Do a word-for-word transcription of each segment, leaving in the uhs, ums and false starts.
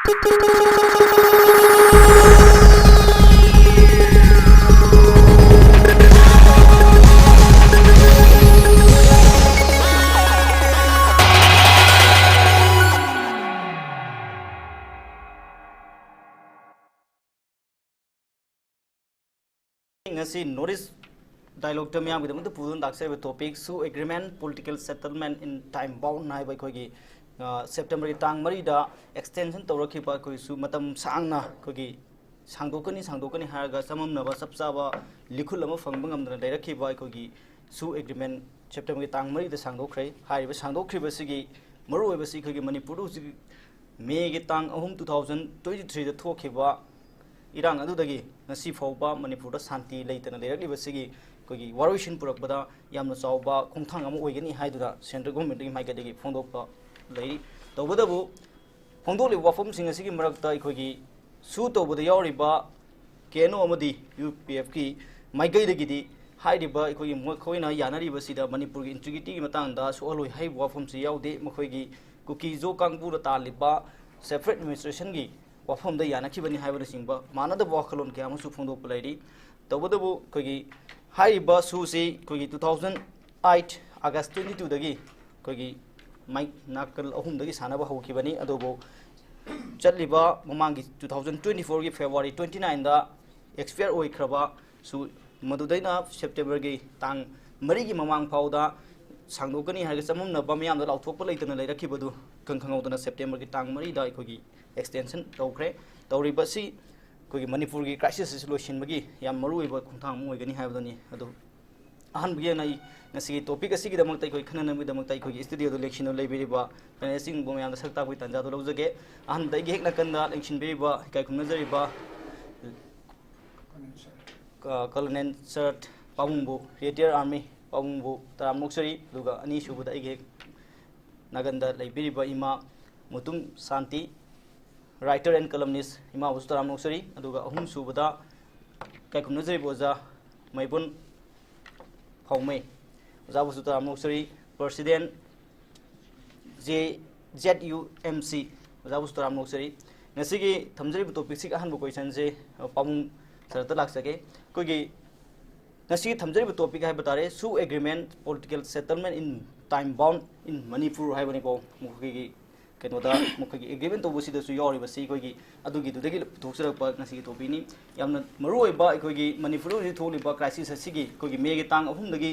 ꯉꯁꯤ north east ꯗꯥꯏꯂꯣꯛꯇ ꯃꯤꯌꯥꯝꯒꯤꯗꯃꯛꯇ ꯄꯨꯗꯨꯅ ꯂꯥꯛꯆꯔꯤꯕ topic, ꯁꯨ ꯑꯦꯒ꯭ꯔꯤꯃꯦꯟ, ꯄꯣꯂꯤꯇꯤꯀꯦꯜ ꯁꯦꯇꯜꯃꯦꯟ ꯏꯟ ꯇꯥꯏꯝ ꯕꯥꯎꯟ ꯍꯥꯏꯕ ꯑꯩꯈꯣꯏꯒꯤ, ꯑ, ꯁꯦꯞꯇꯦꯝꯕꯔꯒꯤ ꯇꯥꯡ ꯃꯔꯤꯗ ꯑꯦꯛꯁꯇꯦꯟꯁꯟ ꯇꯧꯔꯛꯈꯤꯕ ꯑꯩꯈꯣꯏ ꯁꯨ ꯃꯇꯝ ꯁꯥꯡꯅ ꯑꯩꯈꯣꯏꯒꯤ ꯁꯥꯡꯗꯣꯛꯀꯅꯤ, ꯁꯥꯡꯗꯣꯛꯀꯅꯤ ꯍꯥꯏꯔꯒ ꯆꯃꯝꯅꯕ ꯆꯞ ꯆꯥꯕ ꯂꯤꯈꯨꯜ ꯑꯃ ꯐꯪꯕ ꯉꯝꯗꯅ ꯂꯩꯔꯛꯈꯤꯕ ꯑꯩꯈꯣꯏꯒꯤ ꯁꯨ ꯑꯦꯒ꯭ꯔꯤꯃꯦꯟ ꯁꯦꯞꯇꯦꯝꯕꯔꯒꯤ ꯇꯥꯡ ꯃꯔꯤꯗ ꯁꯥꯡꯗꯣꯛꯈ꯭ꯔꯦ꯫ ꯍꯥꯏꯔꯤꯕ ꯁꯥꯡꯗꯣꯛꯈ꯭ꯔꯤꯕꯁꯤꯒꯤ ꯃꯔꯨꯑꯣꯏꯕꯁꯤ ꯑꯩꯈꯣꯏꯒꯤ ꯃꯅꯤꯄꯨꯔꯗ ꯍꯧꯖꯤꯛ ꯃꯦꯒꯤ ꯇꯥꯡ ꯑꯍꯨꯝ, ꯇꯨ ꯊꯥꯎꯖꯟ ꯇ꯭ꯋꯦꯟꯇꯤ ꯊ꯭ꯔꯤꯗ ꯊꯣꯛꯈꯤꯕ ꯏꯔꯥꯡ ꯑꯗꯨꯗꯒꯤ ꯉꯁꯤ ꯐꯥꯎꯕ ꯃꯅꯤꯄꯨꯔꯗ ꯁꯥꯟꯇꯤ ꯂꯩꯇꯅ ꯂꯩꯔꯛꯂꯤꯕꯁꯤꯒꯤ ꯑꯩꯈꯣꯏꯒꯤ ꯋꯥꯔꯣꯏꯁꯤꯟ ꯄꯨꯔꯛꯄꯗ ꯌꯥꯝꯅ ꯆꯥꯎꯕ ꯈꯣꯡꯊꯥꯡ ꯑꯃ ꯑꯣꯏꯒꯅꯤ ꯍꯥꯏꯗꯨꯅ ꯁꯦꯟꯇ꯭ꯔꯦꯜ ꯒꯣꯔꯃꯦꯟꯠꯀꯤ ꯃꯥꯏꯀꯩꯗꯒꯤ ꯐꯣꯡꯗꯣꯛꯄ ꯂꯩꯔꯤ꯫ ꯇꯧꯕꯇꯕꯨ ꯐꯣꯡꯗꯣꯛꯂꯤꯕ ꯋꯥꯐꯝꯁꯤꯡ ꯑꯁꯤꯒꯤ ꯃꯔꯛꯇ ꯑꯩꯈꯣꯏꯒꯤ ꯁꯨ ꯇꯧꯕꯗ ꯌꯥꯎꯔꯤꯕ ꯀꯦ ꯑꯦꯟ ꯑꯣ ꯑꯃꯗꯤ ꯌꯨ ꯄꯤ ꯑꯦꯐꯀꯤ ꯃꯥꯏꯀꯩꯗꯒꯤꯗꯤ ꯍꯥꯏꯔꯤꯕ ꯑꯩꯈꯣꯏꯒꯤ ꯃꯈꯣꯏꯅ ꯌꯥꯅꯔꯤꯕꯁꯤꯗ ꯃꯅꯤꯄꯨꯔꯒꯤ ꯏꯟꯇꯤꯒ꯭ꯔꯤꯇꯤꯒꯤ ꯃꯇꯥꯡꯗ ꯁꯣꯛꯍꯜꯂꯣꯏ ꯍꯥꯏꯕ ꯋꯥꯐꯝꯁꯤ ꯌꯥꯎꯗꯦ꯫ ꯃꯈꯣꯏꯒꯤ ꯀꯨꯀꯤꯖꯣ ꯀꯥꯡꯕꯨꯅ ꯇꯥꯜꯂꯤꯕ ꯁꯦꯄꯔꯦꯠ ꯑꯦꯗꯃꯤꯅꯤꯁꯇ꯭ꯔꯦꯁꯟꯒꯤ ꯋꯥꯐꯝꯗ ꯌꯥꯅꯈꯤꯕꯅꯤ ꯍꯥꯏꯕꯅꯆꯤꯡꯕ ꯃꯥꯟꯅꯗꯕ ꯋꯥꯈꯜꯂꯣꯟ ꯀꯌꯥ ꯑꯃꯁꯨ ꯐꯣꯡꯗꯣꯛꯄ ꯂꯩꯔꯤ꯫ ꯇꯧꯕꯇꯕꯨ ꯑꯩꯈꯣꯏꯒꯤ ꯍꯥꯏꯔꯤꯕ ꯁꯨꯁꯤ ꯑꯩꯈꯣꯏꯒꯤ ꯇꯨ ꯊꯥꯎꯖꯟ ꯑꯩꯠ ꯑꯥꯒꯁ ꯇ꯭ꯋꯦꯟꯇꯤ ꯇꯨꯗꯒꯤ ꯑꯩꯈꯣꯏꯒꯤ ꯃꯥꯏ ꯅꯥꯀꯜ ꯑꯍꯨꯝꯗꯒꯤ ꯁꯥꯟꯅꯕ ꯍꯧꯈꯤꯕꯅꯤ꯫ ꯑꯗꯨꯕꯨ ꯆꯠꯂꯤꯕ ꯃꯃꯥꯡꯒꯤ ꯇꯨ ꯊꯥꯎꯖꯟ ꯇ꯭ꯋꯦꯟꯇꯤ ꯐꯣꯔꯒꯤ ꯐꯦꯕ꯭ꯔꯨꯋꯥꯔꯤ ꯇ꯭ꯋꯦꯟꯇꯤ ꯅꯥꯏꯟꯗ ꯑꯦꯛꯁꯄꯤꯌꯔ ꯑꯣꯏꯈ꯭ꯔꯕ ꯁꯨ ꯃꯗꯨꯗꯩꯅ ꯁꯦꯞꯇꯦꯝꯕꯔꯒꯤ ꯇꯥꯡ ꯃꯔꯤꯒꯤ ꯃꯃꯥꯡ ꯐꯥꯎꯗ ꯁꯥꯡꯗꯣꯛꯀꯅꯤ ꯍꯥꯏꯔꯒ ꯆꯃꯝꯅꯕ ꯃꯤꯌꯥꯝꯗ ꯂꯥꯎꯊꯣꯛꯄ ꯂꯩꯇꯅ ꯂꯩꯔꯛꯈꯤꯕꯗꯨ ꯏꯈꯪ ꯈꯪꯍꯧꯗꯅ ꯁꯦꯞꯇꯦꯝꯕꯔꯒꯤ ꯇꯥꯡ ꯃꯔꯤꯗ ꯑꯩꯈꯣꯏꯒꯤ ꯑꯦꯛꯁꯇꯦꯟꯁꯟ ꯇꯧꯈ꯭ꯔꯦ꯫ ꯇꯧꯔꯤꯕꯁꯤ ꯑꯩꯈꯣꯏꯒꯤ ꯃꯅꯤꯄꯨꯔꯒꯤ ꯀ꯭ꯔꯥꯏꯁꯤꯁ ꯑꯁꯤ ꯂꯣꯏꯁꯤꯟꯕꯒꯤ ꯌꯥꯝ ꯃꯔꯨꯑꯣꯏꯕ ꯈꯣꯡꯊꯥꯡ ꯑꯃ ꯑꯣꯏꯒꯅꯤ ꯍꯥꯏꯕꯗꯨꯅꯤ꯫ ꯑꯗꯨ ꯑꯍꯥꯟꯕꯒꯤ ꯑꯣꯏꯅ ꯑꯩ ꯉꯁꯤꯒꯤ ꯇꯣꯄꯤꯛ ꯑꯁꯤꯒꯤꯗꯃꯛꯇ ꯑꯩꯈꯣꯏ ꯈꯟꯅꯅꯕꯒꯤꯗꯃꯛꯇ ꯑꯩꯈꯣꯏꯒꯤ ꯁ꯭ꯇꯨꯗꯤꯑꯣꯗ ꯂꯦꯡꯁꯤꯟꯗꯨꯅ ꯂꯩꯕꯤꯔꯤꯕ ꯄꯦꯅꯦꯂꯤꯁꯁꯤꯡꯕꯨ ꯃꯌꯥꯝꯗ ꯁꯛ ꯇꯥꯛꯄꯒꯤ ꯇꯥꯟꯖꯥꯗꯨ ꯂꯧꯖꯒꯦ꯫ ꯑꯍꯥꯟꯕꯗ ꯑꯩꯒꯤ ꯍꯦꯛ ꯅꯥꯀꯟꯗ ꯂꯦꯡꯁꯤꯟꯕꯤꯔꯤꯕ ꯏꯀꯥꯏ ꯈꯨꯝꯅꯖꯔꯤꯕ ꯀ-, ꯀꯣꯂꯣꯅꯦꯜ ꯁꯔꯠ ꯄꯥꯕꯨꯡꯕꯨ, ꯔꯤꯇꯥꯌꯔ ꯑꯥꯔꯃꯤ ꯄꯥꯕꯨꯡꯕꯨ ꯇꯔꯥꯝꯅ ꯑꯣꯛꯆꯔꯤ꯫ ꯑꯗꯨꯒ ꯑꯅꯤꯁꯨꯕꯗ ꯑꯩꯒꯤ ꯍꯦꯛ ꯅꯥꯀꯟꯗ ꯂꯩꯕꯤꯔꯤꯕ ꯏꯃꯥ ꯃꯨꯇꯨꯝ ꯁꯥꯟꯇꯤ, writer and columnist, ꯏꯃꯥꯕꯨꯁꯨ ꯇꯔꯥꯝꯅ ꯑꯣꯛꯆꯔꯤ꯫ ꯑꯗꯨꯒ ꯑꯍꯨꯝꯁꯨꯕꯗ ꯏꯀꯥꯏꯈꯨꯝꯅꯖꯔꯤꯕ ꯑꯣꯖꯥ ꯃꯩꯕꯨꯟ ꯐꯥꯎꯃꯩ, ꯑꯣꯖꯥꯕꯨꯁꯨ ꯇꯔꯥꯝꯅ ꯑꯣꯛꯆꯔꯤ꯫ President J, Z U M C, ꯑꯣꯖꯥꯕꯨꯁꯨ ꯇꯔꯥꯝꯅ ꯑꯣꯛꯆꯔꯤ꯫ ꯉꯁꯤꯒꯤ ꯊꯝꯖꯔꯤꯕ ꯇꯣꯄꯤꯛꯁꯤꯒꯤ ꯑꯍꯥꯟꯕ ꯀꯣꯏꯁꯟꯁꯦ, ꯑ, ꯄꯥꯕꯨꯡ ꯁꯔꯗ ꯂꯥꯛꯆꯒꯦ꯫ ꯑꯩꯈꯣꯏꯒꯤ ꯉꯁꯤꯒꯤ ꯊꯝꯖꯔꯤꯕ ꯇꯣꯄꯤꯛ ꯍꯥꯏꯕ ꯇꯥꯔꯦ, ꯁꯨ ꯑꯦꯒ꯭ꯔꯤꯃꯦꯟ, ꯄꯣꯂꯤꯇꯤꯀꯦꯜ ꯁꯦꯇꯜꯃꯦꯟ ꯏꯟ ꯇꯥꯏꯝ ꯕꯥꯎꯟ ꯏꯟ ꯃꯅꯤꯄꯨꯔ ꯍꯥꯏꯕꯅꯤꯀꯣ꯫ ꯃꯈꯣꯏꯒꯤ ꯀꯩꯅꯣꯗ, ꯃꯈꯣꯏꯒꯤ ꯑꯦꯒ꯭ꯔꯤꯃꯦꯟ ꯇꯧꯕꯁꯤꯗꯁꯨ ꯌꯥꯎꯔꯤꯕꯁꯤ ꯑꯩꯈꯣꯏꯒꯤ ꯑꯗꯨꯒꯤꯗꯨꯗꯒꯤ ꯄꯨꯊꯣꯛꯆꯔꯛꯄ ꯉꯁꯤꯒꯤ ꯇꯣꯄꯤꯛꯅꯤ꯫ ꯌꯥꯝꯅ ꯃꯔꯨꯑꯣꯏꯕ ꯑꯩꯈꯣꯏꯒꯤ ꯃꯅꯤꯄꯨꯔꯗ ꯍꯧꯖꯤꯛ ꯊꯣꯛꯂꯤꯕ ꯀ꯭ꯔꯥꯏꯁꯤꯁ ꯑꯁꯤꯒꯤ ꯑꯩꯈꯣꯏꯒꯤ ꯃꯦꯒꯤ ꯇꯥꯡ ꯑꯍꯨꯝꯗꯒꯤ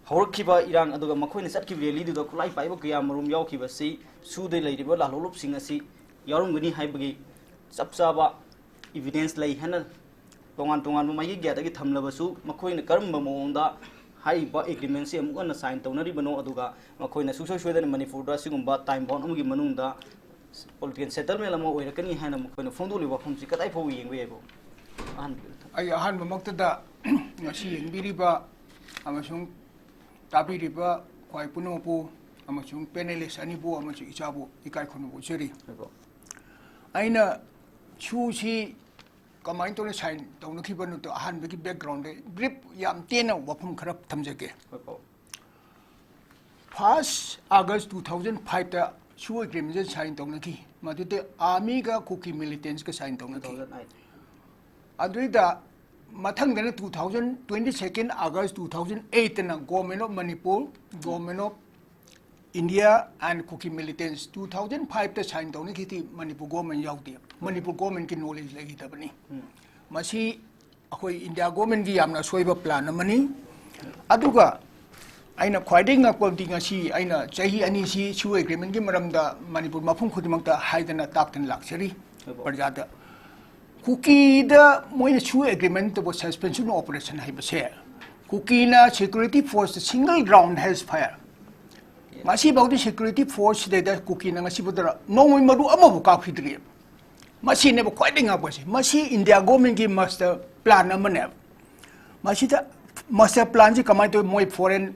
ꯍꯧꯔꯛꯈꯤꯕ ꯏꯔꯥꯡ, ꯑꯗꯨꯒ ꯃꯈꯣꯏꯅ ꯆꯠꯈꯤꯕ ꯔꯦꯂꯤꯗꯨꯗ ꯈꯨꯠꯂꯥꯏ ꯄꯥꯏꯕ ꯀꯌꯥ ꯃꯔꯨꯝ ꯌꯥꯎꯈꯤꯕꯁꯤ ꯁꯨꯗ ꯂꯩꯔꯤꯕ ꯂꯥꯜꯍꯧꯂꯨꯞꯁꯤꯡ ꯑꯁꯤ ꯌꯥꯎꯔꯝꯒꯅꯤ ꯍꯥꯏꯕꯒꯤ ꯆꯞ ꯆꯥꯕ ꯏꯕꯤꯗꯦꯟꯁ ꯂꯩ ꯍꯥꯏꯅ ꯇꯣꯉꯥꯟ ꯇꯣꯉꯥꯟꯕ ꯃꯥꯏꯀꯩ ꯀꯌꯥꯗꯒꯤ ꯊꯝꯂꯕꯁꯨ, ꯃꯈꯣꯏꯅ ꯀꯔꯝꯕ ꯃꯑꯣꯡꯗ ꯍꯥꯏꯔꯤꯕ ꯑꯦꯒ꯭ꯔꯤꯃꯦꯟꯁꯤ ꯑꯃꯨꯛ ꯍꯟꯅ ꯁꯥꯏꯟ ꯇꯧꯅꯔꯤꯕꯅꯣ, ꯑꯗꯨꯒ ꯃꯈꯣꯏꯅ ꯁꯨꯡꯁꯣꯏ ꯁꯣꯏꯗꯅ ꯃꯅꯤꯄꯨꯔꯗ ꯑꯁꯤꯒꯨꯝꯕ ꯇꯥꯏꯝ ꯕꯥꯎꯟ ꯑꯃꯒꯤ ꯃꯅꯨꯡꯗ ꯄꯣꯂꯤꯇꯤꯀꯦꯜ ꯁꯦꯇꯜꯃꯦꯟ ꯑꯃ ꯑꯣꯏꯔꯛꯀꯅꯤ ꯍꯥꯏꯅ ꯃꯈꯣꯏꯅ ꯐꯣꯡꯗꯣꯛꯂꯤꯕ ꯋꯥꯐꯝꯁꯤ ꯀꯗꯥꯏ ꯐꯥꯎꯕ ꯌꯦꯡꯕ ꯌꯥꯏꯕꯣ? ꯑꯍꯥꯟꯕꯒꯤ ꯑꯩ ꯑꯍꯥꯟꯕꯃꯛꯇꯗ ꯉꯁꯤ ꯌꯦꯡꯕꯤꯔꯤꯕ ꯑꯃꯁꯨꯡ ꯇꯥꯕꯤꯔꯤꯕ ꯈ꯭ꯋꯥꯏ ꯄꯨꯝꯅꯃꯛꯄꯨ ꯑꯃꯁꯨꯡ ꯄꯦꯅꯦꯂꯤꯁ ꯑꯅꯤꯕꯨ ꯑꯃꯁꯨꯡ ꯏꯆꯥꯕꯨ ꯏꯀꯥꯏ ꯈꯨꯝꯅꯕ ꯎꯠꯆꯔꯤ꯫ ꯍꯣꯏ꯫ ꯑꯩꯅ ꯁꯨꯁꯤ ꯀꯃꯥꯏꯅ ꯇꯧꯅ ꯁꯥꯏꯟ ꯇꯧꯅꯈꯤꯕꯅꯣꯗꯣ ꯑꯍꯥꯟꯕꯒꯤ ꯕꯦꯛꯒ꯭ꯔꯥꯎꯟꯗ ꯕ꯭ꯔꯤꯐ ꯌꯥꯝ ꯇꯦꯟꯅ ꯋꯥꯐꯝ ꯈꯔ ꯊꯝꯖꯒꯦ꯫ ꯍꯣꯏ꯫ ꯐꯥꯔꯁ ꯑꯥꯒꯁ ꯇꯨ ꯊꯥꯎꯖꯟ ꯐꯥꯏꯚꯇ ꯁꯨ ꯑꯦꯒ꯭ꯔꯤꯃꯦꯟꯁꯦ ꯁꯥꯏꯟ ꯇꯧꯅꯈꯤ꯫ ꯃꯗꯨꯗꯤ ꯑꯥꯔꯃꯤꯒ ꯀꯨꯀꯤ ꯃꯤꯂꯤꯇꯦꯟꯁꯀ ꯁꯥꯏꯟ ꯇꯧꯅꯈꯤ꯫ Two thousand eight. ꯑꯗꯨꯗ ꯃꯊꯪꯗꯅ two thousand twenty second August two thousand ꯑꯩꯠꯇꯅ Government of Manipur, Government of India and Kuki Militants two thousand ꯐꯥꯏꯚꯇ ꯁꯥꯏꯟ ꯇꯧꯅꯈꯤꯗꯤ ꯃꯅꯤꯄꯨꯔ ꯒꯣꯔꯃꯦꯟ ꯌꯥꯎꯗꯦ꯫ ꯃꯅꯤꯄꯨꯔ ꯒꯣꯔꯃꯦꯟꯒꯤ ꯅꯣꯂꯦꯖ ꯂꯩꯈꯤꯗꯕꯅꯤ꯫ ꯎꯝ꯫ ꯃꯁꯤ ꯑꯩꯈꯣꯏ ꯏꯟꯗꯤꯌꯥ ꯒꯣꯔꯃꯦꯟꯒꯤ ꯌꯥꯝꯅ ꯑꯁꯣꯏꯕ ꯄ꯭ꯂꯥꯟ ꯑꯃꯅꯤ꯫ ꯑꯗꯨꯒ ꯑꯩꯅ ꯈ꯭ꯋꯥꯏꯗꯒꯤ ꯉꯛꯄꯗꯤ ꯉꯁꯤ ꯑꯩꯅ ꯆꯍꯤ ꯑꯅꯤꯁꯤ ꯁꯨ ꯑꯦꯒ꯭ꯔꯤꯃꯦꯟꯒꯤ ꯃꯔꯝꯗ ꯃꯅꯤꯄꯨꯔ ꯃꯐꯝ ꯈꯨꯗꯤꯡꯃꯛꯇ ꯍꯥꯏꯗꯅ ꯇꯥꯛꯇꯅ ꯂꯥꯛꯆꯔꯤ꯫ ꯍꯣꯏ꯫ ꯄ꯭ꯔꯖꯥꯗ ꯀꯨꯀꯤꯗ ꯃꯣꯏꯅ ꯁꯨ ꯑꯦꯒ꯭ꯔꯤꯃꯦꯟ ꯇꯧꯕ ꯁꯁꯄꯦꯟꯁꯟ ꯑꯣꯄꯔꯦꯁꯟ ꯍꯥꯏꯕꯁꯦ ꯀꯨꯀꯤꯅ ꯁꯦꯀ꯭ꯌꯨꯔꯤꯇꯤ ꯐꯣꯔꯁꯇ ꯁꯤꯡꯒꯜ ꯔꯥꯎꯟ ꯍꯦꯁ ꯐꯥꯌꯔ ꯉꯁꯤꯐꯥꯎꯗꯤ ꯁꯦꯀ꯭ꯌꯨꯔꯤꯇꯤ ꯐꯣꯔꯁꯁꯤꯗꯩꯗ ꯀꯨꯀꯤꯅ ꯉꯁꯤꯐꯥꯎꯗ ꯅꯣꯡꯃꯩ ꯃꯔꯨ ꯑꯃꯐꯥꯎ ꯀꯥꯞꯈꯤꯗ꯭ꯔꯤ꯫ ꯃꯁꯤꯅꯦꯕ ꯈ꯭ꯋꯥꯏꯗꯒꯤ ꯉꯛꯄꯁꯦ꯫ ꯃꯁꯤ ꯏꯟꯗꯤꯌꯥ ꯒꯣꯔꯃꯦꯟꯒꯤ ꯃꯥꯁꯇꯔ ꯄ꯭ꯂꯥꯟ ꯑꯃꯅꯦꯕ꯫ ꯃꯁꯤꯗ ꯃꯥꯁꯇꯔ ꯄ꯭ꯂꯥꯟꯁꯤ ꯀꯃꯥꯏꯅ ꯇꯧꯋꯤ? ꯃꯣꯏ ꯐꯣꯔꯦꯟ,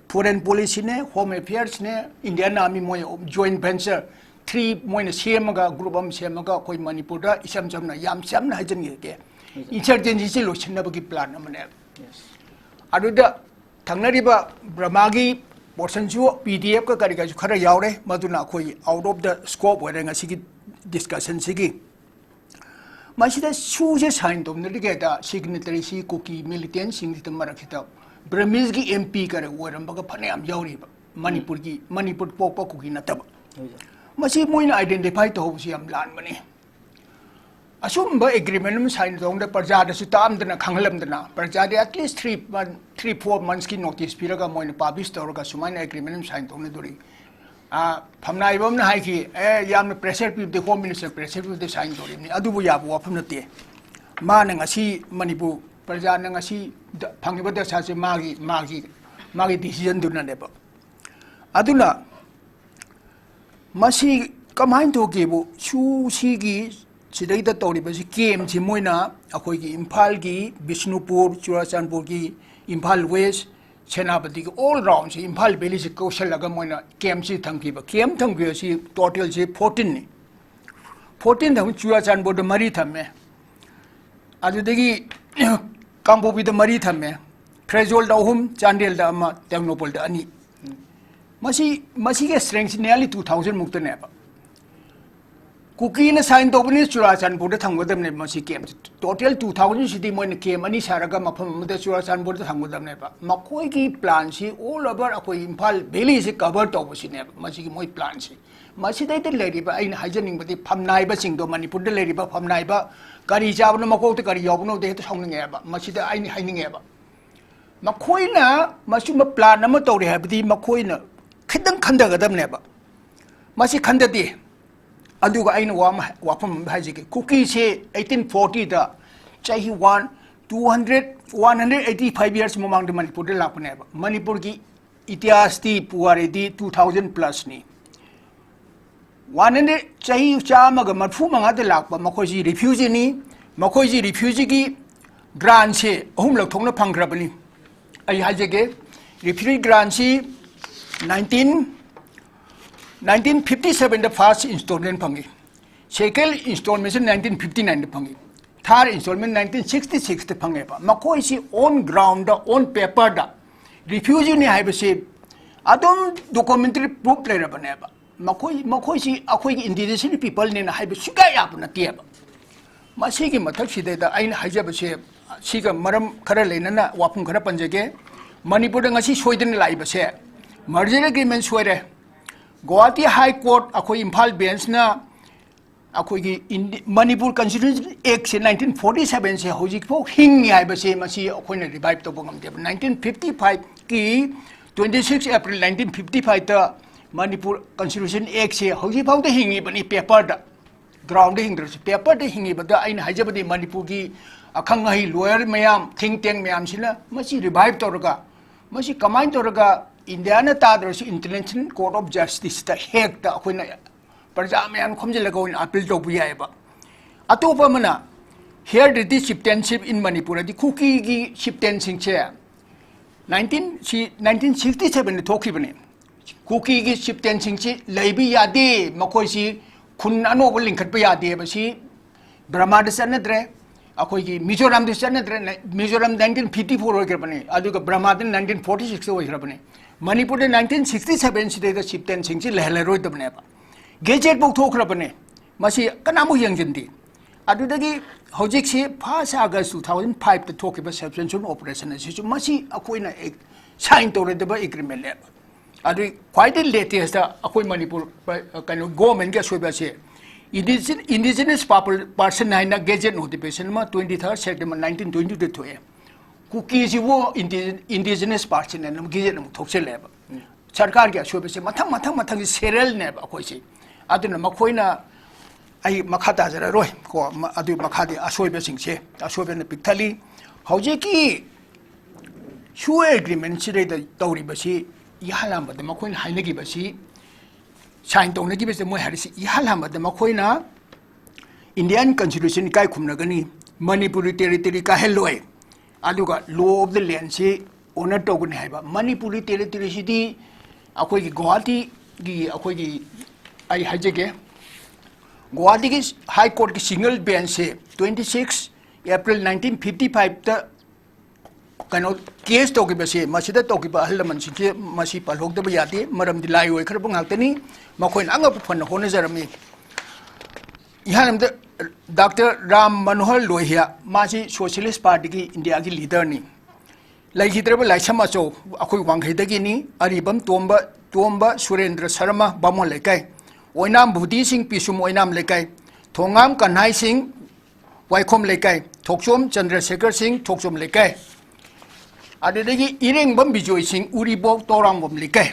ꯐꯣꯔꯦꯟ ꯄꯣꯂꯤꯁꯤꯅꯦ, ꯍꯣꯝ ꯑꯦꯐꯤꯌꯔꯁꯅꯦ, ꯏꯟꯗꯤꯌꯥꯟ ꯑꯥꯔꯃꯤ, ꯃꯣꯏ ꯖꯣꯏꯟ ꯚꯦꯟꯆꯔ ꯊ꯭ꯔꯤ ꯃꯣꯏꯅ ꯁꯦꯝꯃꯒ, ꯒ꯭ꯔꯨꯞ ꯑꯃ ꯁꯦꯝꯃꯒ, ꯑꯩꯈꯣꯏ ꯃꯅꯤꯄꯨꯔꯗ ꯏꯆꯝ ꯆꯝꯅ, ꯌꯥꯝ ꯆꯝꯅ ꯍꯥꯏꯖꯟꯒꯦ, ꯏꯟꯁꯔꯖꯦꯟꯁꯤꯁꯤ ꯂꯣꯏꯁꯤꯟꯅꯕꯒꯤ ꯄ꯭ꯂꯥꯟ ꯑꯃꯅꯦꯕ꯫ ꯌꯦꯁ꯫ ꯑꯗꯨꯗ ꯊꯪꯅꯔꯤꯕ ꯕꯔꯃꯥꯒꯤ ꯄꯣꯔꯁꯟꯁꯨ ꯄꯤ ꯗꯤ ꯑꯦꯐꯀ ꯀꯔꯤ ꯀꯔꯤꯁꯨ ꯈꯔ ꯌꯥꯎꯔꯦ꯫ ꯃꯗꯨꯅ ꯑꯩꯈꯣꯏ ꯑꯥꯎꯠ ꯑꯣꯐ ꯗ ꯁ꯭ꯀꯣꯞ ꯑꯣꯏꯔꯦ ꯉꯁꯤꯒꯤ ꯗꯤꯁꯀꯁꯟꯁꯤꯒꯤ꯫ ꯃꯁꯤꯗ ꯁꯨꯁꯦ ꯁꯥꯏꯟ ꯇꯧꯅꯔꯤꯉꯩꯗ ꯁꯤꯒꯅꯦꯇꯔꯤꯁꯤ ꯀꯨꯀꯤ ꯃꯤꯂꯤꯇꯦꯟꯁꯤꯡꯁꯤꯗ ꯃꯔꯛꯁꯤꯗ ꯕ꯭ꯔꯃꯤꯁꯀꯤ ꯑꯦꯝ ꯄꯤ ꯀꯔꯤ ꯑꯣꯏꯔꯝꯕꯒ ꯐꯅꯌꯥꯝ ꯌꯥꯎꯔꯤꯕ, ꯃꯅꯤꯄꯨꯔꯒꯤ, ꯃꯅꯤꯄꯨꯔ ꯄꯣꯛꯄ ꯀꯨꯀꯤ ꯅꯠꯇꯕ꯫ ꯃꯁꯤ ꯃꯣꯏꯅ ꯑꯥꯏꯗꯦꯟꯇꯤꯐꯥꯏ ꯇꯧꯍꯧꯕꯁꯤ ꯌꯥꯝ ꯂꯥꯟꯕꯅꯤ꯫ ꯑꯁꯨꯝꯕ ꯑꯦꯒ꯭ꯔꯤꯃꯦꯟ ꯑꯃ ꯁꯥꯏꯟ ꯇꯧꯗꯅ ꯄ꯭ꯔꯖꯥꯗꯁꯨ ꯇꯥꯛꯑꯝꯗꯅ ꯈꯪꯍꯜꯂꯝꯗꯅ, ꯄ꯭ꯔꯖꯥꯗꯤ ꯑꯦꯠꯂꯤꯁ ꯊ꯭ꯔꯤ ꯃꯟ, ꯊ꯭ꯔꯤ ꯐꯣꯔ ꯃꯟꯁꯀꯤ ꯅꯣꯇꯤꯁ ꯄꯤꯔꯒ ꯃꯣꯏꯅ ꯄꯥꯕ꯭ꯂꯤꯁ ꯇꯧꯔꯒ ꯁꯨꯃꯥꯏꯅ ꯑꯦꯒ꯭ꯔꯤꯃꯦꯟ ꯑꯃ ꯁꯥꯏꯟ ꯇꯧꯅꯗꯣꯔꯤ꯫ ꯑꯥ, ꯐꯝꯅꯥꯏꯕ ꯑꯃꯅ ꯍꯥꯏꯈꯤ, "ꯑꯦ, ꯌꯥꯝꯅ ꯄ꯭ꯔꯦꯁꯔ ꯄꯤꯕꯗꯤ ꯍꯣꯝ ꯃꯤꯅꯤꯁꯇꯔ ꯄ꯭ꯔꯦꯁꯔ ꯄꯤꯕꯗꯤ ꯁꯥꯏꯟ ꯇꯧꯔꯤꯕꯅꯤ"꯫ ꯑꯗꯨꯕꯨ ꯌꯥꯕ ꯋꯥꯐꯝ ꯅꯠꯇꯦ꯫ ꯃꯥꯅ ꯉꯁꯤ ꯃꯅꯤꯄꯨꯔ ꯄ꯭ꯔꯖꯥꯅ ꯉꯁꯤ ꯗ-, ꯐꯪꯉꯤꯕ ꯗꯁꯥꯁꯦ ꯃꯥꯒꯤ, ꯃꯥꯒꯤ, ꯃꯥꯒꯤ ꯗꯤꯁꯤꯖꯟꯗꯨꯅꯅꯦꯕ꯫ ꯑꯗꯨꯅ ꯃꯁꯤ ꯀꯃꯥꯏꯅ ꯇꯧꯒꯦꯕꯨ, ꯁꯨꯁꯤꯒꯤ ꯁꯤꯗꯩꯗ ꯇꯧꯔꯤꯕꯁꯤ ꯀꯦꯝꯁꯤ ꯃꯣꯏꯅ ꯑꯩꯈꯣꯏꯒꯤ ꯏꯝꯐꯥꯜꯒꯤ, ꯕꯤꯁꯅꯨꯄꯨꯔ, ꯆꯨꯔꯥꯆꯥꯟꯄꯨꯔꯒꯤ, ꯏꯝꯐꯥꯜ ꯋꯦꯁ, ꯁꯦꯅꯥꯄꯇꯤꯒꯤ ꯑꯣꯜ ꯔꯥꯎꯟꯁꯤ, ꯏꯝꯐꯥꯜ ꯚꯦꯂꯤꯁꯤ ꯀꯧꯁꯜꯂꯒ ꯃꯣꯏꯅ ꯀꯦꯝꯁꯤ ꯊꯝꯈꯤꯕ꯫ ꯀꯦꯝ ꯊꯝꯈꯤꯕꯁꯤ ꯇꯣꯇꯦꯜꯁꯤ ꯐꯣꯔꯇꯤꯟꯅꯤ꯫ ꯐꯣꯔꯇꯤꯟ ꯊꯝꯃꯤ, ꯆꯨꯔꯥꯆꯥꯟꯄꯨꯔꯗ ꯃꯔꯤ ꯊꯝꯃꯦ꯫ ꯑꯗꯨꯗꯒꯤ ꯀꯥꯡꯄꯣꯛꯄꯤꯗ ꯃꯔꯤ ꯊꯝꯃꯦ, ꯐ꯭ꯔꯦꯖꯣꯜꯗ ꯑꯍꯨꯝ, ꯆꯥꯟꯗꯦꯜꯗ ꯑꯃ, ꯇꯦꯡꯅꯧꯄꯜꯗ ꯑꯅꯤ꯫ ꯃꯁꯤ, ꯃꯁꯤꯒꯤ ꯁ꯭ꯇꯔꯦꯡꯁꯤ ꯅꯤꯌꯔꯂꯤ ꯇꯨ ꯊꯥꯎꯖꯟ ꯃꯨꯛꯇꯅꯦꯕ꯫ ꯀꯨꯀꯤꯅ ꯁꯥꯏꯟ ꯇꯧꯕꯅꯤ, ꯆꯨꯔꯥꯆꯥꯟꯄꯨꯔꯗ ꯊꯝꯒꯗꯕꯅꯦꯕ ꯃꯁꯤ ꯀꯦꯝꯁꯤ꯫ ꯇꯣꯇꯦꯜ ꯇꯨ ꯊꯥꯎꯖꯟꯁꯤꯗꯤ ꯃꯣꯏꯅ ꯀꯦꯝ ꯑꯅꯤ ꯁꯥꯔꯒ ꯃꯐꯝ ꯑꯃꯗ ꯆꯨꯔꯥꯆꯥꯟꯄꯨꯔꯗ ꯊꯝꯒꯗꯕꯅꯦꯕ꯫ ꯃꯈꯣꯏꯒꯤ ꯄ꯭ꯂꯥꯟꯁꯤ ꯑꯣꯜ ꯑꯣꯚꯔ ꯑꯩꯈꯣꯏ ꯏꯝꯐꯥꯜ ꯚꯦꯂꯤꯁꯤ ꯀꯚꯔ ꯇꯧꯕꯁꯤꯅꯦꯕ ꯃꯁꯤꯒꯤ ꯃꯣꯏ ꯄ꯭ꯂꯥꯟꯁꯤ꯫ ꯃꯁꯤꯗꯩꯗ ꯂꯩꯔꯤꯕ, ꯑꯩꯅ ꯍꯥꯏꯖꯅꯤꯡꯕꯗꯤ, ꯐꯝꯅꯥꯏꯕꯁꯤꯡꯗꯣ, ꯃꯅꯤꯄꯨꯔꯗ ꯂꯩꯔꯤꯕ ꯐꯝꯅꯥꯏꯕ, ꯀꯔꯤ ꯆꯥꯕꯅꯣ ꯃꯀꯣꯛꯇ ꯀꯔꯤ ꯌꯥꯎꯕꯅꯣꯗ ꯍꯦꯛꯇ ꯁꯥꯎꯅꯤꯡꯉꯦꯕ꯫ ꯃꯁꯤꯗ ꯑꯩꯅ ꯍꯥꯏꯅꯤꯡꯉꯦꯕ, ꯃꯈꯣꯏꯅ ꯃꯁꯤꯒꯨꯝꯕ ꯄ꯭ꯂꯥꯟ ꯑꯃ ꯇꯧꯔꯦ ꯍꯥꯏꯕꯗꯤ ꯃꯈꯣꯏꯅ ꯈꯤꯇꯪ ꯈꯟꯊꯒꯗꯕꯅꯦꯕ꯫ ꯃꯁꯤ ꯈꯟꯊꯗꯦ꯫ ꯑꯗꯨꯒ ꯑꯩꯅ ꯋꯥ ꯑꯃ, ꯋꯥꯐꯝ ꯑꯃ ꯍꯥꯏꯖꯒꯦ꯫ ꯀꯨꯀꯤꯁꯦ ꯑꯩꯠꯇꯤꯟ ꯐꯣꯔꯇꯤꯗ, ꯆꯍꯤ one, two hundred, one hundred eighty five years ꯃꯃꯥꯡꯗ ꯃꯅꯤꯄꯨꯔꯗ ꯂꯥꯛꯄꯅꯦꯕ꯫ ꯃꯅꯤꯄꯨꯔꯒꯤ ꯏꯇꯤꯍꯥꯁꯇꯤ ꯄꯨꯋꯥꯔꯤꯗꯤ ꯇꯨ ꯊꯥꯎꯖꯟ ꯄ꯭ꯂꯁꯅꯤ꯫ ꯋꯥꯟ ꯍꯟꯗ꯭ꯔꯦꯠ, ꯆꯍꯤ ꯆꯥꯝꯃꯒ ꯃꯔꯐꯨ ꯃꯉꯥꯗ ꯂꯥꯛꯄ ꯃꯈꯣꯏꯁꯤ ꯔꯤꯐ꯭ꯌꯨꯖꯤꯅꯤ꯫ ꯃꯈꯣꯏꯁꯤ ꯔꯤꯐ꯭ꯌꯨꯖꯤꯒꯤ ꯒ꯭ꯔꯥꯟꯁꯦ ꯑꯍꯨꯝꯂꯛ ꯊꯣꯛꯅ ꯐꯪꯈ꯭ꯔꯕꯅꯤ꯫ ꯑꯩ ꯍꯥꯏꯖꯒꯦ, ꯔꯤꯐ꯭ꯌꯨꯖꯤ ꯒ꯭ꯔꯥꯟꯁꯤ ꯅꯥꯏꯟꯇꯤꯟ, ꯅꯥꯏꯟꯇꯤꯟ ꯐꯤꯐꯇꯤ ꯁꯕꯦꯟꯗ ꯐꯥꯔꯁ ꯏꯟꯁꯇꯣꯜꯃꯦꯟ ꯐꯪꯉꯤ, ꯁꯦꯀꯦꯟ ꯏꯟꯁꯇꯣꯜꯃꯦꯟꯁꯤ ꯅꯥꯏꯟꯇꯤꯟ ꯐꯤꯐꯇꯤ ꯅꯥꯏꯟꯗ ꯐꯪꯉꯤ, ꯊꯥꯔꯠ ꯏꯟꯁꯇꯣꯜꯃꯦꯟ ꯅꯥꯏꯟꯇꯤꯟ ꯁꯤꯛꯁꯇꯤ ꯁꯤꯛꯁꯇ ꯐꯪꯉꯦꯕ꯫ ꯃꯈꯣꯏꯁꯤ ꯑꯣꯟ ꯒ꯭ꯔꯥꯎꯟꯗ, ꯑꯣꯟ ꯄꯦꯄꯔꯗ ꯔꯤꯐ꯭ꯌꯨꯖꯤꯅꯤ ꯍꯥꯏꯕꯁꯤ ꯑꯗꯨꯝ documentary proof ꯂꯩꯔꯕꯅꯦꯕ꯫ ꯃꯈꯣꯏ, ꯃꯈꯣꯏꯁꯤ ꯑꯩꯈꯣꯏꯒꯤ indigenous peopleꯅꯦꯅ ꯍꯥꯏꯕ ꯁꯨꯡꯌꯥ ꯌꯥꯕ ꯅꯠꯇꯦꯕ꯫ ꯃꯁꯤꯒꯤ ꯃꯊꯛꯁꯤꯗꯩꯗ ꯑꯩꯅ ꯍꯥꯏꯖꯕꯁꯦ, ꯁꯤꯒ ꯃꯔꯝ ꯈꯔ ꯂꯩꯅꯅ ꯋꯥꯐꯝ ꯈꯔ ꯄꯟꯖꯒꯦ꯫ ꯃꯅꯤꯄꯨꯔꯗ ꯉꯁꯤ ꯁꯣꯏꯗꯅ ꯂꯥꯛꯏꯕꯁꯦ, merger agreement ꯁꯣꯏꯔꯦ꯫ ꯒꯨꯋꯥꯍꯥꯇꯤ High Court, ꯑꯩꯈꯣꯏ ꯏꯝꯐꯥꯜ benchꯅ ꯑꯩꯈꯣꯏꯒꯤ ꯏꯟꯗꯤ-, ꯃꯅꯤꯄꯨꯔ Constitution Actꯁꯦ nineteen forty sevenꯁꯦ ꯍꯧꯖꯤꯛꯐꯥꯎ ꯍꯤꯡꯉꯤ ꯍꯥꯏꯕꯁꯦ ꯃꯁꯤ ꯑꯩꯈꯣꯏꯅ revive ꯇꯧꯕ ꯉꯝꯗꯦꯕ꯫ Nineteen fifty fiveꯀꯤ twenty six April nineteen fifty fiveꯇ Manipur Constitution Actꯁꯦ ꯍꯧꯖꯤꯛꯐꯥꯎꯗ ꯍꯤꯡꯉꯤꯕꯅꯤ paperꯗ꯫ Groundꯗ ꯍꯤꯡꯗ꯭ꯔꯁꯨ paperꯗ ꯍꯤꯡꯉꯤꯕꯗ ꯑꯩꯅ ꯍꯥꯏꯖꯕꯗꯤ ꯃꯅꯤꯄꯨꯔꯒꯤ ꯑꯈꯪ ꯑꯍꯩ lawyer ꯃꯌꯥꯝ, think tank ꯃꯌꯥꯝꯁꯤꯅ ꯃꯁꯤ revive ꯇꯧꯔꯒ, ꯃꯁꯤ ꯀꯃꯥꯏꯅ ꯇꯧꯔꯒ ꯏꯟꯗꯤꯌꯥꯅ ꯇꯥꯗ꯭ꯔꯁꯨ International Court of Justiceꯇ Hagueꯇ ꯑꯩꯈꯣꯏꯅ ꯄ꯭ꯔꯖꯥ ꯃꯌꯥꯝ ꯈꯣꯝꯖꯤꯜꯂꯒ ꯑꯣꯏꯅ appeal ꯇꯧꯕ ꯌꯥꯏꯑꯕ꯫ ꯑꯇꯣꯞꯄ ꯑꯃꯅ, hereditary chieftainship in Manipur, ꯍꯥꯏꯗꯤ ꯀꯨꯀꯤꯒꯤ chieftainꯁꯤꯡꯁꯦ nineteen, ꯁꯤ nineteen sixty sevenꯗ ꯊꯣꯛꯈꯤꯕꯅꯦ꯫ ꯀꯨꯀꯤꯒꯤ chieftainꯁꯤꯡꯁꯤ ꯂꯩꯕ ꯌꯥꯗꯦ, ꯃꯈꯣꯏꯁꯤ ꯈꯨꯟ ꯑꯅꯧꯕ ꯂꯤꯡꯈꯠꯄ ꯌꯥꯗꯦꯕ꯫ ꯁꯤ ꯕꯔꯃꯥꯗ ꯆꯠꯅꯗ꯭ꯔꯦ, ꯑꯩꯈꯣꯏꯒꯤ ꯃꯤꯖꯣꯔꯥꯝꯗ ꯆꯠꯅꯗ꯭ꯔꯦ꯫ ꯅ-, ꯃꯤꯖꯣꯔꯥꯝ nineteen fifty four ꯑꯣꯏꯈ꯭ꯔꯕꯅꯤ, ꯑꯗꯨꯒ ꯕꯔꯃꯥꯗ nineteen forty sixꯇ ꯑꯣꯏꯈ꯭ꯔꯕꯅꯤ꯫ ꯃꯅꯤꯄꯨꯔꯗ nineteen sixty seven ꯁꯤꯗꯩꯗ chieftainꯁꯤꯡꯁꯤ ꯂꯩꯍꯜꯂꯔꯣꯏꯗꯕꯅꯦꯕ꯫ Gazette ꯐꯥꯎ ꯊꯣꯛꯈ꯭ꯔꯕꯅꯦ꯫ ꯃꯁꯤ ꯀꯅꯥꯃꯨꯛ ꯌꯦꯡꯁꯤꯟꯗꯦ꯫ ꯑꯗꯨꯗꯒꯤ ꯍꯧꯖꯤꯛꯁꯤ first August two thousand fiveꯇ ꯊꯣꯛꯈꯤꯕ suspension operation ꯑꯁꯤꯁꯨ ꯃꯁꯤ ꯑꯩꯈꯣꯏꯅ sign ꯇꯧꯔꯣꯏꯗꯕ agreementꯅꯦꯕ꯫ ꯑꯗꯨ ꯈ꯭ꯋꯥꯏꯗꯒꯤ latestꯇ ꯑꯩꯈꯣꯏ ꯃꯅꯤꯄꯨꯔ, ꯑ, ꯀꯩꯅꯣ, governmentꯀꯤ ꯑꯁꯣꯏꯕ ꯑꯁꯦ, indigen-, indigenous people, person ꯍꯥꯏꯅ gazette notification ꯑꯃ twenty third September nineteen twentyꯗ ꯊꯣꯛꯑꯦ꯫ ꯀꯨꯀꯤꯁꯤꯕꯨ indi-, indigenous person ꯍꯥꯏꯅ gazette ꯑꯃꯨꯛ ꯊꯣꯛꯆꯜꯂꯦꯕ꯫ ꯁꯔꯀꯥꯔꯒꯤ ꯑꯁꯣꯏꯕꯁꯦ ꯃꯊꯪ, ꯃꯊꯪ, ꯃꯊꯪꯒꯤ serialꯅꯦꯕ ꯑꯩꯈꯣꯏꯁꯦ꯫ ꯑꯗꯨꯅ ꯃꯈꯣꯏꯅ, ꯑꯩ ꯃꯈꯥ ꯇꯥꯖꯔꯔꯣꯏ ꯀꯣ, ꯃ-, ꯑꯗꯨ ꯃꯈꯥꯗꯤ ꯑꯁꯣꯏꯕꯁꯤꯡꯁꯦ, ꯑꯁꯣꯏꯕꯅ ꯄꯤꯛ ꯊꯜꯂꯤ꯫ ꯍꯧꯖꯤꯛꯀꯤ ꯁꯨ agreementꯁꯤꯗꯩꯗ ꯇꯧꯔꯤꯕꯁꯤ ꯏꯍꯥꯟ ꯍꯥꯟꯕꯗ ꯃꯈꯣꯏꯅ ꯍꯥꯏꯅꯈꯤꯕꯁꯤ, sign ꯇꯧꯅꯈꯤꯕꯁꯤꯗ ꯃꯣꯏ ꯍꯥꯏꯔꯤꯁꯤ, ꯏꯍꯥꯟ ꯍꯥꯟꯕꯗ ꯃꯈꯣꯏꯅ Indian Constitution ꯏꯀꯥꯏ ꯈꯨꯝꯅꯒꯅꯤ, ꯃꯅꯤꯄꯨꯔꯤ territory ꯀꯥꯏꯍꯜꯂꯣꯏ, ꯑꯗꯨꯒ law of the landꯁꯤ honour ꯇꯧꯒꯅꯤ ꯍꯥꯏꯕ꯫ ꯃꯅꯤꯄꯨꯔꯤ territoryꯁꯤꯗꯤ ꯑꯩꯈꯣꯏꯒꯤ ꯒꯨꯋꯥꯍꯥꯇꯤꯒꯤ, ꯑꯩꯈꯣꯏꯒꯤ, ꯑꯩ ꯍꯥꯏꯖꯒꯦ, ꯒꯨꯋꯥꯍꯥꯇꯤꯒꯤ High Courtꯀꯤ single benchꯁꯦ twenty six April nineteen fifty fiveꯇ ꯀꯩꯅꯣ, ꯀꯦꯁ ꯇꯧꯈꯤꯕꯁꯦ, ꯃꯁꯤꯗ ꯇꯧꯈꯤꯕ ꯑꯍꯜ ꯂꯃꯟꯁꯤꯡꯁꯦ ꯃꯁꯤ ꯄꯜꯍꯧꯗꯕ ꯌꯥꯗꯦ, ꯃꯔꯝꯗꯤ ꯂꯥꯏ ꯑꯣꯏꯈ꯭ꯔꯕ ꯉꯥꯛꯇꯅꯤ꯫ ꯃꯈꯣꯏꯅ ꯑꯉꯛꯄ ꯐꯅ ꯍꯣꯠꯅꯖꯔꯝꯃꯤ꯫ ꯏꯍꯥꯟ ꯗꯥꯛꯇꯔ ꯔꯥꯝ ꯃꯅꯣꯍꯔ ꯂꯣꯍꯤꯌꯥ, ꯃꯥꯁꯤ ꯁꯣꯁꯤꯌꯦꯂꯤꯁ ꯄꯥꯔꯇꯤꯒꯤ ꯏꯟꯗꯤꯌꯥꯒꯤ ꯂꯤꯗꯔꯅꯤ꯫ ꯂꯩꯈꯤꯗ꯭ꯔꯕ ꯂꯥꯏꯁ꯭ꯔꯝ ꯑꯆꯧ ꯑꯩꯈꯣꯏ ꯋꯥꯡꯈꯩꯗꯒꯤꯅꯤ, ꯑꯔꯤꯕꯝ ꯇꯣꯝꯕ, ꯇꯣꯝꯕ ꯁꯨꯔꯦꯟꯗ꯭ꯔ ꯁꯔꯃ, ꯕꯥꯃꯣꯟ ꯂꯩꯀꯥꯏ, ꯑꯣꯏꯅꯥꯝ ꯕꯨꯙꯤ ꯁꯤꯡ, ꯄꯤꯁꯨꯝ, ꯑꯣꯏꯅꯥꯝ ꯂꯩꯀꯥꯏ, ꯊꯣꯉꯥꯝ ꯀꯟꯍꯥꯏ ꯁꯤꯡ, ꯋꯥꯏꯈꯣꯝ ꯂꯩꯀꯥꯏ, ꯊꯣꯛꯆꯣꯝ ꯆꯟꯗ꯭ꯔꯁꯦꯈꯔ ꯁꯤꯡ, ꯊꯣꯛꯆꯣꯝ ꯂꯩꯀꯥꯏ, ꯑꯗꯨꯗꯒꯤ ꯏꯔꯦꯡꯕꯝ ꯕꯤꯖꯣꯏ ꯁꯤꯡ, ꯎꯔꯤꯄꯣꯛ ꯇꯣꯔꯥꯡꯕꯝ ꯂꯩꯀꯥꯏ꯫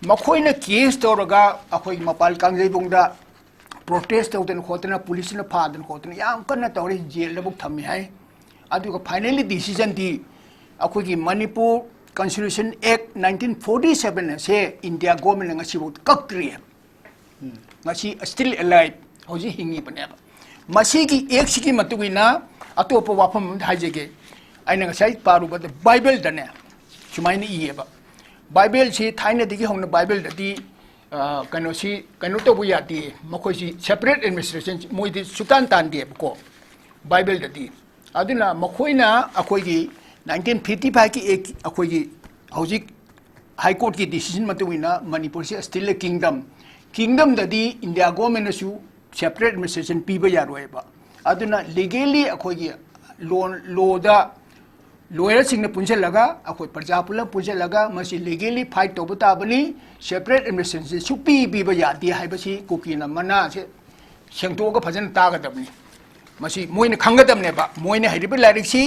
ꯃꯈꯣꯏꯅ ꯀꯦꯁ ꯇꯧꯔꯒ ꯑꯩꯈꯣꯏꯒꯤ ꯃꯄꯥꯜ ꯀꯥꯡꯖꯩꯕꯨꯡꯗ ꯄ꯭ꯔꯣꯇꯦꯁ ꯇꯧꯗꯅ ꯈꯣꯠꯇꯅ, ꯄꯨꯂꯤꯁꯅ ꯐꯥꯗꯅ ꯈꯣꯠꯇꯅ ꯌꯥꯝ ꯀꯟꯅ ꯇꯧꯔꯦ, ꯖꯦꯜꯗꯕꯨꯛ ꯊꯝꯃꯤ ꯍꯥꯏ꯫ ꯑꯗꯨꯒ ꯐꯥꯏꯅꯦꯜꯂꯤ ꯗꯤꯁꯤꯖꯟꯗꯤ ꯑꯩꯈꯣꯏꯒꯤ ꯃꯅꯤꯄꯨꯔ ꯀꯟꯁꯇꯤꯇ꯭ꯌꯨꯁꯟ ꯑꯦꯛ ꯅꯥꯏꯟꯇꯤꯟ ꯐꯣꯔꯇꯤ ꯁꯕꯦꯟ ꯑꯁꯦ ꯏꯟꯗꯤꯌꯥ ꯒꯣꯔꯃꯦꯟꯅ ꯉꯁꯤꯐꯥꯎ ꯀꯛꯇ꯭ꯔꯤ꯫ ꯉꯁꯤ ꯁ꯭ꯇꯤꯜ ꯑꯦꯂꯥꯏꯞ, ꯍꯧꯖꯤꯛ ꯍꯤꯡꯉꯤꯕꯅꯦꯕ꯫ ꯃꯁꯤꯒꯤ ꯑꯦꯛꯁꯤꯒꯤ ꯃꯇꯨꯡ ꯏꯟꯅ ꯑꯇꯣꯞꯄ ꯋꯥꯐꯝ ꯑꯃ ꯍꯥꯏꯖꯒꯦ꯫ ꯑꯩꯅ ꯉꯁꯥꯏ ꯄꯥꯔꯨꯕꯗ ꯕꯥꯏꯕꯜꯗꯅꯦ ꯁꯨꯃꯥꯏꯅ ꯏꯌꯦꯕ꯫ ꯕꯥꯏꯕꯜꯁꯤ ꯊꯥꯏꯅꯗꯒꯤ ꯍꯧꯅ ꯕꯥꯏꯕꯜꯗꯗꯤ, ꯑ, ꯀꯩꯅꯣꯁꯤ ꯀꯩꯅꯣ ꯇꯧꯕ ꯌꯥꯗꯦ, ꯃꯈꯣꯏꯁꯤ ꯁꯦꯄꯔꯦꯠ ꯑꯦꯗꯃꯤꯅꯤꯁꯇ꯭ꯔꯦꯁꯟ ꯃꯣꯏꯗꯤ ꯁꯨꯛꯇꯥꯟ ꯇꯥꯟꯗꯦꯕꯀꯣ ꯕꯥꯏꯕꯜꯗꯗꯤ꯫ ꯑꯗꯨꯅ ꯃꯈꯣꯏꯅ ꯑꯩꯈꯣꯏꯒꯤ ꯅꯥꯏꯟꯇꯤꯟ ꯐꯤꯐꯇꯤ ꯐꯥꯏꯚꯀꯤ ꯑꯦꯛ, ꯑꯩꯈꯣꯏꯒꯤ ꯍꯧꯖꯤꯛ ꯍꯥꯏ ꯀꯣꯔꯠꯀꯤ ꯗꯤꯁꯤꯖꯟ ꯃꯇꯨꯡ ꯏꯟꯅ ꯃꯅꯤꯄꯨꯔꯁꯤ ꯁ꯭ꯇꯤꯜ ꯑꯦ ꯀꯤꯡꯗꯝ, ꯀꯤꯡꯗꯝꯗꯗꯤ ꯏꯟꯗꯤꯌꯥ ꯒꯣꯔꯃꯦꯟꯅꯁꯨ ꯁꯦꯄꯔꯦꯠ ꯑꯦꯗꯃꯤꯅꯤꯁꯇ꯭ꯔꯦꯁꯟ ꯄꯤꯕ ꯌꯥꯔꯣꯏꯕ꯫ ꯑꯗꯨꯅ ꯂꯤꯒꯦꯜꯂꯤ ꯑꯩꯈꯣꯏꯒꯤ ꯂꯣ, ꯂꯣꯗ ꯂꯣꯌꯔꯁꯤꯡꯅ ꯄꯨꯟꯁꯤꯜꯂꯒ, ꯑꯩꯈꯣꯏ ꯄ꯭ꯔꯖꯥ ꯄꯨꯂꯞ ꯄꯨꯟꯁꯤꯜꯂꯒ ꯃꯁꯤ ꯂꯤꯒꯦꯜꯂꯤ ꯐꯥꯏꯠ ꯇꯧꯕ ꯇꯥꯕꯅꯤ꯫ ꯁꯦꯄꯔꯦꯠ ꯑꯦꯗꯃꯤꯅꯤꯁꯇ꯭ꯔꯦꯁꯟꯁꯤ ꯁꯨꯛꯄꯤ ꯄꯤꯕ ꯌꯥꯗꯦ ꯍꯥꯏꯕꯁꯤ ꯀꯨꯀꯤꯅ ꯃꯅꯥꯁꯦ ꯁꯦꯡꯗꯣꯛꯑꯒ ꯐꯖꯅ ꯇꯥꯒꯗꯕꯅꯤ꯫ ꯃꯁꯤ ꯃꯣꯏꯅ ꯈꯪꯒꯗꯕꯅꯦꯕ꯫ ꯃꯣꯏꯅ ꯍꯩꯔꯤꯕ ꯂꯥꯏꯔꯤꯛꯁꯤ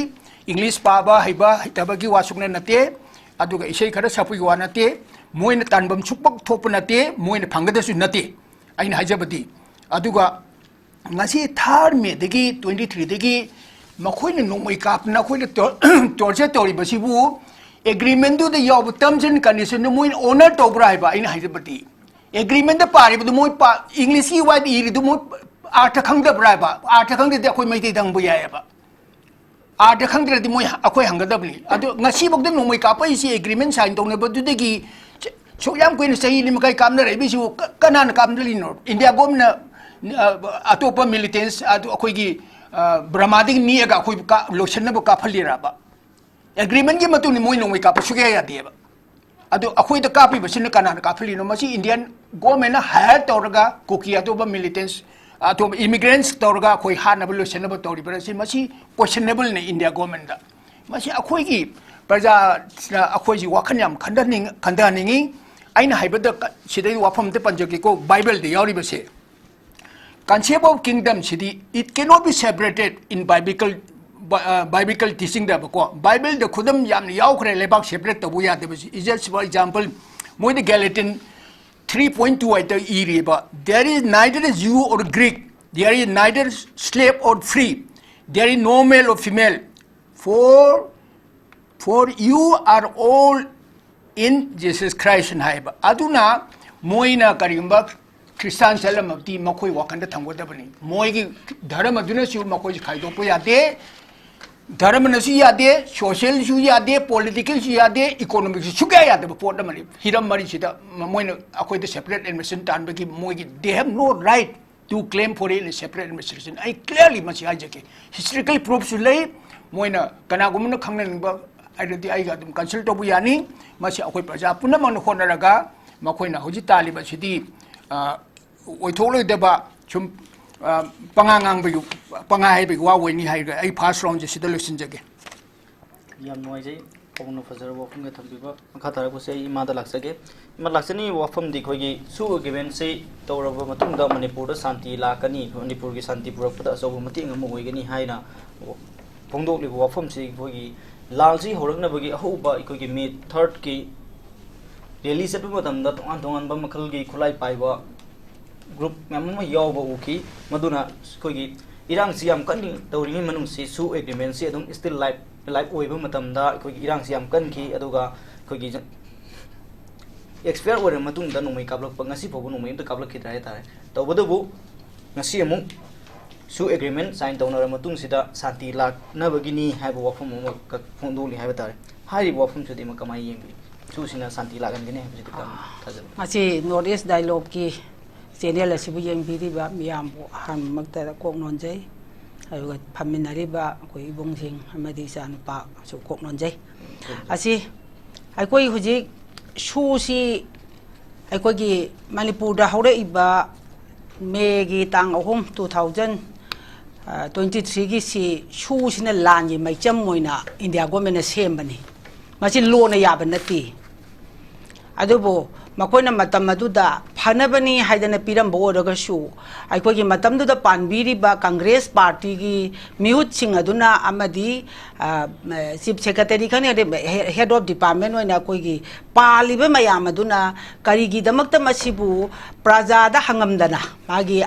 ꯏꯪꯂꯤꯁ ꯄꯥꯕ ꯍꯩꯕ ꯍꯩꯇꯕꯒꯤ ꯋꯥ ꯁꯨꯛꯅ ꯅꯠꯇꯦ, ꯑꯗꯨꯒ ꯏꯁꯩ ꯈꯔ ꯁꯛꯄꯒꯤ ꯋꯥ ꯅꯠꯇꯦ, ꯃꯣꯏꯅ ꯇꯥꯟꯐꯝ ꯁꯨꯛꯄ ꯊꯣꯛꯄ ꯅꯠꯇꯦ, ꯃꯣꯏꯅ ꯐꯪꯒꯗꯕꯁꯨ ꯅꯠꯇꯦ꯫ ꯑꯩꯅ ꯍꯥꯏꯖꯕꯗꯤ, ꯑꯗꯨꯒ ꯉꯁꯤ ꯊꯥꯔꯠ ꯃꯦꯗꯒꯤ, ꯇ꯭ꯋꯦꯟꯇꯤ ꯊ꯭ꯔꯤꯗꯒꯤ ꯃꯈꯣꯏꯅ ꯅꯣꯡꯃꯩ ꯀꯥꯞꯇꯅ ꯑꯩꯈꯣꯏꯗ ꯇꯣꯔ-, ꯇꯣꯔꯆꯔ ꯇꯧꯔꯤꯕꯁꯤꯕꯨ ꯑꯦꯒ꯭ꯔꯤꯃꯦꯟꯗꯨꯗ ꯌꯥꯎꯕ ꯇꯔꯝꯁ ꯑꯦꯟ ꯀꯟꯗꯤꯁꯟꯗꯨ ꯃꯣꯏꯅ ꯑꯣꯅꯔ ꯇꯧꯕ꯭ꯔꯥ ꯍꯥꯏꯕ ꯑꯩꯅ ꯍꯥꯏꯖꯕꯗꯤ꯫ ꯑꯦꯒ꯭ꯔꯤꯃꯦꯟꯗ ꯄꯥꯔꯤꯕꯗꯨ ꯃꯣꯏ ꯄꯥ-, ꯏꯪꯂꯤꯁꯀꯤ ꯋꯥꯗ ꯏꯔꯤꯗꯨ ꯃꯣꯏ ꯑꯥꯔꯊ ꯈꯪꯗꯕ꯭ꯔꯥ ꯍꯥꯏꯕ? ꯑꯥꯔꯊ ꯈꯪꯗ꯭ꯔꯗꯤ ꯑꯩꯈꯣꯏ ꯃꯩꯇꯩꯗ ꯍꯪꯕ ꯌꯥꯏꯑꯕ꯫ ꯑꯥꯔꯊ ꯈꯪꯗ꯭ꯔꯗꯤ ꯃꯣꯏ, ꯑꯩꯈꯣꯏ ꯍꯪꯒꯗꯕꯅꯤ꯫ ꯑꯗꯣ ꯉꯁꯤꯐꯥꯎꯗ ꯅꯣꯡꯃꯩ ꯀꯥꯞꯄꯛꯏꯁꯤ ꯑꯦꯒ꯭ꯔꯤꯃꯦꯟ ꯁꯥꯏꯟ ꯇꯧꯅꯕꯗꯨꯗꯒꯤ ꯁ-, ꯁꯨꯛ ꯌꯥꯝ ꯀꯨꯏꯅ ꯆꯍꯤ ꯅꯤꯐꯨ ꯃꯈꯥꯏ ꯀꯥꯞꯅꯔꯛꯏꯕꯁꯤꯕꯨ ꯀ-, ꯀꯅꯥꯅ ꯀꯥꯞꯅꯔꯤꯅꯣ? ꯏꯟꯗꯤꯌꯥ ꯒꯣꯔꯃꯦꯟꯅ, ꯑ, ꯑꯇꯣꯞꯄ ꯃꯤꯂꯤꯇꯦꯟꯁ ꯑꯗꯨ ꯑꯩꯈꯣꯏꯒꯤ, ꯑ, ꯕꯔꯃꯥꯗꯒꯤ ꯅꯦꯛꯑꯒ ꯑꯩꯈꯣꯏ ꯀꯥ-, ꯂꯣꯏꯁꯤꯟꯅꯕ ꯀꯥꯞꯍꯜꯂꯤꯔꯕ? ꯑꯦꯒ꯭ꯔꯤꯃꯦꯟꯒꯤ ꯃꯇꯨꯡ ꯏꯟꯅ ꯃꯣꯏ ꯅꯣꯡꯃꯩ ꯀꯥꯞꯄ ꯁꯨꯛꯌꯥ ꯌꯥꯗꯦꯕ꯫ ꯑꯗꯨ ꯑꯩꯈꯣꯏꯗ ꯀꯥꯞꯄꯤꯕꯁꯤꯅ ꯀꯅꯥꯅ ꯀꯥꯞꯍꯜꯂꯤꯅꯣ? ꯃꯁꯤ ꯏꯟꯗꯤꯌꯥꯟ ꯒꯣꯔꯃꯦꯟꯅ ꯍꯥꯌꯔ ꯇꯧꯔꯒ ꯀꯨꯀꯤ ꯑꯇꯣꯞꯄ ꯃꯤꯂꯤꯇꯦꯟꯁ, ꯑꯇꯣꯞꯄ ꯏꯃꯤꯒ꯭ꯔꯦꯟꯁ ꯇꯧꯔꯒ ꯑꯩꯈꯣꯏ ꯍꯥꯠꯅꯕ ꯂꯣꯏꯁꯤꯟꯅꯕ ꯇꯧꯔꯤꯕ꯭ꯔꯥ? ꯁꯤ, ꯃꯁꯤ ꯀꯣꯏꯁꯟꯅꯦꯕꯜꯅ ꯏꯟꯗꯤꯌꯥ ꯒꯣꯔꯃꯦꯟꯗ꯫ ꯃꯁꯤ ꯑꯩꯈꯣꯏꯒꯤ ꯄ꯭ꯔꯖꯥ, ꯑꯩꯈꯣꯏꯁꯤ ꯋꯥꯈꯜ ꯌꯥꯝ ꯈꯟꯊꯅꯤꯡ-, ꯈꯟꯊꯍꯟꯅꯤꯡꯉꯤ꯫ ꯑꯩꯅ ꯍꯥꯏꯕꯗ ꯀ-, ꯁꯤꯗꯩ ꯋꯥꯐꯝ ꯑꯝꯇ ꯄꯟꯖꯒꯦꯀꯣ, ꯕꯥꯏꯕꯜꯗ ꯌꯥꯎꯔꯤꯕꯁꯦ꯫ Concept of kingdom CD, it cannot be separated in biblical, bi-, uh, biblical teaching ꯗꯕꯀꯣ꯫ ꯕꯥꯏꯕꯜꯗ ꯈꯨꯗꯝ ꯌꯥꯝꯅ ꯌꯥꯎꯈ꯭ꯔꯦ, ꯂꯩꯕꯥꯛ separate ꯇꯧꯕ ꯌꯥꯗꯕꯁꯤ꯫ Is just, for example, ꯃꯣꯏꯗ Galatian three point two ꯍꯥꯏꯗ ꯏꯔꯤꯕ, "There is neither Jew or Greek, there is neither slave or free, there is no male or female, for, for you are all in Jesus Christ" ꯍꯥꯏꯕ꯫ ꯑꯗꯨꯅ ꯃꯣꯏꯅ ꯀꯔꯤꯒꯨꯝꯕ Christian ꯆꯠꯂꯝꯃꯕꯗꯤ ꯃꯈꯣꯏ ꯋꯥꯈꯜꯗ ꯊꯝꯒꯗꯕꯅꯤ꯫ ꯃꯣꯏꯒꯤ ꯙꯔꯃꯗꯨꯅꯁꯨ ꯃꯈꯣꯏꯁꯤ ꯈꯥꯏꯗꯣꯛꯄ ꯌꯥꯗꯦ, ꯙꯔꯃꯅꯁꯨ ꯌꯥꯗꯦ, ꯁꯣꯁꯤꯌꯦꯜꯁꯨ ꯌꯥꯗꯦ, ꯄꯣꯂꯤꯇꯤꯀꯦꯜꯁꯨ ꯌꯥꯗꯦ, ꯏꯀꯣꯅꯣꯃꯤꯛꯁꯨ ꯁꯨꯛꯌꯥ ꯌꯥꯗꯕ ꯄꯣꯠ ꯑꯃꯅꯤ꯫ ꯍꯤꯔꯝ ꯃꯔꯤꯁꯤꯗ ꯃ-, ꯃꯣꯏꯅ ꯑꯩꯈꯣꯏꯗ separate administration ꯇꯥꯟꯕꯒꯤ ꯃꯣꯏꯒꯤ, they have no right to claim for a separate administration꯫ ꯑꯩ clearly ꯃꯁꯤ ꯍꯥꯏꯖꯒꯦ, historical proofꯁꯨ ꯂꯩ꯫ ꯃꯣꯏꯅ ꯀꯅꯥꯒꯨꯝꯕꯅ ꯈꯪꯅꯅꯤꯡꯕ ꯍꯥꯏꯔꯗꯤ ꯑꯩꯒ ꯑꯗꯨꯝ consult ꯇꯧꯕ ꯌꯥꯅꯤ꯫ ꯃꯁꯤ ꯑꯩꯈꯣꯏ ꯄ꯭ꯔꯖꯥ ꯄꯨꯝꯅꯃꯛꯅ ꯍꯣꯠꯅꯔꯒ ꯃꯈꯣꯏꯅ ꯍꯧꯖꯤꯛ ꯇꯥꯜꯂꯤꯕ ꯑꯁꯤꯗꯤ, ꯑ, ꯑꯣꯏꯊꯣꯛꯂꯣꯏꯗꯕ, ꯁꯨꯝ, ꯑ, ꯄꯉꯥ ꯉꯥꯡꯕꯒꯤ, ꯄꯉꯥ ꯍꯥꯏꯕꯒꯤ ꯋꯥ ꯑꯣꯏꯅꯤ ꯍꯥꯏꯔꯒ ꯑꯩ first roundꯁꯦ ꯁꯤꯗ ꯂꯣꯏꯁꯤꯟꯖꯒꯦ꯫ ꯌꯥꯝ ꯅꯨꯡꯉꯥꯏꯖꯩ, ꯄꯥꯕꯨꯡꯅ ꯐꯖꯔꯕ ꯋꯥꯐꯝꯒ ꯊꯝꯕꯤꯕ꯫ ꯃꯈꯥ ꯇꯥꯔꯛꯄꯁꯦ ꯑꯩ ꯏꯃꯥꯗ ꯂꯥꯛꯆꯒꯦ꯫ ꯏꯃꯥ, ꯂꯥꯛꯆꯅꯤꯡꯉꯤꯕ ꯋꯥꯐꯝꯗꯤ ꯑꯩꯈꯣꯏꯒꯤ ꯁꯨ ꯑꯦꯒ꯭ꯔꯤꯃꯦꯟꯁꯤ ꯇꯧꯔꯕ ꯃꯇꯨꯡꯗ ꯃꯅꯤꯄꯨꯔꯗ ꯁꯥꯟꯇꯤ ꯂꯥꯛꯀꯅꯤ, ꯃꯅꯤꯄꯨꯔꯒꯤ ꯁꯥꯟꯇꯤ ꯄꯨꯔꯛꯄꯗ ꯑꯆꯧꯕ ꯃꯇꯦꯡ ꯑꯃ ꯑꯣꯏꯒꯅꯤ ꯍꯥꯏꯅ ꯐꯣꯡꯗꯣꯛꯂꯤꯕ ꯋꯥꯐꯝꯁꯤ ꯑꯩꯈꯣꯏꯒꯤ ꯂꯥꯜꯁꯤ ꯍꯧꯔꯛꯅꯕꯒꯤ ꯑꯍꯧꯕ ꯑꯩꯈꯣꯏꯒꯤ ꯃꯦ ꯊꯥꯔꯠꯀꯤ ꯔꯦꯂꯤ ꯆꯠꯄ ꯃꯇꯝꯗ ꯇꯣꯉꯥꯟ ꯇꯣꯉꯥꯟꯕ ꯃꯈꯜꯒꯤ ꯈꯨꯠꯂꯥꯏ ꯄꯥꯏꯕ ꯒ꯭ꯔꯨꯞ ꯃꯌꯥꯝ ꯑꯃ ꯌꯥꯎꯕ ꯎꯈꯤ꯫ ꯃꯗꯨꯅ ꯑꯩꯈꯣꯏꯒꯤ ꯏꯔꯥꯡꯁꯤ ꯌꯥꯝ ꯀꯟꯅ ꯇꯧꯔꯤꯉꯩ ꯃꯅꯨꯡꯁꯤ ꯁꯨ ꯑꯦꯒ꯭ꯔꯤꯃꯦꯟꯁꯤ ꯑꯗꯨꯝ still live, live ꯑꯣꯏꯕ ꯃꯇꯝꯗ ꯑꯩꯈꯣꯏꯒꯤ ꯏꯔꯥꯡꯁꯤ ꯌꯥꯝ ꯀꯟꯈꯤ꯫ ꯑꯗꯨꯒ ꯑꯩꯈꯣꯏꯒꯤ expire ꯑꯣꯏꯔꯕ ꯃꯇꯨꯡꯗ ꯅꯣꯡꯃꯩ ꯀꯥꯞꯂꯛꯄ, ꯉꯁꯤ ꯐꯥꯎꯕ ꯅꯣꯡꯃꯩ ꯑꯝꯇ ꯀꯥꯞꯂꯛꯈꯤꯗ꯭ꯔꯦ ꯍꯥꯏꯇꯥꯔꯦ꯫ ꯇꯧꯕꯇꯕꯨ ꯉꯁꯤ ꯑꯃꯨꯛ ꯁꯨ ꯑꯦꯒ꯭ꯔꯤꯃꯦꯟ ꯁꯥꯏꯟ ꯇꯧꯅꯔꯕ ꯃꯇꯨꯡꯁꯤꯗ ꯁꯥꯟꯇꯤ ꯂꯥꯛꯅꯕꯒꯤꯅꯤ ꯍꯥꯏꯕ ꯋꯥꯐꯝ ꯑꯃꯈꯛ ꯐꯣꯡꯗꯣꯛꯂꯤ ꯍꯥꯏꯕ ꯇꯥꯔꯦ꯫ ꯍꯥꯏꯔꯤꯕ ꯋꯥꯐꯝꯁꯤꯗꯤ ꯑꯃ ꯀꯃꯥꯏꯅ ꯌꯦꯡꯕꯤ? ꯁꯨꯁꯤꯅ ꯁꯥꯟꯇꯤ ꯂꯥꯛꯍꯟꯒꯅꯤ ꯍꯥꯏꯕꯁꯤꯗꯤ ꯀꯔꯝꯅ ꯊꯥꯖꯕ? ꯃꯁꯤ North East Dialogueꯀꯤ channel ꯑꯁꯤꯕꯨ ꯌꯦꯡꯕꯤꯔꯤꯕ ꯃꯤꯌꯥꯝꯕꯨ ꯑꯍꯥꯟꯕꯃꯛꯇꯗ ꯀꯣꯛ ꯅꯣꯟꯖꯩ꯫ ꯑꯗꯨꯒ ꯐꯝꯃꯤꯟꯅꯔꯤꯕ ꯑꯩꯈꯣꯏ ꯏꯕꯨꯡꯁꯤꯡ ꯑꯃꯗꯤ ꯏꯆꯥꯅꯨꯄꯥꯁꯨ ꯀꯣꯛ ꯅꯣꯟꯖꯩ꯫ ꯑꯁꯤ ꯑꯩꯈꯣꯏ ꯍꯧꯖꯤꯛ ꯁꯨꯁꯤ ꯑꯩꯈꯣꯏꯒꯤ ꯃꯅꯤꯄꯨꯔꯗ ꯍꯧꯔꯛꯏꯕ ꯃꯦꯒꯤ ꯇꯥꯡ ꯑꯍꯨꯝ, two thousand twenty three ꯒꯤꯁꯤ ꯁꯨꯁꯤꯅ ꯂꯥꯟꯒꯤ ꯃꯩꯆꯝ ꯑꯣꯏꯅ ꯏꯟꯗꯤꯌꯥ ꯒꯣꯔꯃꯦꯟꯅ ꯁꯦꯝꯕꯅꯤ꯫ ꯃꯁꯤ ꯂꯣꯅ ꯌꯥꯕ ꯅꯠꯇꯦ꯫ ꯑꯗꯨꯕꯨ ꯃꯈꯣꯏꯅ ꯃꯇꯝ ꯑꯗꯨꯗ ꯐꯅꯕꯅꯤ ꯍꯥꯏꯗꯅ ꯄꯤꯔꯝꯕ ꯑꯣꯏꯔꯒꯁꯨ, ꯑꯩꯈꯣꯏꯒꯤ ꯃꯇꯝꯗꯨꯗ ꯄꯥꯟꯕꯤꯔꯤꯕ ꯀꯪꯒ꯭ꯔꯦꯁ ꯄꯥꯔꯇꯤꯒꯤ ꯃꯤꯍꯨꯠꯁꯤꯡ ꯑꯗꯨꯅ ꯑꯃꯗꯤ, ꯑ, ꯆꯤꯐ ꯁꯦꯀ꯭ꯔꯦꯇꯔꯤ ꯈꯪꯗꯦ, ꯍꯦ-, ꯍꯦꯗ ꯑꯣꯐ ꯗꯤꯄꯥꯔꯠꯃꯦꯟ ꯑꯣꯏꯅ ꯑꯩꯈꯣꯏꯒꯤ ꯄꯥꯜꯂꯤꯕ ꯃꯌꯥꯝ ꯑꯗꯨꯅ ꯀꯔꯤꯒꯤꯗꯃꯛꯇ ꯃꯁꯤꯕꯨ ꯄ꯭ꯔꯖꯥꯗ ꯍꯪꯉꯝꯗꯅ ꯃꯥꯒꯤ,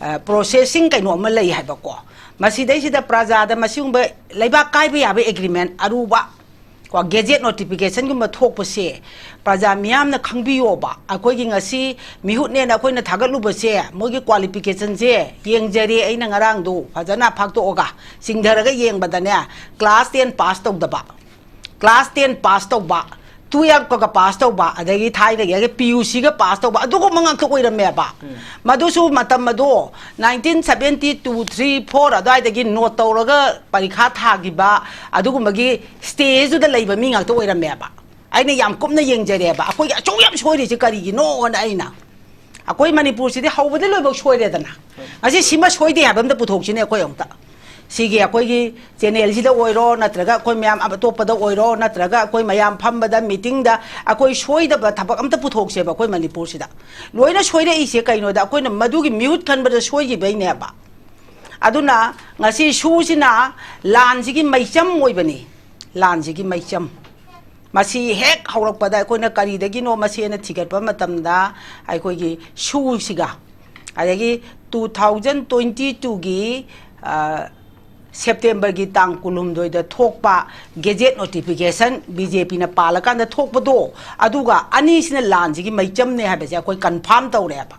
ꯑ, ꯄ꯭ꯔꯣꯁꯦꯁꯤꯡ ꯀꯩꯅꯣ ꯑꯃ ꯂꯩ ꯍꯥꯏꯕꯀꯣ꯫ ꯃꯁꯤꯗꯩꯁꯤꯗ ꯄ꯭ꯔꯖꯥꯗ ꯃꯁꯤꯒꯨꯝꯕ ꯂꯩꯕꯥꯛ ꯀꯥꯏꯕ ꯌꯥꯕ ꯑꯦꯒ꯭ꯔꯤꯃꯦꯟ ꯑꯔꯨꯕ ꯀꯣ, ꯒꯦꯖꯦꯠ ꯅꯣꯇꯤꯐꯤꯀꯦꯁꯟꯒꯨꯝꯕ ꯊꯣꯛꯄꯁꯦ ꯄ꯭ꯔꯖꯥ ꯃꯤꯌꯥꯝꯅ ꯈꯪꯕꯤꯌꯣꯕ꯫ ꯑꯩꯈꯣꯏꯒꯤ ꯉꯁꯤ ꯃꯤꯍꯨꯠꯅꯦꯅ ꯑꯩꯈꯣꯏꯅ ꯊꯥꯒꯠꯂꯨꯕꯁꯦ, ꯃꯣꯏꯒꯤ ꯀ꯭ꯋꯥꯂꯤꯐꯤꯀꯦꯁꯟꯁꯦ ꯌꯦꯡꯖꯔꯦ ꯑꯩꯅ ꯉꯔꯥꯡꯗꯣ, ꯐꯖꯅ ꯐꯥꯛꯇꯣꯛꯑꯒ ꯆꯤꯡꯊꯔꯒ ꯌꯦꯡꯕꯗꯅꯦ, ꯀ꯭ꯂꯥꯁ ꯇꯦꯟ ꯄꯥꯁ ꯇꯧꯗꯕ, ꯀ꯭ꯂꯥꯁ ꯇꯦꯟ ꯄꯥꯁ ꯇꯧꯕ, ꯇꯨꯌꯦꯜꯞꯀꯒ ꯄꯥꯁ ꯇꯧꯕ, ꯑꯗꯒꯤ ꯊꯥꯏꯅꯒꯤ ꯄꯤ ꯌꯨ ꯁꯤꯒ ꯄꯥꯁ ꯇꯧꯕ, ꯑꯗꯨꯒꯨꯝꯕ ꯉꯥꯛꯇ ꯑꯣꯏꯔꯝꯃꯦꯕ꯫ ꯃꯗꯨꯁꯨ ꯃꯇꯝ ꯑꯗꯣ nineteen seventy two, three, four ꯑꯗꯨꯋꯥꯏꯗꯒꯤ ꯅꯣꯠ ꯇꯧꯔꯒ ꯄꯔꯤꯈꯥ ꯊꯥꯈꯤꯕ ꯑꯗꯨꯒꯨꯝꯕꯒꯤ ꯁ꯭ꯇꯦꯖꯇꯨꯗ ꯂꯩꯕ ꯃꯤ ꯉꯥꯛꯇ ꯑꯣꯏꯔꯝꯃꯦꯕ꯫ ꯑꯩꯅ ꯌꯥꯝ ꯀꯨꯞꯅ ꯌꯦꯡꯖꯔꯦꯕ, ꯑꯩꯈꯣꯏꯒꯤ ꯑꯁꯨꯛ ꯌꯥꯝ ꯁꯣꯏꯔꯤꯁꯦ ꯀꯔꯤꯒꯤꯅꯣꯅ꯫ ꯑꯩꯅ, ꯑꯩꯈꯣꯏ ꯃꯅꯤꯄꯨꯔꯁꯤꯗꯤ ꯍꯧꯕꯗꯩ ꯂꯣꯏꯕꯧ ꯁꯣꯏꯔꯦꯗꯅ꯫ ꯉꯁꯤ ꯁꯤꯃ ꯁꯣꯏꯗꯦ ꯍꯥꯏꯕ ꯑꯝꯇ ꯄꯨꯊꯣꯛꯁꯤꯅꯦ ꯑꯩꯈꯣꯏ ꯑꯃꯨꯛꯇ꯫ ꯁꯤꯒꯤ ꯑꯩꯈꯣꯏꯒꯤ ꯆꯦꯅꯦꯜꯁꯤꯗ ꯑꯣꯏꯔꯣ, ꯅꯠꯇ꯭ꯔꯒ ꯑꯩꯈꯣꯏ ꯃꯌꯥꯝ ꯑꯇꯣꯞꯄꯗ ꯑꯣꯏꯔꯣ, ꯅꯠꯇ꯭ꯔꯒ ꯑꯩꯈꯣꯏ ꯃꯌꯥꯝ ꯐꯝꯕꯗ, ꯃꯤꯇꯤꯡꯗ ꯑꯩꯈꯣꯏ ꯁꯣꯏꯗꯕ ꯊꯕꯛ ꯑꯝꯇ ꯄꯨꯊꯣꯛꯁꯦꯕ ꯑꯩꯈꯣꯏ ꯃꯅꯤꯄꯨꯔꯁꯤꯗ꯫ ꯂꯣꯏꯅ ꯁꯣꯏꯔꯛꯏꯁꯦ ꯀꯩꯅꯣꯗ, ꯑꯩꯈꯣꯏꯅ ꯃꯗꯨꯒꯤ ꯃꯤꯍꯨꯠ ꯈꯟꯕꯗ ꯁꯣꯏꯈꯤꯕꯩꯅꯦꯕ꯫ ꯑꯗꯨꯅ ꯉꯁꯤ ꯁꯨꯁꯤꯅ ꯂꯥꯟꯁꯤꯒꯤ ꯃꯩꯆꯝ ꯑꯣꯏꯕꯅꯤ, ꯂꯥꯟꯁꯤꯒꯤ ꯃꯩꯆꯝ꯫ ꯃꯁꯤ ꯍꯦꯛ ꯍꯧꯔꯛꯄꯗ ꯑꯩꯈꯣꯏꯅ ꯀꯔꯤꯗꯒꯤꯅꯣ ꯃꯁꯦꯅ ꯊꯤꯒꯠꯄ ꯃꯇꯝꯗ ꯑꯩꯈꯣꯏꯒꯤ ꯁꯨꯁꯤꯒ, ꯑꯗꯒꯤ two thousand twenty two ꯒꯤ, ꯑ, ꯁꯦꯞꯇꯦꯝꯕꯔꯒꯤ ꯇꯥꯡ ꯀꯨꯟꯍꯨꯝꯗꯣꯏꯗ ꯊꯣꯛꯄ ꯒꯦꯖꯦꯠ ꯅꯣꯇꯤꯐꯤꯀꯦꯁꯟ ꯕꯤ ꯖꯦ ꯄꯤꯅ ꯄꯥꯜꯂꯀꯥꯟꯗ ꯊꯣꯛꯄꯗꯣ, ꯑꯗꯨꯒ ꯑꯅꯤꯁꯤꯅ ꯂꯥꯟꯁꯤꯒꯤ ꯃꯩꯆꯝꯅꯦ ꯍꯥꯏꯕꯁꯦ ꯑꯩꯈꯣꯏ ꯀꯟꯐꯥꯔꯝ ꯇꯧꯔꯦꯕ꯫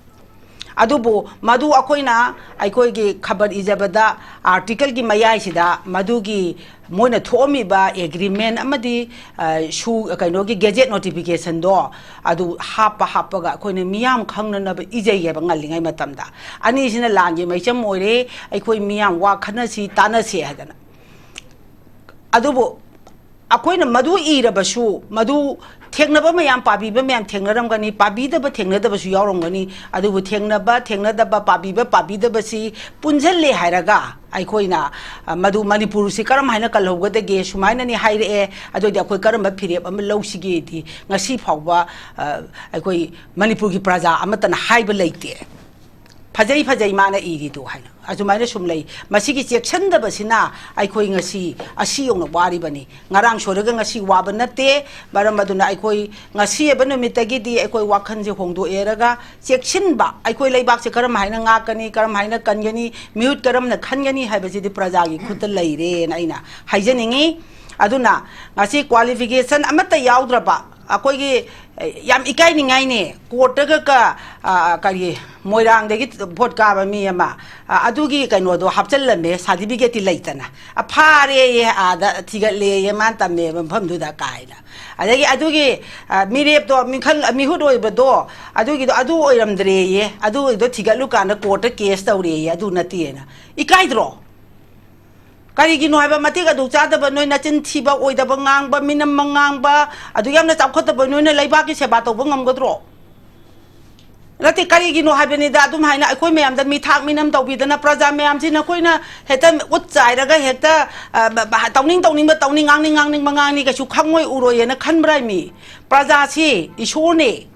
ꯑꯗꯨꯕꯨ ꯃꯗꯨ ꯑꯩꯈꯣꯏꯅ ꯑꯩꯈꯣꯏꯒꯤ ꯈꯕꯔ ꯏꯖꯕꯗ ꯑꯥꯔꯇꯤꯀꯜꯒꯤ ꯃꯌꯥꯏꯁꯤꯗ ꯃꯗꯨꯒꯤ ꯃꯣꯏꯅ ꯊꯣꯛꯑꯝꯃꯤꯕ ꯑꯦꯒ꯭ꯔꯤꯃꯦꯟ ꯑꯃꯗꯤ, ꯑ, ꯁꯨ-, ꯀꯩꯅꯣꯒꯤ ꯒꯦꯖꯦꯠ ꯅꯣꯇꯤꯐꯤꯀꯦꯁꯟꯗꯣ ꯑꯗꯨ ꯍꯥꯞꯄ ꯍꯥꯞꯄꯒ ꯑꯩꯈꯣꯏꯅ ꯃꯤꯌꯥꯝ ꯈꯪꯅꯅꯕ ꯏꯖꯩꯌꯦꯕ ꯉꯜꯂꯤꯉꯩ ꯃꯇꯝꯗ꯫ ꯑꯅꯤꯁꯤꯅ ꯂꯥꯟꯒꯤ ꯃꯩꯆꯝ ꯑꯣꯏꯔꯦ, ꯑꯩꯈꯣꯏ ꯃꯤꯌꯥꯝ ꯋꯥ ꯈꯟꯅꯁꯤ, ꯇꯥꯟꯅꯁꯤ ꯍꯥꯏꯗꯅ꯫ ꯑꯗꯨꯕꯨ ꯑꯩꯈꯣꯏꯅ ꯃꯗꯨ ꯏꯔꯕꯁꯨ, ꯃꯗꯨ ꯊꯦꯡꯅꯕ ꯃꯌꯥꯝ, ꯄꯥꯕꯤꯕ ꯃꯌꯥꯝ ꯊꯦꯡꯅꯔꯝꯒꯅꯤ, ꯄꯥꯕꯤꯗꯕ ꯊꯦꯡꯅꯗꯕꯁꯨ ꯌꯥꯎꯔꯝꯒꯅꯤ꯫ ꯑꯗꯨꯕꯨ ꯊꯦꯡꯅꯕ ꯊꯦꯡꯅꯗꯕ, ꯄꯥꯕꯤꯕ ꯄꯥꯕꯤꯗꯕꯁꯤ ꯄꯨꯟꯁꯤꯜꯂꯦ ꯍꯥꯏꯔꯒ ꯑꯩꯈꯣꯏꯅ, ꯑ, ꯃꯗꯨ ꯃꯅꯤꯄꯨꯔꯁꯤ ꯀꯔꯝ ꯍꯥꯏꯅ ꯀꯜꯍꯧꯒꯗꯒꯦ, ꯁꯨꯃꯥꯏꯅꯅꯤ ꯍꯥꯏꯔꯛꯑꯦ, ꯑꯗꯨꯑꯣꯏꯗꯤ ꯑꯩꯈꯣꯏ ꯀꯔꯝꯕ ꯐꯤꯔꯦꯞ ꯑꯃ ꯂꯧꯁꯤꯒꯦꯗꯤ ꯉꯁꯤ ꯐꯥꯎꯕ, ꯑ, ꯑꯩꯈꯣꯏ ꯃꯅꯤꯄꯨꯔꯒꯤ ꯄ꯭ꯔꯖꯥ ꯑꯃꯠꯇꯅ ꯍꯥꯏꯕ ꯂꯩꯇꯦ꯫ ꯐꯖꯩ, ꯐꯖꯩ ꯃꯥꯅ ꯏꯔꯤꯗꯨ ꯍꯥꯏꯅ꯫ ꯑꯁꯨꯃꯥꯏꯅ ꯁꯨꯝ ꯂꯩ꯫ ꯃꯁꯤꯒꯤ ꯆꯦꯛꯁꯤꯟꯗꯕꯁꯤꯅ ꯑꯩꯈꯣꯏ ꯉꯁꯤ ꯑꯁꯤ ꯌꯧꯅ ꯋꯥꯔꯤꯕꯅꯤ꯫ ꯉꯔꯥꯡ ꯁꯣꯏꯔꯒ ꯉꯁꯤ ꯋꯥꯕ ꯅꯠꯇꯦ꯫ ꯃꯔꯝ ꯑꯗꯨꯅ ꯑꯩꯈꯣꯏ ꯉꯁꯤ ꯍꯥꯏꯕ ꯅꯨꯃꯤꯠꯇꯒꯤꯗꯤ ꯑꯩꯈꯣꯏ ꯋꯥꯈꯜꯁꯦ ꯍꯣꯡꯗꯣꯛꯑꯦꯔꯒ ꯆꯦꯛꯁꯤꯟꯕ, ꯑꯩꯈꯣꯏ ꯂꯩꯕꯥꯛꯁꯦ ꯀꯔꯝ ꯍꯥꯏꯅ ꯉꯥꯛꯀꯅꯤ, ꯀꯔꯝ ꯍꯥꯏꯅ ꯀꯟꯒꯅꯤ, ꯃꯤꯍꯨꯠ ꯀꯔꯝꯅ ꯈꯟꯒꯅꯤ ꯍꯥꯏꯕꯁꯤꯗꯤ ꯄ꯭ꯔꯖꯥꯒꯤ ꯈꯨꯠꯇ ꯂꯩꯔꯦꯅ ꯑꯩꯅ ꯍꯥꯏꯖꯅꯤꯡꯉꯤ꯫ ꯑꯗꯨꯅ ꯉꯁꯤ ꯀ꯭ꯋꯥꯂꯤꯐꯤꯀꯦꯁꯟ ꯑꯃꯠꯇ ꯌꯥꯎꯗ꯭ꯔꯕ ꯑꯩꯈꯣꯏꯒꯤ, ꯑꯦ, ꯌꯥꯝ ꯏꯀꯥꯏꯅꯤꯡꯉꯥꯏꯅꯦ꯫ ꯀꯣꯔꯠꯇꯒ ꯀ-, ꯑ, ꯀꯔꯤ, ꯃꯣꯏꯔꯥꯡꯗꯒꯤ ꯚꯣꯠ ꯀꯥꯕ ꯃꯤ ꯑꯃ, ꯑ, ꯑꯗꯨꯒꯤ ꯀꯩꯅꯣꯗꯣ ꯍꯥꯞꯆꯜꯂꯝꯃꯦ, ꯁꯥꯔꯇꯤꯐꯤꯀꯦꯠꯇꯤ ꯂꯩꯇꯅ꯫ ꯑ, ꯐꯥꯔꯦꯌꯦ, ꯑꯥꯗ ꯊꯤꯒꯠꯂꯦꯌꯦ, ꯃꯥꯅ ꯇꯝꯃꯦ ꯃꯐꯝꯗꯨꯗ ꯀꯥꯏꯅ꯫ ꯑꯗꯒꯤ ꯑꯗꯨꯒꯤ, ꯑ, ꯃꯤꯔꯦꯞꯇꯣ, ꯃꯤꯈꯜ-, ꯃꯤꯍꯨꯠ ꯑꯣꯏꯕꯗꯣ, ꯑꯗꯨꯒꯤꯗꯣ ꯑꯗꯨ ꯑꯣꯏꯔꯝꯗ꯭ꯔꯦꯌꯦ, ꯑꯗꯨꯒꯤꯗꯣ ꯊꯤꯒꯠꯂꯨꯀꯥꯟꯗ ꯀꯣꯔꯠꯇ ꯀꯦꯁ ꯇꯧꯔꯦꯌꯦ, ꯑꯗꯨ ꯅꯠꯇꯦꯅ꯫ ꯏꯀꯥꯏꯗ꯭ꯔꯣ? ꯀꯔꯤꯒꯤꯅꯣ ꯍꯥꯏꯕ, ꯃꯇꯤꯛ ꯑꯗꯨ ꯆꯥꯗꯕ, ꯅꯣꯏ ꯅꯆꯤꯟ ꯊꯤꯕ, ꯑꯣꯏꯗꯕ ꯉꯥꯡꯕ, ꯃꯤꯅꯝꯕ ꯉꯥꯡꯕ, ꯑꯗꯨ ꯌꯥꯝꯅ ꯆꯥꯎꯈꯠꯇꯕ, ꯅꯣꯏꯅ ꯂꯩꯕꯥꯛꯀꯤ ꯁꯦꯕꯥ ꯇꯧꯕ ꯉꯝꯒꯗ꯭ꯔꯣ? ꯅꯠꯇꯦ, ꯀꯔꯤꯒꯤꯅꯣ ꯍꯥꯏꯕꯅꯤꯗ, ꯑꯗꯨꯝ ꯍꯥꯏꯅ ꯑꯩꯈꯣꯏ ꯃꯌꯥꯝꯗ ꯃꯤꯊꯥꯛ ꯃꯤꯅꯝ ꯇꯧꯕꯤꯗꯅ, ꯄ꯭ꯔꯖꯥ ꯃꯌꯥꯝꯁꯤ ꯅꯈꯣꯏꯅ ꯍꯦꯛꯇ ꯎꯠ ꯆꯥꯏꯔꯒ ꯍꯦꯛꯇ, ꯑ, ꯕ-, ꯕ-, ꯇꯧꯅꯤꯡ ꯇꯧꯅꯤꯡꯕ ꯇꯧꯅꯤ, ꯉꯥꯡꯅꯤꯡ ꯉꯥꯡꯅꯤꯡꯕ ꯉꯥꯡꯅꯤ, ꯀꯩꯁꯨ ꯈꯪꯉꯣꯏ ꯎꯔꯣꯏꯌꯦꯅ ꯈꯟꯕ꯭ꯔꯥ ꯃꯤ? ꯄ꯭ꯔꯖꯥꯁꯤ ꯏꯁꯣꯔꯅꯦ꯫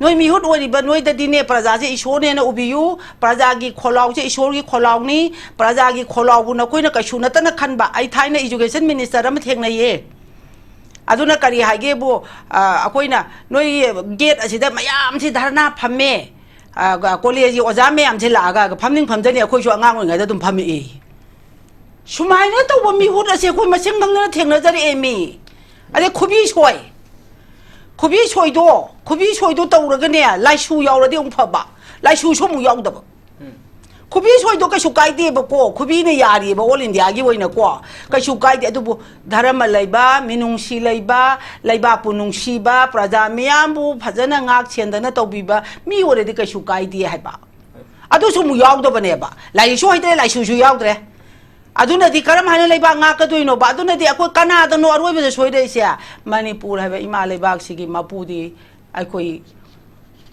ꯅꯣꯏ ꯃꯤꯍꯨꯠ ꯑꯣꯏꯔꯤꯕ ꯅꯣꯏꯗꯗꯤꯅꯦ, ꯄ꯭ꯔꯖꯥꯁꯦ ꯏꯁꯣꯔꯅꯦꯅ ꯎꯕꯤꯌꯨ, ꯄ꯭ꯔꯖꯥꯒꯤ ꯈꯣꯜꯂꯥꯎꯁꯦ ꯏꯁꯣꯔꯒꯤ ꯈꯣꯜꯂꯥꯎꯅꯤ, ꯄ꯭ꯔꯖꯥꯒꯤ ꯈꯣꯜꯂꯥꯎꯕꯨ ꯅꯈꯣꯏꯅ ꯀꯩꯁꯨ ꯅꯠꯇꯅ ꯈꯟꯕ꯫ ꯑꯩ ꯊꯥꯏꯅ ꯏꯖꯨꯀꯦꯁꯟ ꯃꯤꯅꯤꯁꯇꯔ ꯑꯃ ꯊꯦꯡꯅꯩꯌꯦ, ꯑꯗꯨꯅ ꯀꯔꯤ ꯍꯥꯏꯒꯦꯕꯨ, ꯑ, ꯑꯩꯈꯣꯏꯅ ꯅꯣꯏ ꯒꯦꯠ ꯑꯁꯤꯗ ꯃꯌꯥꯝꯁꯤ ꯙꯔꯅꯥ ꯐꯝꯃꯦ, ꯑ, ꯀꯣꯂꯦꯖꯀꯤ ꯑꯣꯖꯥ ꯃꯌꯥꯝꯁꯦ ꯂꯥꯛꯑꯒ ꯐꯝꯅꯤꯡ ꯐꯝꯖꯅꯤ, ꯑꯩꯈꯣꯏꯁꯨ ꯑꯉꯥꯡ ꯑꯣꯏꯔꯤꯉꯩꯗ ꯑꯗꯨꯝ ꯐꯝꯃꯛꯏ꯫ ꯁꯨꯃꯥꯏꯅ ꯇꯧꯕ ꯃꯤꯍꯨꯠ ꯑꯁꯦ ꯑꯩꯈꯣꯏ ꯃꯁꯦꯟ ꯈꯪꯗꯅ ꯊꯦꯡꯅꯖꯔꯛꯑꯦ ꯃꯤ꯫ ꯑꯗꯩ ꯈꯨꯕꯤ ꯁꯣꯏ, ꯈꯨꯕꯤ ꯁꯣꯏꯗꯣ, ꯈꯨꯕꯤ ꯁꯣꯏꯗꯣ ꯇꯧꯔꯒꯅꯦ, ꯂꯥꯏꯁꯨ ꯌꯥꯎꯔꯗꯤ ꯑꯃꯨꯛ ꯐꯕ, ꯂꯥꯏꯁꯨꯁꯨ ꯑꯃꯨꯛ ꯌꯥꯎꯗꯕ꯫ ꯈꯨꯕꯤ ꯁꯣꯏꯗꯣ ꯀꯩꯁꯨ ꯀꯥꯏꯗꯦꯕꯀꯣ, ꯈꯨꯕꯤꯅ ꯌꯥꯔꯤꯑꯕ ꯑꯣꯜ ꯏꯟꯗꯤꯌꯥꯒꯤ ꯑꯣꯏꯅꯀꯣ, ꯀꯩꯁꯨ ꯀꯥꯏꯗꯦ꯫ ꯑꯗꯨꯕꯨ ꯙꯔꯃ ꯂꯩꯕ, ꯃꯤꯅꯨꯡꯁꯤ ꯂꯩꯕ, ꯂꯩꯕꯥꯛꯄꯨ ꯅꯨꯡꯁꯤꯕ, ꯄ꯭ꯔꯖꯥ ꯃꯤꯌꯥꯝꯕꯨ ꯐꯖꯅ ꯉꯥꯛ ꯁꯦꯟꯗꯅ ꯇꯧꯕꯤꯕ ꯃꯤ ꯑꯣꯏꯔꯗꯤ ꯀꯩꯁꯨ ꯀꯥꯏꯗꯦ ꯍꯥꯏꯕ꯫ ꯑꯗꯨꯁꯨ ꯑꯃꯨꯛ ꯌꯥꯎꯗꯕꯅꯦꯕ꯫ ꯂꯥꯏꯔꯤꯛꯁꯨ ꯍꯩꯇ꯭ꯔꯦ, ꯂꯥꯏꯁꯨꯁꯨ ꯌꯥꯎꯗ꯭ꯔꯦ꯫ ꯑꯗꯨꯅꯗꯤ ꯀꯔꯝ ꯍꯥꯏꯅ ꯂꯩꯕꯥꯛ ꯉꯥꯛꯀꯗꯣꯏꯅꯣꯕ? ꯑꯗꯨꯅꯗꯤ ꯑꯩꯈꯣꯏ ꯀꯅꯥꯗꯅꯣ ꯑꯔꯣꯏꯕꯗ ꯁꯣꯏꯔꯛꯏꯁꯦ? ꯃꯅꯤꯄꯨꯔ ꯍꯥꯏꯕ ꯏꯃꯥ ꯂꯩꯕꯥꯛꯁꯤꯒꯤ ꯃꯄꯨꯗꯤ ꯑꯩꯈꯣꯏ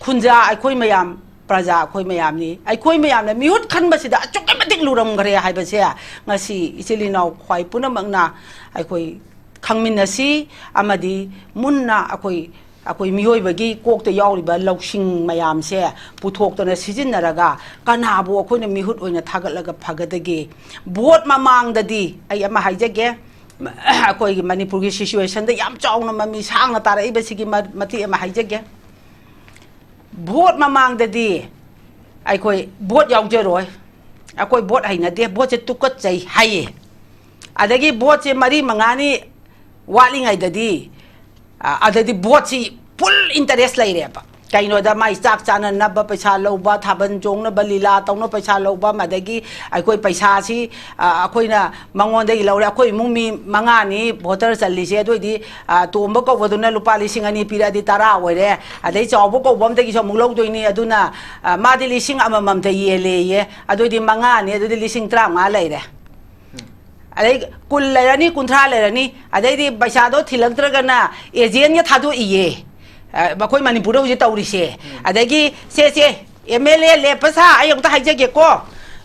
ꯈꯨꯟꯖꯥ, ꯑꯩꯈꯣꯏ ꯃꯌꯥꯝ, ꯄ꯭ꯔꯖꯥ ꯑꯩꯈꯣꯏ ꯃꯌꯥꯝꯅꯤ꯫ ꯑꯩꯈꯣꯏ ꯃꯌꯥꯝꯅ ꯃꯤꯍꯨꯠ ꯈꯟꯕꯁꯤꯗ ꯑꯁꯨꯛꯀꯤ ꯃꯇꯤꯛ ꯂꯨꯔꯝꯈ꯭ꯔꯦ ꯍꯥꯏꯕꯁꯦ ꯉꯁꯤ ꯏꯆꯤꯜ ꯏꯅꯥꯎ ꯈ꯭ꯋꯥꯏ ꯄꯨꯝꯅꯃꯛꯅ ꯑꯩꯈꯣꯏ ꯈꯪꯃꯤꯟꯅꯁꯤ꯫ ꯑꯃꯗꯤ ꯃꯨꯟꯅ ꯑꯩꯈꯣꯏ, ꯑꯩꯈꯣꯏ ꯃꯤꯑꯣꯏꯕꯒꯤ ꯀꯣꯛꯇ ꯌꯥꯎꯔꯤꯕ ꯂꯧꯁꯤꯡ ꯃꯌꯥꯝꯁꯦ ꯄꯨꯊꯣꯛꯇꯅ ꯁꯤꯖꯤꯟꯅꯔꯒ ꯀꯅꯥꯕꯨ ꯑꯩꯈꯣꯏꯅ ꯃꯤꯍꯨꯠ ꯑꯣꯏꯅ ꯊꯥꯒꯠꯂꯒ ꯐꯒꯗꯒꯦ? ꯚꯣꯠ ꯃꯃꯥꯡꯗꯗꯤ ꯑꯩ ꯑꯃ ꯍꯥꯏꯖꯒꯦ, ꯑꯩꯈꯣꯏꯒꯤ ꯃꯅꯤꯄꯨꯔꯒꯤ ꯁꯤꯆꯨꯋꯦꯁꯟꯗ ꯌꯥꯝ ꯆꯥꯎꯅ ꯃꯃꯤ ꯁꯥꯡꯅ ꯇꯥꯔꯛꯏꯕꯁꯤꯒꯤ ꯃ-, ꯃꯇꯦꯛ ꯑꯃ ꯍꯥꯏꯖꯒꯦ꯫ ꯚꯣꯠ ꯃꯃꯥꯡꯗꯗꯤ ꯑꯩꯈꯣꯏ ꯚꯣꯠ ꯌꯥꯎꯖꯔꯣꯏ, ꯑꯩꯈꯣꯏ ꯚꯣꯠ ꯍꯩꯅꯗꯦ, ꯚꯣꯠꯁꯦ ꯇꯨꯀꯠꯆꯩ ꯍꯥꯏꯌꯦ꯫ ꯑꯗꯒꯤ ꯚꯣꯠꯁꯦ ꯃꯔꯤ ꯃꯉꯥꯅꯤ ꯋꯥꯠꯂꯤꯉꯩꯗꯗꯤ, ꯑ, ꯑꯗꯗꯤ ꯚꯣꯠꯁꯤ ꯐꯨꯜ ꯏꯟꯇꯔꯦꯁ ꯂꯩꯔꯦꯕ꯫ ꯀꯩꯅꯣꯗ ꯃꯥꯏ ꯆꯥꯛ ꯆꯥꯅꯅꯕ ꯄꯩꯁꯥ ꯂꯧꯕ, ꯊꯥꯕꯜ ꯆꯣꯡꯅꯕ, ꯂꯤꯂꯥ ꯇꯧꯅꯕ ꯄꯩꯁꯥ ꯂꯧꯕ, ꯑꯗꯒꯤ ꯑꯩꯈꯣꯏ ꯄꯩꯁꯥꯁꯤ, ꯑ, ꯑꯩꯈꯣꯏꯅ ꯃꯉꯣꯟꯗꯒꯤ ꯂꯧꯔꯦ꯫ ꯑꯩꯈꯣꯏ ꯏꯃꯨꯡ ꯃꯤ ꯃꯉꯥꯅꯤ ꯚꯣꯇꯔ ꯆꯜꯂꯤꯁꯦ, ꯑꯗꯨ ꯑꯣꯏꯗꯤ, ꯑ, ꯇꯣꯝꯕ ꯀꯧꯕꯗꯨꯅ ꯂꯨꯄꯥ ꯂꯤꯁꯤꯡ ꯑꯅꯤ ꯄꯤꯔꯛꯑꯗꯤ ꯇꯔꯥ ꯑꯣꯏꯔꯦ꯫ ꯑꯗꯩ ꯆꯥꯎꯕ ꯀꯧꯕ ꯑꯃꯗꯒꯤꯁꯨ ꯑꯃꯨꯛ ꯂꯧꯗꯣꯏꯅꯤ, ꯑꯗꯨꯅ, ꯑ, ꯃꯥꯗꯤ ꯂꯤꯁꯤꯡ ꯑꯃꯃꯝꯇ ꯌꯦꯜꯂꯦꯌꯦ꯫ ꯑꯗꯨꯑꯣꯏꯗꯤ ꯃꯉꯥꯅꯤ, ꯑꯗꯨꯗꯤ ꯂꯤꯁꯤꯡ ꯇꯔꯥꯃꯉꯥ ꯂꯩꯔꯦ꯫ ꯑꯗꯩ ꯀꯨꯟ ꯂꯩꯔꯅꯤ, ꯀꯨꯟꯊ꯭ꯔꯥ ꯂꯩꯔꯅꯤ, ꯑꯗꯩꯗꯤ ꯄꯩꯁꯥꯗꯣ ꯊꯤꯜꯂꯛꯇ꯭ꯔꯒꯅ ꯑꯦꯖꯦꯟꯒ ꯊꯥꯗꯣꯛꯏꯌꯦ꯫ ꯑ, ꯑꯩꯈꯣꯏ ꯃꯅꯤꯄꯨꯔꯗ ꯍꯧꯖꯤꯛ ꯇꯧꯔꯤꯁꯦ꯫ ꯑꯗꯒꯤ ꯁꯦ, ꯁꯦ, ꯑꯦꯝ ꯑꯦꯜ ꯑꯦ ꯂꯦꯞꯄ ꯁꯥ, ꯑꯩ ꯑꯃꯨꯛꯇ ꯍꯥꯏꯖꯒꯦꯀꯣ꯫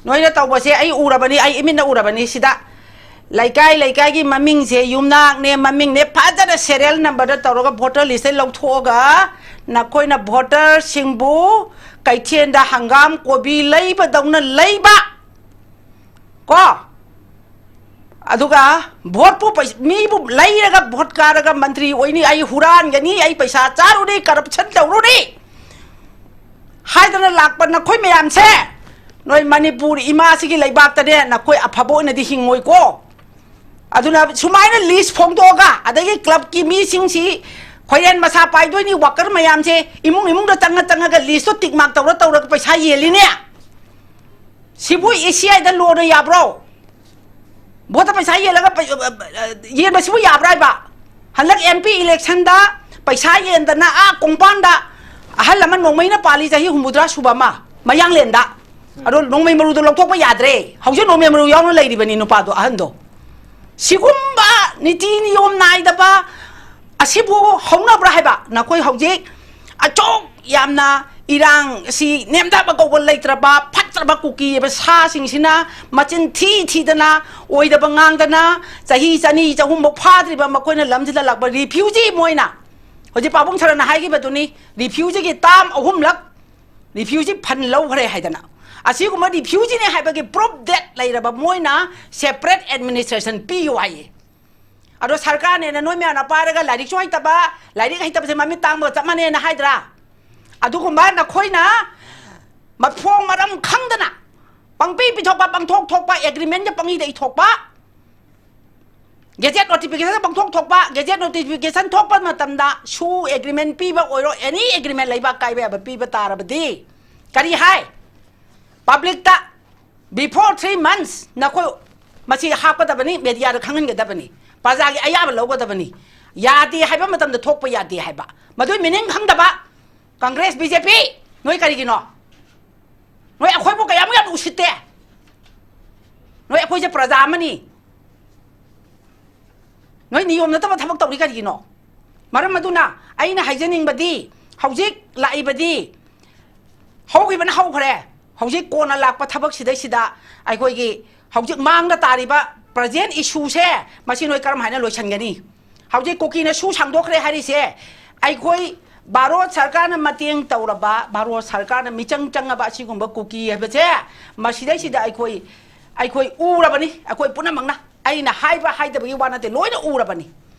ꯅꯣꯏꯅ ꯇꯧꯕꯁꯦ ꯑꯩ ꯎꯔꯕꯅꯤ, ꯑꯩ ꯏꯃꯤꯠꯅ ꯎꯔꯕꯅꯤ ꯁꯤꯗ꯫ ꯂꯩꯀꯥꯏ ꯂꯩꯀꯥꯏꯒꯤ ꯃꯃꯤꯡꯁꯦ, ꯌꯨꯝꯅꯥꯛꯅꯦ, ꯃꯃꯤꯡꯅꯦ, ꯐꯖꯅ ꯁꯦꯔꯤꯌꯦꯜ ꯅꯝꯕꯔꯗ ꯇꯧꯔꯒ ꯚꯣꯇꯔ ꯂꯤꯁꯇ ꯂꯧꯊꯣꯛꯑꯒ ꯅꯈꯣꯏꯅ ꯚꯣꯇꯔꯁꯤꯡꯕꯨ ꯀꯩꯊꯦꯜꯗ ꯍꯪꯒꯥꯝ ꯀꯣꯕꯤ ꯂꯩꯕꯗꯧꯅ ꯂꯩꯕ꯫ ꯀꯣ? ꯑꯗꯨꯒ ꯚꯣꯠꯄꯨ ꯄꯩ-, ꯃꯤꯕꯨ ꯂꯩꯔꯒ ꯚꯣꯠ ꯀꯥꯔꯒ ꯃꯟꯇ꯭ꯔꯤ ꯑꯣꯏꯅꯤ, ꯑꯩ ꯍꯨꯔꯥꯟꯒꯅꯤ, ꯑꯩ ꯄꯩꯁꯥ ꯆꯥꯔꯨꯅꯤ, ꯀꯔꯞꯁꯟ ꯇꯧꯔꯨꯅꯤ ꯍꯥꯏꯗꯅ ꯂꯥꯛꯄ ꯅꯈꯣꯏ ꯃꯌꯥꯝꯁꯦ, ꯅꯣꯏ ꯃꯅꯤꯄꯨꯔ ꯏꯃꯥꯁꯤꯒꯤ ꯂꯩꯕꯥꯛꯇꯅꯦ, ꯅꯈꯣꯏ ꯑꯐꯕ ꯑꯣꯏꯅꯗꯤ ꯍꯤꯡꯉꯣꯏꯀꯣ꯫ ꯑꯗꯨꯅ ꯁꯨꯃꯥꯏꯅ ꯂꯤꯁ ꯐꯣꯡꯗꯣꯛꯑꯒ, ꯑꯗꯒꯤ ꯀ꯭ꯂꯕꯀꯤ ꯃꯤꯁꯤꯡꯁꯤ ꯈꯣꯏꯔꯦꯟ ꯃꯁꯥ ꯄꯥꯏꯗꯣꯏꯅꯤ꯫ ꯋꯥꯀꯔ ꯃꯌꯥꯝꯁꯦ ꯏꯃꯨꯡ ꯏꯃꯨꯡꯗ ꯆꯪꯉ ꯆꯪꯉꯒ ꯂꯤꯁꯇꯣ ꯇꯤꯛ ꯃꯥꯔꯛ ꯇꯧꯔ ꯇꯧꯔꯒ ꯄꯩꯁꯥ ꯌꯦꯜꯂꯤꯅꯦ꯫ ꯁꯤꯕꯨ ꯑꯦꯁꯤꯌꯥꯗ ꯂꯣꯅ ꯌꯥꯕ꯭ꯔꯣ? ꯚꯣꯠꯇ ꯄꯩꯁꯥ ꯌꯦꯜꯂꯒ ꯄꯩ-, ꯑ, ꯑ, ꯑ, ꯌꯦꯟꯕꯁꯤꯕꯨ ꯌꯥꯕ꯭ꯔꯥ ꯍꯥꯏꯕ? ꯍꯟꯗꯛ ꯑꯦꯝ ꯄꯤ ꯏꯂꯦꯛꯁꯟꯗ ꯄꯩꯁꯥ ꯌꯦꯟꯗꯅ ꯑꯥ ꯀꯣꯡꯄꯥꯟꯗ ꯑꯍꯜ ꯑꯃ ꯅꯣꯡꯃꯩꯅ ꯄꯥꯜꯂꯤ, ꯆꯍꯤ ꯍꯨꯝꯐꯨꯇꯔꯥ ꯁꯨꯕ ꯑꯃ, ꯃꯌꯥꯡꯂꯦꯟꯗ꯫ ꯑꯗꯣ ꯅꯣꯡꯃꯩ ꯃꯔꯨꯗꯣ ꯂꯧꯊꯣꯛꯄ ꯌꯥꯗ꯭ꯔꯦ꯫ ꯍꯧꯖꯤꯛ ꯅꯣꯡꯃꯩ ꯃꯔꯨ ꯌꯥꯎꯅ ꯂꯩꯔꯤꯕꯅꯤ ꯅꯨꯄꯥꯗꯣ, ꯑꯍꯟꯗꯣ꯫ ꯁꯤꯒꯨꯝꯕ ꯅꯤꯇꯤ ꯅꯤꯌꯣꯝ ꯅꯥꯏꯗꯕ ꯑꯁꯤꯕꯨ ꯍꯧꯅꯕ꯭ꯔꯥ ꯍꯥꯏꯕ? ꯅꯈꯣꯏ ꯍꯧꯖꯤꯛ ꯑꯆꯧ ꯌꯥꯝꯅ ꯏꯔꯥꯡ ꯑꯁꯤ ꯅꯦꯝꯊꯕ ꯀꯧꯕ ꯂꯩꯇ꯭ꯔꯕ ꯐꯠꯇ꯭ꯔꯕ ꯀꯨꯀꯤ ꯍꯥꯏꯕ ꯁꯥꯁꯤꯡꯁꯤꯅ ꯃꯆꯤꯟ ꯊꯤ ꯊꯤꯗꯅ, ꯑꯣꯏꯗꯕ ꯉꯥꯡꯗꯅ, ꯆꯍꯤ ꯆꯅꯤ ꯆꯍꯨꯝꯐꯥꯎ ꯐꯥꯗ꯭ꯔꯤꯕ ꯃꯈꯣꯏꯅ ꯂꯝꯁꯤꯗ ꯂꯥꯛꯄ ꯔꯤꯐ꯭ꯌꯨꯖꯤ ꯃꯣꯏꯅ꯫ ꯍꯧꯖꯤꯛ ꯄꯥꯕꯨꯡ ꯁꯔꯅ ꯍꯥꯏꯈꯤꯕꯗꯨꯅꯤ, ꯔꯤꯐ꯭ꯌꯨꯖꯤꯒꯤ ꯇꯥꯝ ꯑꯍꯨꯝꯂꯛ ꯔꯤꯐ꯭ꯌꯨꯖꯤ ꯐꯟ ꯂꯧꯈ꯭ꯔꯦ ꯍꯥꯏꯗꯅ꯫ ꯑꯁꯤꯒꯨꯝꯕ ꯔꯤꯐ꯭ꯌꯨꯖꯤꯅꯦ ꯍꯥꯏꯕꯒꯤ ꯄ꯭ꯔꯨꯐ ꯗꯦꯠ ꯂꯩꯔꯕ ꯃꯣꯏꯅ ꯁꯦꯄꯔꯦꯠ ꯑꯦꯗꯃꯤꯅꯤꯁꯇ꯭ꯔꯦꯁꯟ ꯄꯤꯌꯨ ꯍꯥꯏꯌꯦ꯫ ꯑꯗꯣ ꯁꯔꯀꯥꯔꯅꯦꯅ ꯅꯣꯏ ꯃꯌꯥꯝꯅ ꯄꯥꯏꯔꯒ ꯂꯥꯏꯔꯤꯛꯁꯨ ꯍꯩꯇꯕ, ꯂꯥꯏꯔꯤꯛ ꯍꯩꯇꯕꯁꯦ ꯃꯃꯤꯠ ꯇꯥꯡꯕꯒ ꯆꯞ ꯃꯥꯟꯅꯩꯅ ꯍꯥꯏꯗ꯭ꯔꯥ? ꯑꯗꯨꯒꯨꯝꯕ ꯅꯈꯣꯏꯅ ꯃꯐꯣꯡ ꯃꯔꯝ ꯈꯪꯗꯅ ꯄꯪꯄꯤ ꯄꯤꯊꯣꯛꯄ, ꯄꯪꯊꯣꯛ ꯊꯣꯛꯄ, ꯑꯦꯒ꯭ꯔꯤꯃꯦꯟꯒ ꯄꯪꯏꯗ ꯏꯊꯣꯛꯄ, ꯒꯦꯖꯦꯠ ꯅꯣꯇꯤꯐꯤꯀꯦꯁꯟ ꯄꯪꯊꯣꯛ ꯊꯣꯛꯄ, ꯒꯦꯖꯦꯠ ꯅꯣꯇꯤꯐꯤꯀꯦꯁꯟ ꯊꯣꯛꯄ ꯃꯇꯝꯗ ꯁꯨ ꯑꯦꯒ꯭ꯔꯤꯃꯦꯟ ꯄꯤꯕ ꯑꯣꯏꯔꯣ, ꯑꯦꯅꯤ ꯑꯦꯒ꯭ꯔꯤꯃꯦꯟ ꯂꯩꯕꯥꯛ ꯀꯥꯏꯕ ꯌꯥꯕ ꯄꯤꯕ ꯇꯥꯔꯕꯗꯤ ꯀꯔꯤ ꯍꯥꯏ? ꯄꯕ꯭ꯂꯤꯛꯇ before three months ꯅꯈꯣꯏ ꯃꯁꯤ ꯍꯥꯞꯀꯗꯕꯅꯤ, ꯃꯦꯗꯤꯌꯥꯗ ꯈꯪꯍꯟꯒꯗꯕꯅꯤ, ꯄ꯭ꯔꯖꯥꯒꯤ ꯑꯌꯥꯕ ꯂꯧꯒꯗꯕꯅꯤ꯫ ꯌꯥꯗꯦ ꯍꯥꯏꯕ ꯃꯇꯝꯗ ꯊꯣꯛꯄ ꯌꯥꯗꯦ ꯍꯥꯏꯕ꯫ ꯃꯗꯨꯏ ꯃꯤꯅꯤꯡ ꯈꯪꯗꯕ ꯀꯪꯒ꯭ꯔꯦꯁ, ꯕꯤ ꯖꯦ ꯄꯤ, ꯅꯣꯏ ꯀꯔꯤꯒꯤꯅꯣ? ꯅꯣꯏ ꯑꯩꯈꯣꯏꯕꯨ ꯀꯌꯥꯃꯨꯛ ꯌꯥꯝꯅ ꯎꯁꯤꯠꯇꯦ? ꯅꯣꯏ ꯑꯩꯈꯣꯏꯁꯦ ꯄ꯭ꯔꯖꯥ ꯑꯃꯅꯤ꯫ ꯅꯣꯏ ꯅꯤꯌꯣꯝ ꯅꯠꯇꯕ ꯊꯕꯛ ꯇꯧꯔꯤ ꯀꯔꯤꯒꯤꯅꯣ? ꯃꯔꯝ ꯑꯗꯨꯅ ꯑꯩꯅ ꯍꯥꯏꯖꯅꯤꯡꯕꯗꯤ, ꯍꯧꯖꯤꯛ ꯂꯥꯛꯏꯕꯗꯤ ꯍꯧꯈꯤꯕꯅ ꯍꯧꯈ꯭ꯔꯦ꯫ ꯍꯧꯖꯤꯛ ꯀꯣꯟꯅ ꯂꯥꯛꯄ ꯊꯕꯛꯁꯤꯗꯩꯁꯤꯗ ꯑꯩꯈꯣꯏꯒꯤ ꯍꯧꯖꯤꯛ ꯃꯥꯡꯗ ꯇꯥꯔꯤꯕ present issue ꯁꯦ, ꯃꯁꯤ ꯅꯣꯏ ꯀꯔꯝ ꯍꯥꯏꯅ ꯂꯣꯏꯁꯤꯟꯒꯅꯤ? ꯍꯧꯖꯤꯛ ꯀꯨꯀꯤꯅ ꯁꯨ ꯁꯥꯡꯗꯣꯛꯈ꯭ꯔꯦ ꯍꯥꯏꯔꯤꯁꯦ, ꯑꯩꯈꯣꯏ ꯚꯥꯔꯠ ꯁꯔꯀꯥꯔꯅ ꯃꯇꯦꯡ ꯇꯧꯔꯕ, ꯚꯥꯔꯠ ꯁꯔꯀꯥꯔꯅ ꯃꯤꯆꯪ ꯆꯪꯉꯕ ꯑꯁꯤꯒꯨꯝꯕ ꯀꯨꯀꯤ ꯍꯥꯏꯕꯁꯦ, ꯃꯁꯤꯗꯩꯁꯤꯗ ꯑꯩꯈꯣꯏ, ꯑꯩꯈꯣꯏ ꯎꯔꯕꯅꯤ, ꯑꯩꯈꯣꯏ ꯄꯨꯝꯅꯃꯛꯅ꯫ ꯑꯩꯅ ꯍꯥꯏꯕ ꯍꯥꯏꯗꯕꯒꯤ ꯋꯥ ꯅꯠꯇꯦ, ꯂꯣꯏꯅ ꯎꯔꯕꯅꯤ꯫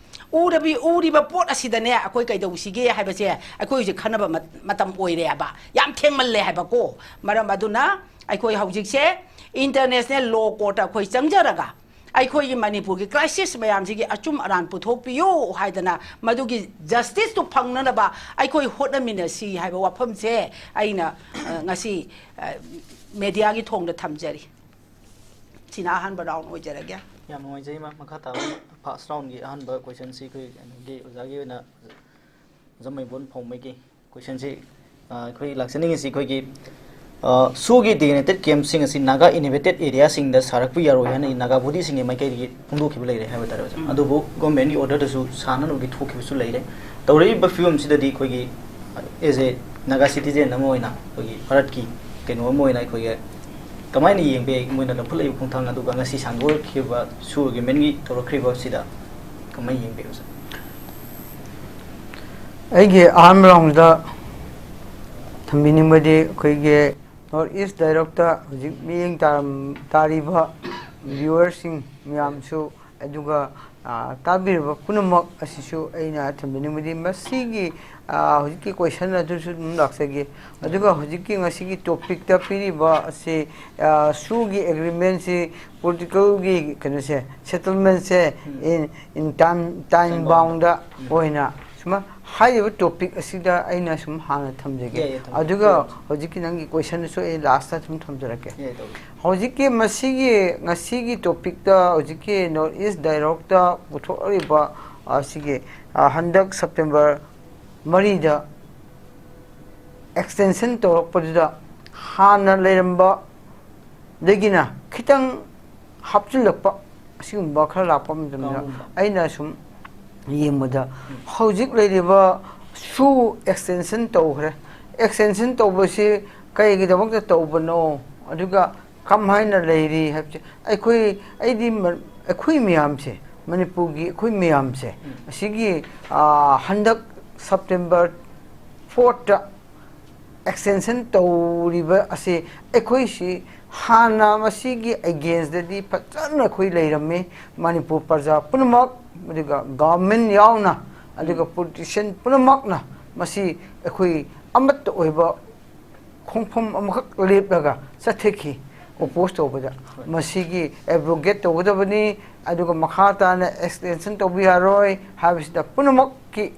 ꯎꯔꯕꯤ-, ꯎꯔꯤꯕ ꯄꯣꯠ ꯑꯁꯤꯗꯅꯦ ꯑꯩꯈꯣꯏ ꯀꯩꯗꯧꯁꯤꯒꯦ ꯍꯥꯏꯕꯁꯦ ꯑꯩꯈꯣꯏ ꯍꯧꯖꯤꯛ ꯈꯟꯅꯕ ꯃꯠ-, ꯃꯇꯝ ꯑꯣꯏꯔꯦ ꯍꯥꯏꯕ꯫ ꯌꯥꯝ ꯊꯦꯡꯃꯜꯂꯦ ꯍꯥꯏꯕꯀꯣ꯫ ꯃꯔꯝ ꯑꯗꯨꯅ ꯑꯩꯈꯣꯏ ꯍꯧꯖꯤꯛꯁꯦ international law court ꯑꯩꯈꯣꯏ ꯆꯪꯖꯔꯒ, ꯑꯩꯈꯣꯏꯒꯤ ꯃꯅꯤꯄꯨꯔꯒꯤ ꯀ꯭ꯔꯥꯏꯁꯤꯁ ꯃꯌꯥꯝꯁꯤꯒꯤ ꯑꯆꯨꯝ ꯑꯔꯥꯟ ꯄꯨꯊꯣꯛꯄꯤꯌꯨ ꯍꯥꯏꯗꯅ, ꯃꯗꯨꯒꯤ ꯖꯁꯇꯤꯁꯇꯨ ꯐꯪꯅꯅꯕ ꯑꯩꯈꯣꯏ ꯍꯣꯠꯅꯃꯤꯟꯅꯁꯤ ꯍꯥꯏꯕ ꯋꯥꯐꯝꯁꯦ ꯑꯩꯅ, ꯑ, ꯉꯁꯤ, ꯑ, ꯃꯦꯗꯤꯌꯥꯒꯤ ꯊꯣꯡꯗ ꯊꯝꯖꯔꯤ꯫ ꯁꯤꯅ ꯑꯍꯥꯟꯕ ꯔꯥꯎꯟ ꯑꯣꯏꯖꯔꯒꯦ꯫ ꯌꯥꯝ ꯅꯨꯡꯉꯥꯏꯖꯩ, ꯃꯥ꯫ ꯃꯈꯥ ꯇꯥꯕ ꯐꯥꯔꯁ ꯔꯥꯎꯟꯒꯤ ꯑꯍꯥꯟꯕ ꯀꯣꯏꯁꯟꯁꯤ ꯑꯩꯈꯣꯏ ꯀꯩꯅꯣꯒꯤ ꯑꯣꯖꯥꯒꯤ ꯑꯣꯏꯅ ꯑꯣꯖꯥ ꯃꯩꯕꯣꯟ ꯐꯥꯎꯃꯩꯒꯤ ꯀꯣꯏꯁꯟꯁꯤ, ꯑ, ꯑꯩꯈꯣꯏ ꯂꯥꯛꯆꯅꯤꯡꯉꯤꯁꯤ ꯑꯩꯈꯣꯏꯒꯤ, ꯑ, ꯁꯨꯒꯤ ꯗꯤꯂꯤꯃꯤꯇꯦꯠ ꯀꯦꯝꯞꯁꯤꯡ ꯑꯁꯤ ꯅꯥꯒꯥ ꯏꯟꯍꯦꯕꯤꯇꯦꯠ ꯑꯦꯔꯤꯌꯥꯁꯤꯡꯗ ꯁꯥꯔꯛꯄ ꯌꯥꯔꯣꯏ ꯍꯥꯏꯅ ꯅꯥꯒꯥ ꯕꯣꯗꯤꯁꯤꯡꯒꯤ ꯃꯥꯏꯀꯩꯗꯒꯤ ꯐꯣꯡꯗꯣꯛꯈꯤꯕ ꯂꯩꯔꯦ ꯍꯥꯏꯕ ꯇꯥꯔꯦ, ꯑꯣꯖꯥ꯫ ꯎꯝ꯫ ꯑꯗꯨꯕꯨ ꯒꯣꯔꯃꯦꯟꯒꯤ ꯑꯣꯔꯗꯔꯗꯁꯨ ꯁꯥꯟꯅꯅꯕꯒꯤ ꯊꯣꯛꯈꯤꯕꯁꯨ ꯂꯩꯔꯦ꯫ ꯇꯧꯔꯛꯏꯕ ꯐꯤꯕꯝꯁꯤꯗꯗꯤ ꯑꯩꯈꯣꯏꯒꯤ, ꯑꯦꯖ ꯑꯦ ꯅꯥꯒꯥ ꯁꯤꯇꯤꯖꯦꯟ ꯑꯃ ꯑꯣꯏꯅ ꯑꯩꯈꯣꯏꯒꯤ ꯚꯥꯔꯠꯀꯤ ꯀꯩꯅꯣ ꯑꯃ ꯑꯣꯏꯅ ꯑꯩꯈꯣꯏꯒꯤ ꯀꯃꯥꯏꯅ ꯌꯦꯡꯕ ꯌꯥꯏ? ꯃꯣꯏꯅ ꯂꯧꯈꯠꯂꯛꯏꯕ ꯈꯣꯡꯊꯥꯡ ꯑꯗꯨꯒ ꯉꯁꯤ ꯁꯥꯡꯗꯣꯔꯛꯈꯤꯕ ꯁꯨ ꯑꯦꯒ꯭ꯔꯤꯃꯦꯟꯒꯤ ꯇꯧꯔꯛꯈ꯭ꯔꯤꯕ ꯑꯁꯤꯗ ꯀꯃꯥꯏꯅ ꯌꯦꯡꯕꯤ, ꯑꯣꯖꯥ? ꯑꯩꯒꯤ ꯑꯍꯥꯟꯕ ꯔꯥꯎꯟꯗ ꯊꯝꯕꯤꯅꯤꯡꯕꯗꯤ ꯑꯩꯈꯣꯏꯒꯤ ꯅꯣꯔꯠ ꯏꯁ ꯗꯥꯏꯔꯣꯛꯇ ꯍꯧꯖꯤꯛ ꯃꯤꯠꯌꯦꯡ ꯇꯥꯔꯝ-, ꯇꯥꯔꯤꯕ ꯚ꯭ꯌꯨꯋꯔꯁꯤꯡ ꯃꯌꯥꯝꯁꯨ, ꯑꯗꯨꯒ, ꯑ, ꯇꯥꯕꯤꯔꯤꯕ ꯄꯨꯝꯅꯃꯛ ꯑꯁꯤꯁꯨ ꯑꯩꯅ ꯊꯝꯕꯤꯅꯤꯡꯕꯗꯤ ꯃꯁꯤꯒꯤ, ꯑ, ꯍꯧꯖꯤꯛꯀꯤ ꯀꯣꯏꯁꯟ ꯑꯗꯨꯁꯨ ꯑꯗꯨꯝ ꯂꯥꯛꯆꯒꯦ꯫ ꯑꯗꯨꯒ ꯍꯧꯖꯤꯛꯀꯤ ꯉꯁꯤꯒꯤ ꯇꯣꯄꯤꯛꯇ ꯄꯤꯔꯤꯕ ꯑꯁꯤ, ꯑ, ꯁꯨꯒꯤ ꯑꯦꯒ꯭ꯔꯤꯃꯦꯟꯁꯤ ꯄꯣꯂꯤꯇꯤꯀꯦꯜꯒꯤ ꯀꯩꯅꯣꯁꯦ, ꯁꯦꯇꯜꯃꯦꯟꯁꯦ ꯎꯝ꯫ in, in time, time time bound꯫ Bound ꯎꯝ꯫ ꯑꯣꯏꯅ ꯁꯨꯃꯥꯏ ꯍꯥꯏꯔꯤꯕ ꯇꯣꯄꯤꯛ ꯑꯁꯤꯗ ꯑꯩꯅ ꯁꯨꯝ ꯍꯥꯟꯅ ꯊꯝꯖꯒꯦ꯫ ꯌꯥꯏ, ꯌꯥꯏ, ꯊꯝꯕꯤꯌꯨ꯫ ꯑꯗꯨꯒ ꯊꯝꯕꯤꯌꯨ꯫ ꯍꯧꯖꯤꯛꯀꯤ ꯅꯪꯒꯤ ꯀꯣꯏꯁꯟꯗꯨꯁꯨ ꯑꯩ ꯂꯥꯁꯇ ꯁꯨꯝ ꯊꯝꯖꯔꯛꯀꯦ꯫ ꯌꯥꯏ, ꯇꯧꯕꯤꯌꯨ꯫ ꯍꯧꯖꯤꯛꯀꯤ ꯃꯁꯤꯒꯤ, ꯉꯁꯤꯒꯤ ꯇꯣꯄꯤꯛꯇ ꯍꯧꯖꯤꯛꯀꯤ ꯅꯣꯔꯠ ꯏꯁ ꯗꯥꯏꯔꯣꯛꯇ ꯄꯨꯊꯣꯛꯂꯤꯕ ꯑꯁꯤꯒꯤ, ꯑ, ꯍꯟꯗꯛ ꯁꯦꯞꯇꯦꯝꯕꯔ ꯃꯔꯤꯗ ꯑꯦꯛꯁꯇꯦꯟꯁꯟ ꯇꯧꯔꯛꯄꯗꯨꯗ ꯍꯥꯟꯅ ꯂꯩꯔꯝꯕꯗꯒꯤꯅ ꯈꯤꯇꯪ ꯍꯥꯞꯆꯤꯜꯂꯛꯄ ꯑꯁꯤꯒꯨꯝꯕ ꯈꯔ ꯂꯥꯛꯄ ꯃꯇꯝꯗ ꯀꯥꯎꯒꯨꯝꯕ꯫ ꯑꯩꯅ ꯁꯨꯝ ꯌꯦꯡꯕꯗ ꯎꯝ꯫ ꯍꯧꯖꯤꯛ ꯂꯩꯔꯤꯕ ꯁꯨ ꯑꯦꯛꯁꯇꯦꯟꯁꯟ ꯇꯧꯈ꯭ꯔꯦ꯫ ꯑꯦꯛꯁꯇꯦꯟꯁꯟ ꯇꯧꯕꯁꯤ ꯀꯩꯒꯤꯗꯃꯛꯇ ꯇꯧꯕꯅꯣ? ꯑꯗꯨꯒ ꯀꯝꯍꯥꯏꯅ ꯂꯩꯔꯤ ꯍꯥꯏꯕꯁꯦ ꯑꯩꯈꯣꯏ, ꯑꯩꯗꯤ ꯃ-, ꯑꯩꯈꯣꯏ ꯃꯌꯥꯝꯁꯦ, ꯃꯅꯤꯄꯨꯔꯒꯤ ꯑꯩꯈꯣꯏ ꯃꯌꯥꯝꯁꯦ, ꯎꯝ꯫ ꯑꯁꯤꯒꯤ, ꯑ, ꯍꯟꯗꯛ ꯁꯦꯞꯇꯦꯝꯕꯔ ꯐꯣꯔꯠꯇ ꯑꯦꯛꯁꯇꯦꯟꯁꯟ ꯇꯧꯔꯤꯕ ꯑꯁꯤ ꯑꯩꯈꯣꯏꯁꯤ ꯍꯥꯟꯅ ꯃꯁꯤꯒꯤ ꯑꯦꯒꯦꯟꯁꯇꯗꯤ ꯐꯖꯅ ꯑꯩꯈꯣꯏ ꯂꯩꯔꯝꯃꯤ꯫ ꯃꯅꯤꯄꯨꯔ ꯄ꯭ꯔꯖꯥ ꯄꯨꯝꯅꯃꯛ, ꯑꯗꯨꯒ ꯒꯚꯔꯟꯃꯦꯟ ꯌꯥꯎꯅ, ꯑꯗꯨꯒ ꯎꯝ꯫ ꯄꯣꯂꯤꯇꯤꯁꯤꯌꯟ ꯄꯨꯝꯅꯃꯛꯅ ꯃꯁꯤ ꯑꯩꯈꯣꯏ ꯑꯃꯠꯇ ꯑꯣꯏꯕ ꯈꯣꯡꯐꯝ ꯑꯃꯈꯛ ꯂꯦꯞꯂꯒ ꯆꯠꯊꯈꯤ꯫ ꯑꯣꯄꯣꯖ ꯇꯧꯕꯗ ꯃꯁꯤꯒꯤ ꯑꯦꯕ꯭ꯔꯣꯒꯦꯠ ꯇꯧꯒꯗꯕꯅꯤ, ꯑꯗꯨꯒ ꯃꯈꯥ ꯇꯥꯅ ꯑꯦꯛꯁꯇꯦꯟꯁꯟ ꯇꯧꯕ ꯌꯥꯔꯣꯏ ꯍꯥꯏꯕꯁꯤꯗ ꯄꯨꯝꯅꯃꯛꯀꯤ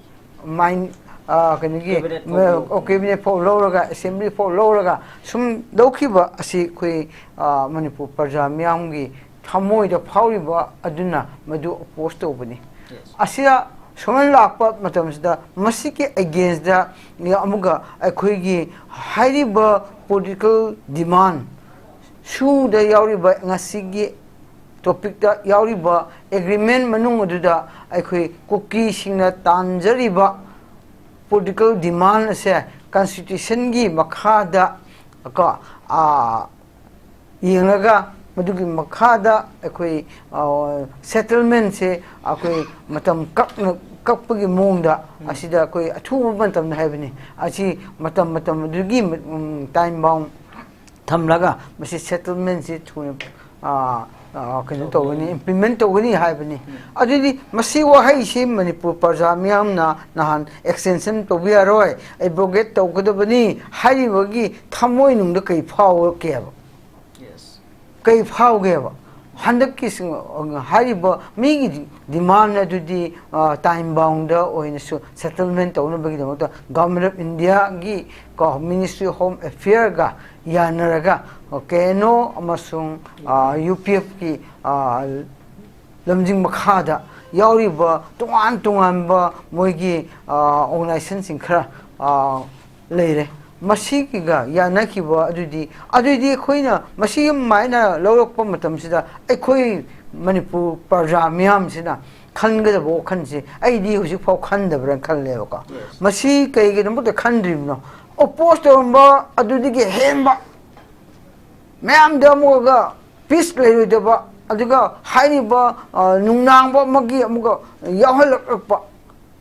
ꯃꯥꯏꯟ, ꯑ, ꯀꯩꯅꯣꯒꯤ, Cabinet ꯐꯥꯎ ꯂꯧ- ꯑꯣ, ꯀꯦꯕꯤꯅꯦꯠ ꯐꯥꯎ ꯂꯧꯔꯒ, ꯑꯦꯁꯦꯝꯕ꯭ꯂꯤ ꯐꯥꯎ ꯂꯧꯔꯒ ꯁꯨꯝ ꯂꯧꯈꯤꯕ ꯑꯁꯤ ꯑꯩꯈꯣꯏ, ꯑ, ꯃꯅꯤꯄꯨꯔ ꯄ꯭ꯔꯖꯥ ꯃꯤꯌꯥꯝꯒꯤ ꯊꯃꯣꯏꯗ ꯐꯥꯎꯔꯤꯕ ꯑꯗꯨꯅ ꯃꯗꯨ ꯑꯣꯄꯣꯖ ꯇꯧꯕꯅꯤ꯫ Yes. ꯑꯁꯤꯗ ꯁꯨꯃꯥꯏꯅ ꯂꯥꯛꯄ ꯃꯇꯝꯁꯤꯗ ꯃꯁꯤꯒꯤ ꯑꯦꯒꯦꯟꯁꯇ ꯑꯃꯨꯛꯀ ꯑꯩꯈꯣꯏꯒꯤ ꯍꯥꯏꯔꯤꯕ ꯄꯣꯂꯤꯇꯤꯀꯦꯜ ꯗꯤꯃꯥꯟ ꯁꯨꯗ ꯌꯥꯎꯔꯤꯕ ꯉꯁꯤꯒꯤ ꯇꯣꯄꯤꯛꯇ ꯌꯥꯎꯔꯤꯕ ꯑꯦꯒ꯭ꯔꯤꯃꯦꯟ ꯃꯅꯨꯡ ꯑꯗꯨꯗ ꯑꯩꯈꯣꯏ ꯀꯨꯀꯤꯁꯤꯡꯅ ꯇꯥꯟꯖꯔꯤꯕ ꯄꯣꯂꯤꯇꯤꯀꯦꯜ ꯗꯤꯃꯥꯟ ꯑꯁꯦ ꯀꯟꯁꯇꯤꯇ꯭ꯌꯨꯁꯟꯒꯤ ꯃꯈꯥꯗ ꯀꯣ, ꯑꯥ, ꯌꯦꯡꯂꯒ ꯃꯗꯨꯒꯤ ꯃꯈꯥꯗ ꯑꯩꯈꯣꯏ, ꯑꯥ, ꯁꯦꯇꯜꯃꯦꯟꯁꯦ ꯑꯩꯈꯣꯏ ꯃꯇꯝ ꯀꯛꯅ, ꯀꯛꯄꯒꯤ ꯃꯑꯣꯡꯗ ꯑꯁꯤꯗ ꯑꯩꯈꯣꯏ ꯑꯊꯨꯕ ꯃꯇꯝꯗ ꯍꯥꯏꯕꯅꯤ꯫ ꯑꯁꯤ ꯃꯇꯝ, ꯃꯇꯝ ꯑꯗꯨꯒꯤ, ꯎꯝ, ꯇꯥꯏꯝ ꯕꯥꯎꯟ ꯊꯝꯂꯒ ꯃꯁꯤ ꯁꯦꯇꯜꯃꯦꯟꯁꯤ ꯊꯨꯅ, ꯑꯥ, ꯑꯥ, ꯀꯩꯅꯣ ꯇꯧꯒꯅꯤ, ꯏꯝꯄ꯭ꯂꯤꯃꯦꯟ ꯇꯧꯒꯅꯤ ꯍꯥꯏꯕꯅꯤ꯫ ꯑꯗꯨꯗꯤ ꯃꯁꯤ ꯋꯥꯍꯩꯁꯤ ꯃꯅꯤꯄꯨꯔ ꯄ꯭ꯔꯖꯥ ꯃꯤꯌꯥꯝꯅ ꯅꯍꯥꯟ ꯑꯦꯛꯁꯇꯦꯟꯁꯟ ꯇꯧꯕ ꯌꯥꯔꯣꯏ, ꯑꯦꯕ꯭ꯔꯣꯒꯦꯠ ꯇꯧꯒꯗꯕꯅꯤ ꯍꯥꯏꯔꯤꯕꯒꯤ ꯊꯃꯣꯏꯅꯨꯡꯗ ꯀꯩ ꯐꯥꯎꯔꯛꯀꯦꯕ? Yes. ꯀꯩ ꯐꯥꯎꯒꯦꯕ? ꯍꯟꯗꯛꯀꯤ ꯁꯤꯡ-, ꯍꯥꯏꯔꯤꯕ ꯃꯤꯒꯤ ꯗꯤꯃꯥꯟ ꯑꯗꯨꯗꯤ, ꯑ, ꯇꯥꯏꯝ ꯕꯥꯎꯟꯗ ꯑꯣꯏꯅꯁꯨ ꯁꯦꯇꯜꯃꯦꯟ ꯇꯧꯅꯕꯒꯤꯗꯃꯛꯇ ꯒꯚꯔꯟꯃꯦꯟ ꯑꯣꯐ ꯏꯟꯗꯤꯌꯥꯒꯤ ꯀꯣ, ꯃꯤꯅꯤꯁꯇ꯭ꯔꯤ ꯑꯣꯐ ꯍꯣꯝ ꯑꯦꯐꯤꯌꯔꯒ ꯌꯥꯅꯔꯒ, ꯑ, ꯀꯦ ꯑꯦꯟ ꯑꯣ ꯑꯃꯁꯨꯡ, ꯑ, ꯌꯨ ꯄꯤ ꯑꯦꯐꯀꯤ, ꯑ, ꯂꯝꯖꯤꯡ ꯃꯈꯥꯗ ꯌꯥꯎꯔꯤꯕ ꯇꯣꯉꯥꯟ ꯇꯣꯉꯥꯟꯕ ꯃꯣꯏꯒꯤ, ꯑ, ꯑꯣꯔꯒꯅꯥꯏꯖꯦꯁꯟꯁꯤꯡ ꯈꯔ, ꯑ, ꯂꯩꯔꯦ꯫ ꯃꯁꯤꯒꯤꯒ ꯌꯥꯅꯈꯤꯕ ꯑꯗꯨꯗꯤ, ꯑꯗꯨꯗꯤ ꯑꯩꯈꯣꯏꯅ ꯃꯁꯤ ꯑꯗꯨꯃꯥꯏꯅ ꯂꯧꯔꯛꯄ ꯃꯇꯝꯁꯤꯗ ꯑꯩꯈꯣꯏ ꯃꯅꯤꯄꯨꯔ ꯄ꯭ꯔꯖꯥ ꯃꯤꯌꯥꯝꯁꯤꯅ ꯈꯟꯒꯗꯕ ꯋꯥꯈꯜꯁꯦ ꯑꯩꯗꯤ ꯍꯧꯖꯤꯛꯐꯥꯎ ꯈꯟꯗꯕ꯭ꯔꯅ ꯈꯜꯂꯦꯕꯀꯣ꯫ Yes. ꯃꯁꯤ ꯀꯩꯒꯤꯗꯃꯛꯇ ꯈꯟꯗ꯭ꯔꯤꯕꯅꯣ? ꯑꯣꯄꯣꯖ ꯇꯧꯔꯝꯕ ꯑꯗꯨꯗꯒꯤ ꯍꯦꯟꯕ ꯃꯌꯥꯝꯗ ꯑꯃꯨꯛꯀ ꯄꯤꯁ ꯂꯩꯔꯣꯏꯗꯕ, ꯑꯗꯨꯒ ꯍꯥꯏꯔꯤꯕ, ꯑ, ꯅꯨꯡꯅꯥꯡꯕ ꯑꯃꯒꯤ ꯑꯃꯨꯛꯀ ꯌꯥꯎꯍꯜꯂꯛꯂꯛꯄ,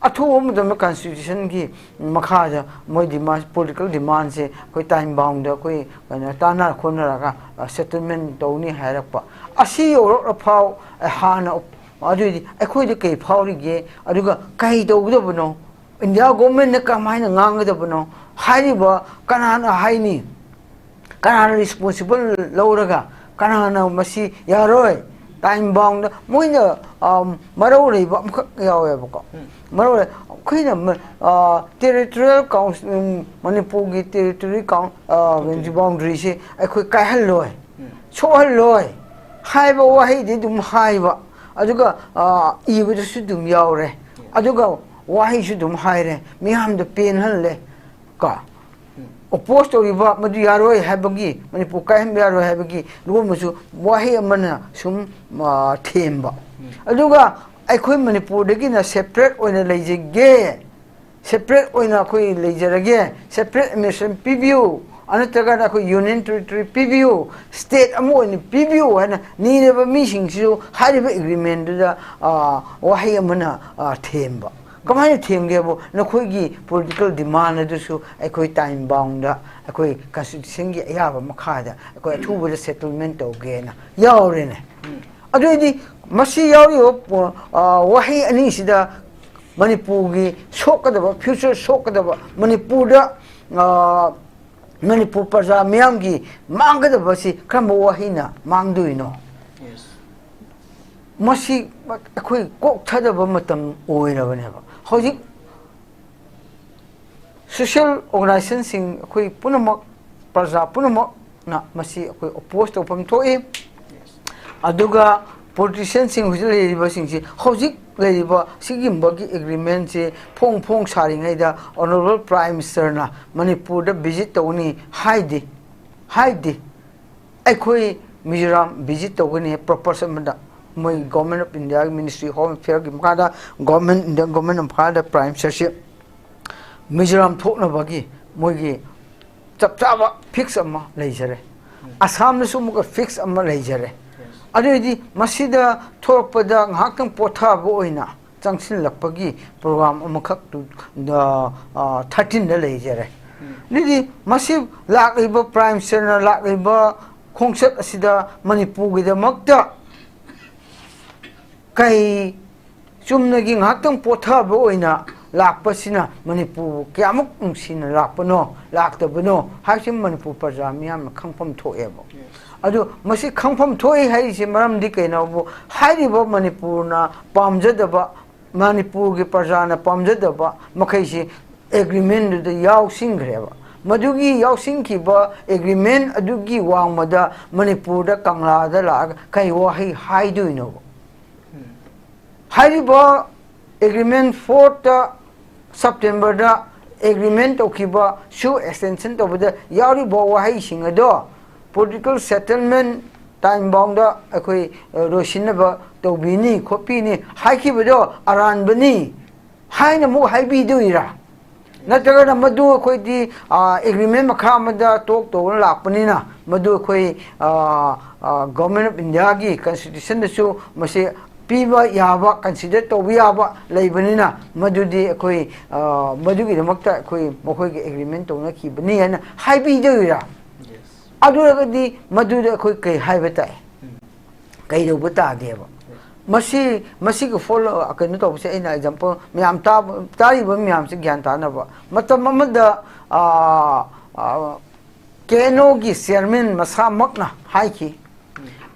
ꯑꯊꯨꯕ ꯃꯇꯝꯗ ꯀꯟꯁꯇꯤꯇ꯭ꯌꯨꯁꯟꯒꯤ ꯃꯈꯥꯗ ꯃꯣꯏ ꯗꯤꯃꯥꯟ, ꯄꯣꯂꯤꯇꯤꯀꯦꯜ ꯗꯤꯃꯥꯟꯁꯦ ꯑꯩꯈꯣꯏ ꯇꯥꯏꯝ ꯕꯥꯎꯟꯗ ꯑꯩꯈꯣꯏ ꯀꯩꯅꯣ ꯇꯥꯟꯅ ꯈꯣꯠꯅꯔꯒ, ꯑ, ꯁꯦꯇꯜꯃꯦꯟ ꯇꯧꯅꯤ ꯍꯥꯏꯔꯛꯄ꯫ ꯑꯁꯤ ꯌꯧꯔꯛꯂ ꯐꯥꯎ, ꯑ, ꯍꯥꯟꯅ ꯑꯗꯨꯏꯗꯤ ꯑꯩꯈꯣꯏꯗ ꯀꯩ ꯐꯥꯎꯔꯤꯒꯦ? ꯑꯗꯨꯒ ꯀꯩ ꯇꯧꯒꯗꯕꯅꯣ? ꯏꯟꯗꯤꯌꯥ ꯒꯣꯔꯃꯦꯟꯅ ꯀꯃꯥꯏꯅ ꯉꯥꯡꯒꯗꯕꯅꯣ? ꯍꯥꯏꯔꯤꯕ ꯀꯅꯥꯅ ꯍꯥꯏꯅꯤ? ꯀꯅꯥꯅ ꯔꯦꯁꯄꯣꯟꯁꯤꯕꯜ ꯂꯧꯔꯒ ꯀꯅꯥꯅ ꯃꯁꯤ ꯌꯥꯔꯣꯏ, ꯇꯥꯏꯝ ꯕꯥꯎꯟꯗ ꯃꯣꯏꯅ, ꯑꯝ, ꯃꯔꯧ ꯂꯩꯕ ꯑꯃꯈꯛ ꯌꯥꯎꯋꯦꯕꯀꯣ꯫ ꯎꯝ꯫ ꯃꯔꯧ ꯂꯩ-, ꯑꯩꯈꯣꯏꯅ ꯃ-, ꯑ, ꯇꯦꯔꯤꯇꯣꯔꯤꯌꯦꯜ ꯀꯥꯎꯟꯁꯤꯜ, ꯎꯝ, ꯃꯅꯤꯄꯨꯔꯒꯤ ꯇꯦꯔꯤꯇꯣꯔꯤ ꯀꯥꯎꯟ-, ꯑ, ꯕꯥꯎꯟꯗꯔꯤꯁꯦ ꯑꯩꯈꯣꯏ ꯀꯥꯏꯍꯜꯂꯣꯏ, ꯎꯝ꯫ ꯁꯣꯛꯍꯜꯂꯣꯏ ꯍꯥꯏꯕ ꯋꯥꯍꯩꯗꯤ ꯑꯗꯨꯝ ꯍꯥꯏꯕ, ꯑꯗꯨꯒ, ꯑ, ꯏꯕꯗꯁꯨ ꯑꯗꯨꯝ ꯌꯥꯎꯔꯦ, ꯎꯝ꯫ ꯑꯗꯨꯒ ꯋꯥꯍꯩꯁꯨ ꯑꯗꯨꯝ ꯍꯥꯏꯔꯦ, ꯃꯤꯌꯥꯝꯗ ꯄꯦꯟꯍꯜꯂꯦ꯫ ꯀꯣ? ꯎꯝ꯫ ꯑꯣꯄꯣꯖ ꯇꯧꯔꯤꯕ ꯃꯗꯨ ꯌꯥꯔꯣꯏ ꯍꯥꯏꯕꯒꯤ, ꯃꯅꯤꯄꯨꯔ ꯀꯥꯏꯍꯟꯕ ꯌꯥꯔꯣꯏ ꯍꯥꯏꯕꯒꯤ ꯂꯣꯟꯕꯁꯨ ꯋꯥꯍꯩ ꯑꯃꯅ ꯁꯨꯝ, ꯑ, ꯊꯦꯝꯕ꯫ ꯎꯝ꯫ ꯑꯗꯨꯒ ꯑꯩꯈꯣꯏ ꯃꯅꯤꯄꯨꯔꯗꯒꯤꯅ ꯁꯦꯄꯔꯦꯠ ꯑꯣꯏꯅ ꯂꯩꯖꯒꯦ, ꯁꯦꯄꯔꯦꯠ ꯑꯣꯏꯅ ꯑꯩꯈꯣꯏ ꯂꯩꯖꯔꯒꯦ, ꯁꯦꯄꯔꯦꯠ ꯑꯦꯗꯃꯤꯅꯤꯁꯇ꯭ꯔꯦꯁꯟ ꯄꯤꯕꯤꯌꯨ, ꯅꯠꯇ꯭ꯔꯒꯅ ꯑꯩꯈꯣꯏ ꯌꯨꯅꯤꯌꯟ ꯇꯦꯔꯤꯇꯣꯔꯤ ꯄꯤꯕꯤꯌꯨ, ꯁ꯭ꯇꯦꯠ ꯑꯃ ꯑꯣꯏꯅ ꯄꯤꯕꯤꯌꯨ ꯍꯥꯏꯅ ꯅꯤꯔꯕ ꯃꯤꯁꯤꯡꯁꯤꯁꯨ ꯍꯥꯏꯔꯤꯕ ꯑꯦꯒ꯭ꯔꯤꯃꯦꯟꯗꯨꯗ, ꯑ, ꯋꯥꯍꯩ ꯑꯃꯅ, ꯑ, ꯊꯦꯝꯕ꯫ ꯀꯃꯥꯏꯅ ꯊꯦꯝꯒꯦꯕꯨ, ꯅꯈꯣꯏꯒꯤ ꯄꯣꯂꯤꯇꯤꯀꯦꯜ ꯗꯤꯃꯥꯟ ꯑꯗꯨꯁꯨ ꯑꯩꯈꯣꯏ ꯇꯥꯏꯝ ꯕꯥꯎꯟꯗ, ꯑꯩꯈꯣꯏ ꯀꯟꯁꯇꯤꯇ꯭ꯌꯨꯁꯟꯒꯤ ꯑꯌꯥꯕ ꯃꯈꯥꯗ ꯑꯩꯈꯣꯏ ꯑꯊꯨꯕꯗ ꯁꯦꯇꯜꯃꯦꯟ ꯇꯧꯒꯦꯅ ꯌꯥꯎꯔꯦꯅꯦ꯫ ꯎꯝ꯫ ꯑꯗꯨꯑꯣꯏꯗꯤ ꯃꯁꯤ ꯌꯥꯎꯔꯤꯕ ꯄꯣ-, ꯑ, ꯋꯥꯍꯩ ꯑꯅꯤꯁꯤꯗ ꯃꯅꯤꯄꯨꯔꯒꯤ ꯁꯣꯛꯀꯗꯕ, ꯐ꯭ꯌꯨꯆꯔ ꯁꯣꯛꯀꯗꯕ, ꯃꯅꯤꯄꯨꯔꯗ, ꯑ, ꯃꯅꯤꯄꯨꯔ ꯄ꯭ꯔꯖꯥ ꯃꯤꯌꯥꯝꯒꯤ ꯃꯥꯡꯒꯗꯕꯁꯤ ꯀꯔꯝꯕ ꯋꯥꯍꯩꯅ ꯃꯥꯡꯗꯣꯏꯅꯣ? Yes꯫ ꯃꯁꯤ ꯑꯩꯈꯣꯏ ꯀꯣꯛ ꯊꯥꯗꯕ ꯃꯇꯝ ꯑꯣꯏꯔꯕꯅꯦꯕ꯫ ꯍꯧꯖꯤꯛ ꯁꯣꯁꯤꯌꯦꯜ ꯑꯣꯔꯒꯅꯥꯏꯖꯦꯁꯟꯁꯤꯡ ꯑꯩꯈꯣꯏ ꯄꯨꯝꯅꯃꯛ, ꯄ꯭ꯔꯖꯥ ꯄꯨꯝꯅꯃꯛꯅ ꯃꯁꯤ ꯑꯩꯈꯣꯏ ꯑꯣꯄꯣꯖ ꯇꯧꯐꯝ ꯊꯣꯛꯏ꯫ ꯑꯗꯨꯒ ꯄꯣꯂꯤꯇꯤꯁꯤꯌꯟꯁꯤꯡ ꯍꯧꯖꯤꯛ ꯂꯩꯔꯤꯕꯁꯤꯡꯁꯤ, ꯍꯧꯖꯤꯛ ꯂꯩꯔꯤꯕ ꯁꯤꯒꯨꯝꯕꯒꯤ ꯑꯦꯒ꯭ꯔꯤꯃꯦꯟꯁꯤ ꯐꯣꯡ ꯐꯣꯡ ꯁꯥꯔꯤꯉꯩꯗ ꯑꯣꯅꯔꯦꯕꯜ ꯄ꯭ꯔꯥꯏꯝ ꯃꯤꯅꯤꯁꯇꯔꯅ ꯃꯅꯤꯄꯨꯔꯗ ꯚꯤꯖꯤꯠ ꯇꯧꯒꯅꯤ ꯍꯥꯏꯗꯦ, ꯍꯥꯏꯗꯦ꯫ ꯑꯩꯈꯣꯏ ꯃꯤꯖꯣꯔꯥꯝ ꯚꯤꯖꯤꯠ ꯇꯧꯒꯅꯤ ꯄꯔꯄꯁ ꯑꯃꯗ, ꯃꯣꯏ ꯒꯣꯔꯃꯦꯟ ꯑꯣꯐ ꯏꯟꯗꯤꯌꯥꯒꯤ ꯃꯤꯅꯤꯁꯇ꯭ꯔꯤ ꯍꯣꯝ ꯑꯦꯐꯤꯌꯔꯒꯤ ꯃꯈꯥꯗ, ꯒꯣꯔꯃꯦꯟ, ꯏꯟꯗꯤꯌꯟ ꯒꯣꯔꯃꯦꯟ ꯃꯈꯥꯗ ꯄ꯭ꯔꯥꯏꯝ ꯃꯤꯅꯤꯁꯇꯔꯁꯤ ꯃꯤꯖꯣꯔꯥꯝ ꯊꯣꯛꯅꯕꯒꯤ ꯃꯣꯏꯒꯤ ꯆꯞ ꯆꯥꯕ ꯐꯤꯛꯁ ꯑꯃ ꯂꯩꯖꯔꯦ꯫ ꯑꯁꯥꯝꯗꯁꯨ ꯑꯃꯨꯛꯀ ꯐꯤꯛꯁ ꯑꯃ ꯂꯩꯖꯔꯦ꯫ ꯑꯗꯨꯑꯣꯏꯗꯤ ꯃꯁꯤꯗ ꯊꯣꯛꯂꯛꯄꯗ ꯉꯥꯏꯍꯥꯛꯇꯪ ꯄꯣꯊꯥꯕ ꯑꯣꯏꯅ ꯆꯪꯁꯤꯜꯂꯛꯄꯒꯤ ꯄ꯭ꯔꯣꯒ꯭ꯔꯥꯝ ꯑꯃꯈꯛ, ꯑ, ꯑ, ꯊꯥꯔꯇꯤꯟꯗ ꯂꯩꯖꯔꯦ꯫ ꯎꯝ꯫ ꯑꯗꯨꯗꯤ ꯃꯁꯤ ꯂꯥꯛꯂꯤꯕ ꯄ꯭ꯔꯥꯏꯝ ꯃꯤꯅꯤꯁꯇꯔꯅ ꯂꯥꯛꯂꯤꯕ ꯈꯣꯡꯆꯠ ꯑꯁꯤꯗ ꯃꯅꯤꯄꯨꯔꯒꯤꯗꯃꯛꯇ ꯀꯩ ꯆꯨꯝꯅꯒꯤ ꯉꯥꯏꯍꯥꯛꯇꯪ ꯄꯣꯊꯥꯕ ꯑꯣꯏꯅ ꯂꯥꯛꯄꯁꯤꯅ ꯃꯅꯤꯄꯨꯔꯕꯨ ꯀꯌꯥꯃꯨꯛ ꯅꯨꯡꯁꯤꯅ ꯂꯥꯛꯄꯅꯣ, ꯂꯥꯛꯇꯕꯅꯣ ꯍꯥꯏꯕꯁꯤ ꯃꯅꯤꯄꯨꯔ ꯄ꯭ꯔꯖꯥ ꯃꯤꯌꯥꯝꯅ ꯈꯪꯐꯝ ꯊꯣꯛꯑꯦꯕ꯫ ꯑꯗꯨ ꯃꯁꯤ ꯈꯪꯐꯝ ꯊꯣꯛꯏ ꯍꯥꯏꯔꯤꯁꯦ ꯃꯔꯝꯗꯤ ꯀꯩꯅꯣꯕꯨ, ꯍꯥꯏꯔꯤꯕ ꯃꯅꯤꯄꯨꯔꯅ ꯄꯥꯝꯖꯗꯕ, ꯃꯅꯤꯄꯨꯔꯒꯤ ꯄ꯭ꯔꯖꯥꯅ ꯄꯥꯝꯖꯗꯕ ꯃꯈꯩꯁꯤ ꯑꯦꯒ꯭ꯔꯤꯃꯦꯟꯗꯨꯗ ꯌꯥꯎꯁꯤꯟꯈ꯭ꯔꯦꯕ꯫ ꯃꯗꯨꯒꯤ ꯌꯥꯎꯁꯤꯟꯈꯤꯕ ꯑꯦꯒ꯭ꯔꯤꯃꯦꯟ ꯑꯗꯨꯒꯤ ꯋꯥꯡꯃꯗ ꯃꯅꯤꯄꯨꯔꯗ ꯀꯪꯂꯥꯗ ꯂꯥꯛꯑꯒ ꯀꯩ ꯋꯥꯍꯩ ꯍꯥꯏꯗꯣꯏꯅꯣꯕ? ꯍꯥꯏꯔꯤꯕ ꯑꯦꯒ꯭ꯔꯤꯃꯦꯟ ꯐꯣꯔꯠꯇ, ꯁꯦꯞꯇꯦꯝꯕꯔꯗ ꯑꯦꯒ꯭ꯔꯤꯃꯦꯟ ꯇꯧꯈꯤꯕꯁꯨ ꯑꯦꯛꯁꯇꯦꯟꯁꯟ ꯇꯧꯕꯗ ꯌꯥꯎꯔꯤꯕ ꯋꯥꯍꯩꯁꯤꯡ ꯑꯗꯣ ꯄꯣꯂꯤꯇꯤꯀꯦꯜ ꯁꯦꯇꯜꯃꯦꯟ ꯇꯥꯏꯝ ꯕꯥꯎꯟꯗ ꯑꯩꯈꯣꯏ, ꯑ, ꯂꯣꯏꯁꯤꯟꯅꯕ ꯇꯧꯕꯤꯅꯤ ꯈꯣꯠꯄꯤꯅꯤ ꯍꯥꯏꯈꯤꯕꯗꯣ ꯑꯔꯥꯟꯕꯅꯤ ꯍꯥꯏꯅ ꯑꯃꯨꯛ ꯍꯥꯏꯕꯤꯗꯣꯏꯔꯥ? ꯅꯠꯇ꯭ꯔꯒꯅ ꯃꯗꯨ ꯑꯩꯈꯣꯏꯗꯤ, ꯑ, ꯑꯦꯒ꯭ꯔꯤꯃꯦꯟ ꯃꯈꯥ ꯑꯃꯗ ꯇꯣꯛ ꯇꯧꯗꯨꯅ ꯂꯥꯛꯄꯅꯤꯅ ꯃꯗꯨ ꯑꯩꯈꯣꯏ, ꯑ, ꯑ, ꯒꯣꯚꯔꯟꯃꯦꯟ ꯑꯣꯐ ꯏꯟꯗꯤꯌꯥꯒꯤ ꯀꯟꯁꯇꯤꯇ꯭ꯌꯨꯁꯟꯗꯁꯨ ꯃꯁꯤ ꯄꯤꯕ ꯌꯥꯕ, ꯀꯟꯁꯤꯗꯔ ꯇꯧꯕ ꯌꯥꯕ ꯂꯩꯕꯅꯤꯅ ꯃꯗꯨꯗꯤ ꯑꯩꯈꯣꯏ, ꯑ, ꯃꯗꯨꯒꯤꯗꯃꯛꯇ ꯑꯩꯈꯣꯏ ꯃꯈꯣꯏꯒꯤ ꯑꯦꯒ꯭ꯔꯤꯃꯦꯟ ꯇꯧꯅꯈꯤꯕꯅꯤ ꯍꯥꯏꯅ ꯍꯥꯏꯕꯤꯗꯣꯏꯔꯥ? ꯑꯗꯨ ꯑꯣꯏꯔꯒꯗꯤ ꯃꯗꯨꯗ ꯑꯩꯈꯣꯏ ꯀꯩ ꯍꯥꯏꯕ ꯇꯥꯏ? ꯀꯩꯗꯧꯕ ꯇꯥꯒꯦꯕ? ꯃꯁꯤ, ꯃꯁꯤꯒꯤ ꯐꯣꯜ, ꯀꯩꯅꯣ ꯇꯧꯕꯁꯦ ꯑꯩꯅ ꯑꯦꯛꯖꯥꯝꯄꯜ ꯃꯌꯥꯝ ꯇꯥꯕ, ꯇꯥꯔꯤꯕ ꯃꯌꯥꯝꯁꯦ ꯒ꯭ꯌꯥꯟ ꯇꯥꯅꯕ꯫ ꯃꯇꯝ ꯑꯃꯗ, ꯑ, ꯑ, ꯀꯦ ꯑꯦꯟ ꯑꯣꯒꯤ ꯆꯤꯌꯔꯃꯦꯟ ꯃꯁꯥꯃꯛꯅ ꯍꯥꯏꯈꯤ,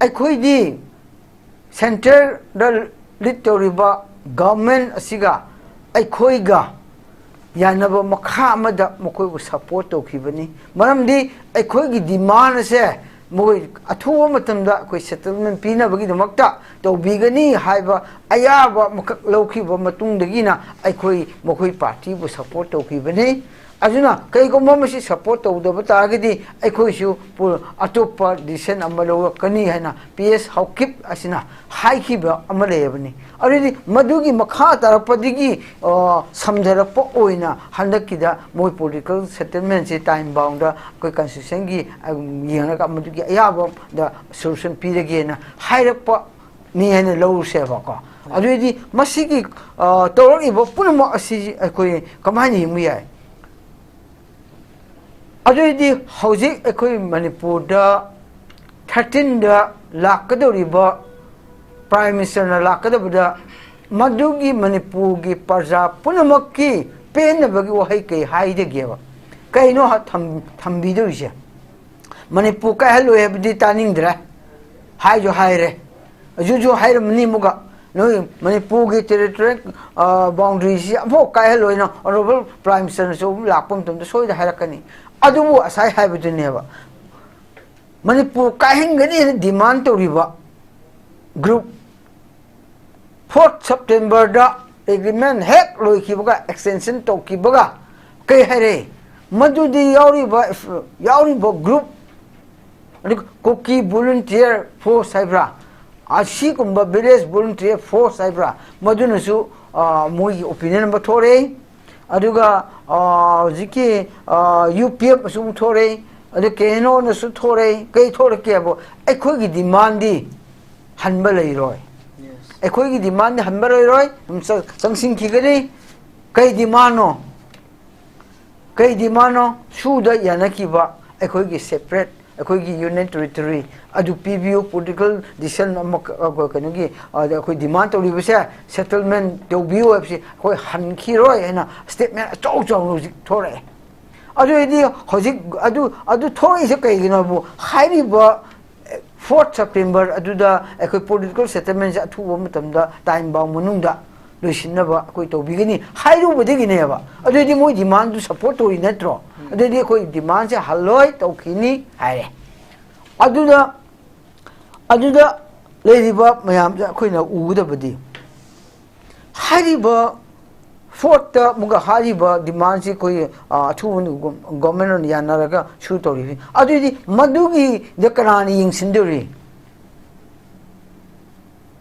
"ꯑꯩꯈꯣꯏꯗꯤ ꯁꯦꯟꯇꯔꯗ ꯂꯤꯗ ꯇꯧꯔꯤꯕ ꯒꯚꯔꯟꯃꯦꯟ ꯑꯁꯤꯒ ꯑꯩꯈꯣꯏꯒ ꯌꯥꯅꯕ ꯃꯈꯥ ꯑꯃꯗ ꯃꯈꯣꯏꯕꯨ ꯁꯄꯣꯔꯠ ꯇꯧꯈꯤꯕꯅꯤ꯫ ꯃꯔꯝꯗꯤ ꯑꯩꯈꯣꯏꯒꯤ ꯗꯤꯃꯥꯟ ꯑꯁꯦ ꯃꯈꯣꯏ ꯑꯊꯨꯕ ꯃꯇꯝꯗ ꯑꯩꯈꯣꯏ ꯁꯦꯇꯜꯃꯦꯟ ꯄꯤꯅꯕꯒꯤꯗꯃꯛꯇ ꯇꯧꯕꯤꯒꯅꯤ ꯍꯥꯏꯕ ꯑꯌꯥꯕ ꯑꯃꯈꯛ ꯂꯧꯈꯤꯕ ꯃꯇꯨꯡꯗꯒꯤꯅ ꯑꯩꯈꯣꯏ ꯃꯈꯣꯏ ꯄꯥꯔꯇꯤꯕꯨ ꯁꯄꯣꯔꯠ ꯇꯧꯈꯤꯕꯅꯤ꯫ ꯑꯗꯨꯅ ꯀꯔꯤꯒꯨꯝꯕ ꯃꯁꯤ ꯁꯄꯣꯔꯠ ꯇꯧꯗꯕ ꯇꯥꯔꯒꯗꯤ ꯑꯩꯈꯣꯏꯁꯨ ꯄꯨ-, ꯑꯇꯣꯞꯄ ꯗꯤꯁꯤꯖꯟ ꯑꯃ ꯂꯧꯔꯛꯀꯅꯤ" ꯍꯥꯏꯅ ꯄꯤ ꯑꯦꯁ ꯍꯥꯎꯀꯤꯞ ꯑꯁꯤꯅ ꯍꯥꯏꯈꯤꯕ ꯑꯃ ꯂꯩꯔꯕꯅꯤ꯫ ꯑꯗꯨꯗꯤ ꯃꯗꯨꯒꯤ ꯃꯈꯥ ꯇꯥꯔꯛꯄꯗꯒꯤ, ꯑ, ꯁꯝꯊꯔꯛꯄ ꯑꯣꯏꯅ ꯍꯟꯗꯛꯀꯤꯗ ꯃꯣꯏ ꯄꯣꯂꯤꯇꯤꯀꯦꯜ ꯁꯦꯇꯜꯃꯦꯟꯁꯦ ꯇꯥꯏꯝ ꯕꯥꯎꯟꯗ ꯑꯩꯈꯣꯏ ꯀꯟꯁꯇꯤꯇ꯭ꯌꯨꯁꯟꯒꯤ, ꯑ, ꯌꯦꯡꯉꯒ ꯃꯗꯨꯒꯤ ꯑꯌꯥꯕꯗ ꯁꯣꯂꯨꯁꯟ ꯄꯤꯔꯒꯦꯅ ꯍꯥꯏꯔꯛꯄꯅꯤ ꯍꯥꯏꯅ ꯂꯧꯔꯨꯁꯦꯕꯀꯣ꯫ ꯑꯗꯨꯑꯣꯏꯗꯤ ꯃꯁꯤꯒꯤ, ꯑ, ꯇꯧꯔꯛꯂꯤꯕ ꯄꯨꯝꯅꯃꯛ ꯑꯁꯤ ꯑꯩꯈꯣꯏ ꯀꯃꯥꯏꯅ ꯌꯦꯡꯕ ꯌꯥꯏ? ꯑꯗꯨꯑꯣꯏꯗꯤ ꯍꯧꯖꯤꯛ ꯑꯩꯈꯣꯏ ꯃꯅꯤꯄꯨꯔꯗ ꯊꯥꯔꯇꯤꯟꯗ ꯂꯥꯛꯀꯗꯧꯔꯤꯕ ꯄ꯭ꯔꯥꯏꯝ ꯃꯤꯅꯤꯁꯇꯔꯅ ꯂꯥꯛꯀꯗꯕꯗ ꯃꯗꯨꯒꯤ ꯃꯅꯤꯄꯨꯔꯒꯤ ꯄ꯭ꯔꯖꯥ ꯄꯨꯝꯅꯃꯛꯀꯤ ꯄꯦꯟꯅꯕꯒꯤ ꯋꯥꯍꯩ ꯀꯩ ꯍꯥꯏꯗꯒꯦꯕ? ꯀꯩꯅꯣ ꯊꯝ- ꯊꯝꯕꯤꯗꯧꯔꯤꯁꯦ? ꯃꯅꯤꯄꯨꯔ ꯀꯥꯏꯍꯜꯂꯣꯏ ꯍꯥꯏꯕꯗꯤ ꯇꯥꯅꯤꯡꯗ꯭ꯔꯦ꯫ ꯍꯥꯏꯁꯨ ꯍꯥꯏꯔꯦ, ꯍꯧꯖꯤꯛꯁꯨ ꯍꯥꯏꯔꯝꯃꯅꯤ ꯑꯃꯨꯛꯀ, ꯅꯣꯏ ꯃꯅꯤꯄꯨꯔꯒꯤ ꯇꯦꯔꯤꯇꯣꯔꯤꯌꯦꯜ ꯕꯥꯎꯟꯗꯔꯤꯁꯤ ꯑꯃꯐꯥꯎ ꯀꯥꯏꯍꯜꯂꯣꯏꯅ ꯑꯣꯅꯔꯦꯕꯜ ꯄ꯭ꯔꯥꯏꯝ ꯃꯤꯅꯤꯁꯇꯔꯅꯁꯨ ꯑꯃꯨꯛ ꯂꯥꯛꯄ ꯃꯇꯝꯗ ꯁꯣꯏꯗ ꯍꯥꯏꯔꯛꯀꯅꯤ꯫ ꯑꯗꯨꯕꯨ ꯉꯁꯥꯏ ꯍꯥꯏꯕꯗꯨꯅꯦꯕ, ꯃꯅꯤꯄꯨꯔ ꯀꯥꯏꯍꯟꯒꯅꯤꯅ ꯗꯤꯃꯥꯟ ꯇꯧꯔꯤꯕ ꯒ꯭ꯔꯨꯞ, ꯐꯣꯔꯠ ꯁꯦꯞꯇꯦꯝꯕꯔꯗ ꯑꯦꯒ꯭ꯔꯤꯃꯦꯟ ꯍꯦꯛ ꯂꯣꯏꯈꯤꯕꯒ, ꯑꯦꯛꯁꯇꯦꯟꯁꯟ ꯇꯧꯈꯤꯕꯒ, ꯀꯩ ꯍꯥꯏꯔꯦ? ꯃꯗꯨꯗꯤ ꯌꯥꯎꯔꯤꯕ, ꯌꯥꯎꯔꯤꯕ ꯒ꯭ꯔꯨꯞ, ꯑꯗꯨꯒ ꯀꯨꯀꯤ ꯚꯣꯂꯨꯟꯇꯤꯌꯔ ꯐꯣꯔꯁ ꯍꯥꯏꯕ꯭ꯔꯥ, ꯑꯁꯤꯒꯨꯝꯕ ꯚꯤꯂꯦꯖ ꯚꯣꯂꯨꯟꯇꯤꯌꯔ ꯐꯣꯔꯁ ꯍꯥꯏꯕ꯭ꯔꯥ, ꯃꯗꯨꯅꯁꯨ, ꯑ, ꯃꯣꯏꯒꯤ ꯑꯣꯄꯤꯅꯤꯌꯟ ꯑꯃ ꯊꯣꯛꯂꯛꯏ꯫ ꯑꯗꯨꯒ, ꯑ, ꯍꯧꯖꯤꯛꯀꯤ, ꯑ, ꯌꯨ ꯄꯤ ꯑꯦꯐ ꯑꯁꯨ ꯑꯃꯨꯛ ꯊꯣꯛꯂꯛꯏ, ꯑꯗꯨ ꯀꯦ ꯑꯦꯟ ꯑꯣꯅꯁꯨ ꯊꯣꯛꯂꯛꯏ꯫ ꯀꯩ ꯊꯣꯛꯂꯛꯀꯦꯕꯨ? ꯑꯩꯈꯣꯏꯒꯤ ꯗꯤꯃꯥꯟꯗꯤ ꯍꯟꯕ ꯂꯩꯔꯣꯏ꯫ Yes. ꯑꯩꯈꯣꯏꯒꯤ ꯗꯤꯃꯥꯟꯗꯤ ꯍꯟꯕ ꯂꯩꯔꯣꯏ, ꯑꯗꯨꯝ ꯆ-, ꯆꯪꯁꯤꯟꯈꯤꯒꯅꯤ꯫ ꯀꯩ ꯗꯤꯃꯥꯟꯅꯣ? ꯀꯩ ꯗꯤꯃꯥꯟꯅꯣ? ꯁꯨꯗ ꯌꯥꯅꯈꯤꯕ ꯑꯩꯈꯣꯏꯒꯤ ꯁꯦꯄꯔꯦꯠ, ꯑꯩꯈꯣꯏꯒꯤ ꯌꯨꯅꯤꯌꯟ ꯇꯦꯔꯤꯇꯣꯔꯤ ꯑꯗꯨ ꯄꯤꯕꯤꯌꯨ, ꯄꯣꯂꯤꯇꯤꯀꯦꯜ ꯗꯤꯁꯤꯖꯟ ꯑꯃ, ꯑ, ꯀꯩꯅꯣꯒꯤ, ꯑ, ꯑꯩꯈꯣꯏ ꯗꯤꯃꯥꯟ ꯇꯧꯔꯤꯕꯁꯦ, ꯁꯦꯇꯜꯃꯦꯟ ꯇꯧꯕꯤꯌꯨ ꯍꯥꯏꯕꯁꯤ ꯑꯩꯈꯣꯏ ꯍꯟꯈꯤꯔꯣꯏ ꯍꯥꯏꯅ ꯁ꯭ꯇꯦꯠꯃꯦꯟ ꯑꯆꯧ ꯆꯥꯎꯅ ꯍꯧꯖꯤꯛ ꯊꯣꯔꯛꯑꯦ꯫ ꯑꯗꯨ ꯑꯣꯏꯗꯤ ꯍꯧꯖꯤꯛ ꯑꯗꯨ, ꯑꯗꯨ ꯊꯣꯛꯏꯁꯦ ꯀꯩꯒꯤꯅꯣꯕꯨ? ꯍꯥꯏꯔꯤꯕ ꯐꯣꯔꯠ ꯁꯦꯞꯇꯦꯝꯕꯔ ꯑꯗꯨꯗ ꯑꯩꯈꯣꯏ ꯄꯣꯂꯤꯇꯤꯀꯦꯜ ꯁꯦꯇꯜꯃꯦꯟꯁꯦ ꯑꯊꯨꯕ ꯃꯇꯝꯗ, ꯇꯥꯏꯝ ꯕꯥꯎꯟ ꯃꯅꯨꯡꯗ ꯂꯣꯏꯁꯤꯟꯅꯕ ꯑꯩꯈꯣꯏ ꯇꯧꯕꯤꯒꯅꯤ ꯍꯥꯏꯔꯨꯕꯗꯒꯤꯅꯦꯕ꯫ ꯑꯗꯨꯑꯣꯏꯗꯤ ꯃꯣꯏ ꯗꯤꯃꯥꯟꯗꯨ ꯁꯞꯄꯣꯔꯠ ꯇꯧꯔꯤ ꯅꯠꯇ꯭ꯔꯣ? ꯎꯝ꯫ ꯑꯗꯨꯑꯣꯏꯗꯤ ꯑꯩꯈꯣꯏ ꯗꯤꯃꯥꯟꯁꯦ ꯍꯜꯂꯣꯏ, ꯇꯧꯈꯤꯅꯤ ꯍꯥꯏꯔꯦ꯫ ꯑꯗꯨꯗ, ꯑꯗꯨꯗ ꯂꯩꯔꯤꯕ ꯃꯌꯥꯝꯁꯦ ꯑꯩꯈꯣꯏꯅ ꯎꯒꯗꯕꯗꯤ, ꯍꯥꯏꯔꯤꯕ ꯐꯣꯔꯠꯇ ꯑꯃꯨꯛꯀ ꯍꯥꯏꯔꯤꯕ ꯗꯤꯃꯥꯟꯁꯤ ꯑꯩꯈꯣꯏ, ꯑ, ꯑꯊꯨꯕ ꯒꯣ-, ꯒꯣꯚꯔꯟꯃꯦꯟꯠꯅ ꯌꯥꯅꯔꯒ ꯁꯨ ꯇꯧꯔꯤꯕꯅꯤ꯫ ꯑꯗꯨꯗꯤ ꯃꯗꯨꯒꯤꯗ ꯀꯅꯥꯅ ꯌꯦꯡꯁꯤꯟꯗꯧꯔꯤ?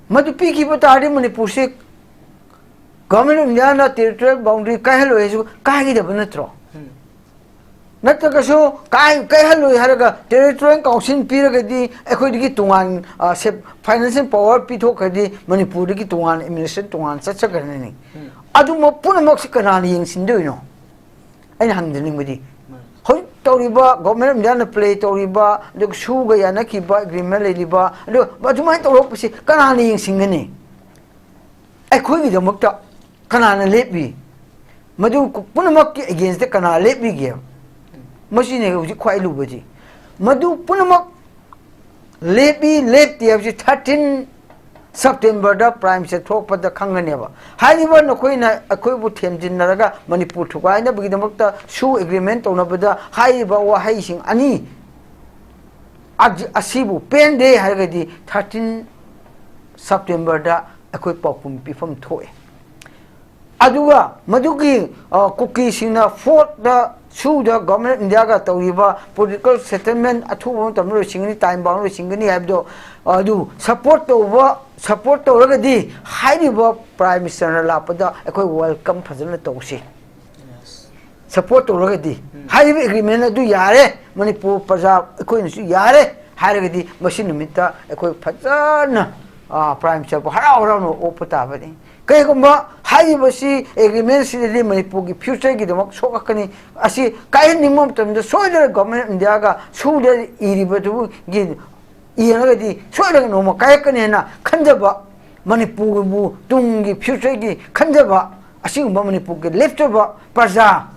ꯃꯗꯨ ꯄꯤꯈꯤꯕ ꯇꯥꯔꯗꯤ ꯃꯅꯤꯄꯨꯔꯁꯤ government of Indian territorial boundary ꯀꯥꯏꯍꯜꯂꯣꯏ ꯍꯥꯏꯁꯨ ꯀꯥꯏꯒꯗꯕ ꯅꯠꯇ꯭ꯔꯣ? ꯎꯝ꯫ ꯅꯠꯇ꯭ꯔꯒꯁꯨ ꯀꯥꯏ-, ꯀꯥꯏꯍꯜꯂꯣꯏ ꯍꯥꯏꯔꯒ ꯇꯦꯔꯤꯇꯣꯔꯤꯌꯦꯜ ꯀꯥꯎꯟꯁꯤꯜ ꯄꯤꯔꯒꯗꯤ ꯑꯩꯈꯣꯏꯗꯒꯤ ꯇꯣꯉꯥꯟ, ꯑ, ꯁꯦꯞ-, ꯐꯥꯏꯅꯥꯟꯁꯤꯌꯦꯜ ꯄꯥꯋꯔ ꯄꯤꯊꯣꯛꯈ꯭ꯔꯗꯤ ꯃꯅꯤꯄꯨꯔꯗꯒꯤ ꯇꯣꯉꯥꯟ ꯑꯦꯗꯃꯤꯅꯤꯁꯇ꯭ꯔꯦꯁꯟ ꯇꯣꯉꯥꯟ ꯆꯠꯆꯈ꯭ꯔꯅꯤ꯫ ꯎꯝ꯫ ꯑꯗꯨꯝꯕ ꯄꯨꯝꯅꯃꯛꯁꯤ ꯀꯅꯥꯅ ꯌꯦꯡꯁꯤꯟꯗꯣꯏꯅꯣ? ꯑꯩꯅ ꯍꯪꯖꯅꯤꯡꯕꯗꯤ, ꯃꯥꯅꯤ꯫ ꯍꯧꯖꯤꯛ ꯇꯧꯔꯤꯕ ꯒꯣꯚꯔꯟꯃꯦꯟꯠ ꯑꯣꯐ ꯏꯟꯗꯤꯌꯥꯅ ꯄ꯭ꯂꯦ ꯇꯧꯔꯤꯕ, ꯑꯗꯨꯒ ꯁꯨꯒ ꯌꯥꯅꯈꯤꯕ ꯑꯦꯒ꯭ꯔꯤꯃꯦꯟꯠ ꯂꯩꯔꯤꯕ, ꯑꯗꯨ ꯑꯗꯨꯃꯥꯏꯅ ꯇꯧꯔꯛꯄꯁꯤ ꯀꯅꯥꯅ ꯌꯦꯡꯁꯤꯟꯒꯅꯤ? ꯑꯩꯈꯣꯏꯒꯤꯗꯃꯛꯇ ꯀꯅꯥꯅ ꯂꯦꯞꯄꯤ? ꯃꯗꯨ ꯄꯨꯝꯅꯃꯛꯀꯤ against ꯀꯅꯥ ꯂꯦꯞꯄꯤꯒꯦ? ꯃꯁꯤꯅꯦ ꯍꯧꯖꯤꯛ ꯈ꯭ꯋꯥꯏ ꯂꯨꯕꯁꯤ꯫ ꯃꯗꯨ ꯄꯨꯝꯅꯃꯛ ꯂꯦꯞꯄꯤ ꯂꯦꯞꯇꯦ ꯍꯥꯏꯕꯁꯤ thirteen September ꯗ Prime Minister ꯊꯣꯛꯄꯗ ꯈꯪꯒꯅꯦꯕ꯫ ꯍꯥꯏꯔꯤꯕ ꯅꯈꯣꯏꯅ ꯑꯩꯈꯣꯏꯕꯨ ꯊꯦꯝꯖꯤꯟꯅꯔꯒ ꯃꯅꯤꯄꯨꯔ ꯊꯨꯒꯥꯏꯅꯕꯒꯤꯗꯃꯛꯇ ꯁꯨ agreement ꯇꯧꯅꯕꯗ ꯍꯥꯏꯔꯤꯕ ꯋꯥꯍꯩꯁꯤꯡ ꯑꯅꯤ ꯑꯁꯤꯕꯨ ꯄꯦꯟꯗꯦ ꯍꯥꯏꯔꯒꯗꯤ thirteen September ꯗ ꯑꯩꯈꯣꯏ ꯄꯥꯎꯈꯨꯝ ꯄꯤꯐꯝ ꯊꯣꯛꯑꯦ꯫ ꯑꯗꯨꯒ ꯃꯗꯨꯒꯤ, ꯑ, ꯀꯨꯀꯤꯁꯤꯡꯅ fourth ꯗ ꯁꯨꯗ Government of India ꯒ ꯇꯧꯔꯤꯕ political settlement ꯑꯊꯨꯕ ꯃꯇꯝꯗ ꯂꯣꯏꯁꯤꯟꯒꯅꯤ, time bound ꯂꯣꯏꯁꯤꯟꯒꯅꯤ ꯍꯥꯏꯕꯗꯣ, ꯑꯗꯨ support ꯇꯧꯕ, support ꯇꯧꯔꯒꯗꯤ ꯍꯥꯏꯔꯤꯕ Prime Minister ꯅ ꯂꯥꯛꯄꯗ ꯑꯩꯈꯣꯏ welcome ꯐꯖꯅ ꯇꯧꯁꯤ꯫ Support ꯇꯧꯔꯒꯗꯤ ꯍꯥꯏꯔꯤꯕ agreement ꯑꯗꯨ ꯌꯥꯔꯦ, ꯃꯅꯤꯄꯨꯔ ꯄ꯭ꯔꯖꯥ ꯑꯩꯈꯣꯏꯅꯁꯨ ꯌꯥꯔꯦ ꯍꯥꯏꯔꯒꯗꯤ ꯃꯁꯤ ꯅꯨꯃꯤꯠꯇ ꯑꯩꯈꯣꯏ ꯐꯖꯅ, ꯑ, Prime Minister ꯕꯨ ꯍꯔꯥꯎ ꯍꯔꯥꯎꯅ ꯑꯣꯛꯄ ꯇꯥꯕꯅꯤ꯫ ꯀꯩꯒꯨꯝꯕ ꯍꯥꯏꯔꯤꯕꯁꯤ, agreement ꯁꯤꯗꯗꯤ ꯃꯅꯤꯄꯨꯔꯒꯤ future ꯒꯤꯗꯃꯛ ꯁꯣꯛꯂꯛꯀꯅꯤ, ꯑꯁꯤ ꯀꯥꯏꯍꯟꯅꯤꯡꯕ ꯃꯇꯝꯗ ꯁꯣꯏꯗꯅ Government of India ꯒ ꯁꯨꯗ ꯏꯔꯤꯕꯗꯨꯒꯤ ꯌꯦꯡꯉꯒꯗꯤ ꯁꯣꯏꯗꯅ ꯅꯣꯡꯃ ꯀꯥꯏꯔꯛꯀꯅꯤ ꯍꯥꯏꯅ ꯈꯟꯖꯕ, ꯃꯅꯤꯄꯨꯔꯕꯨ ꯇꯨꯡꯒꯤ future ꯒꯤ ꯈꯟꯖꯕ, ꯑꯁꯤꯒꯨꯝꯕ ꯃꯅꯤꯄꯨꯔꯒꯤ ꯂꯦꯞꯆꯕ ꯄ꯭ꯔꯖꯥ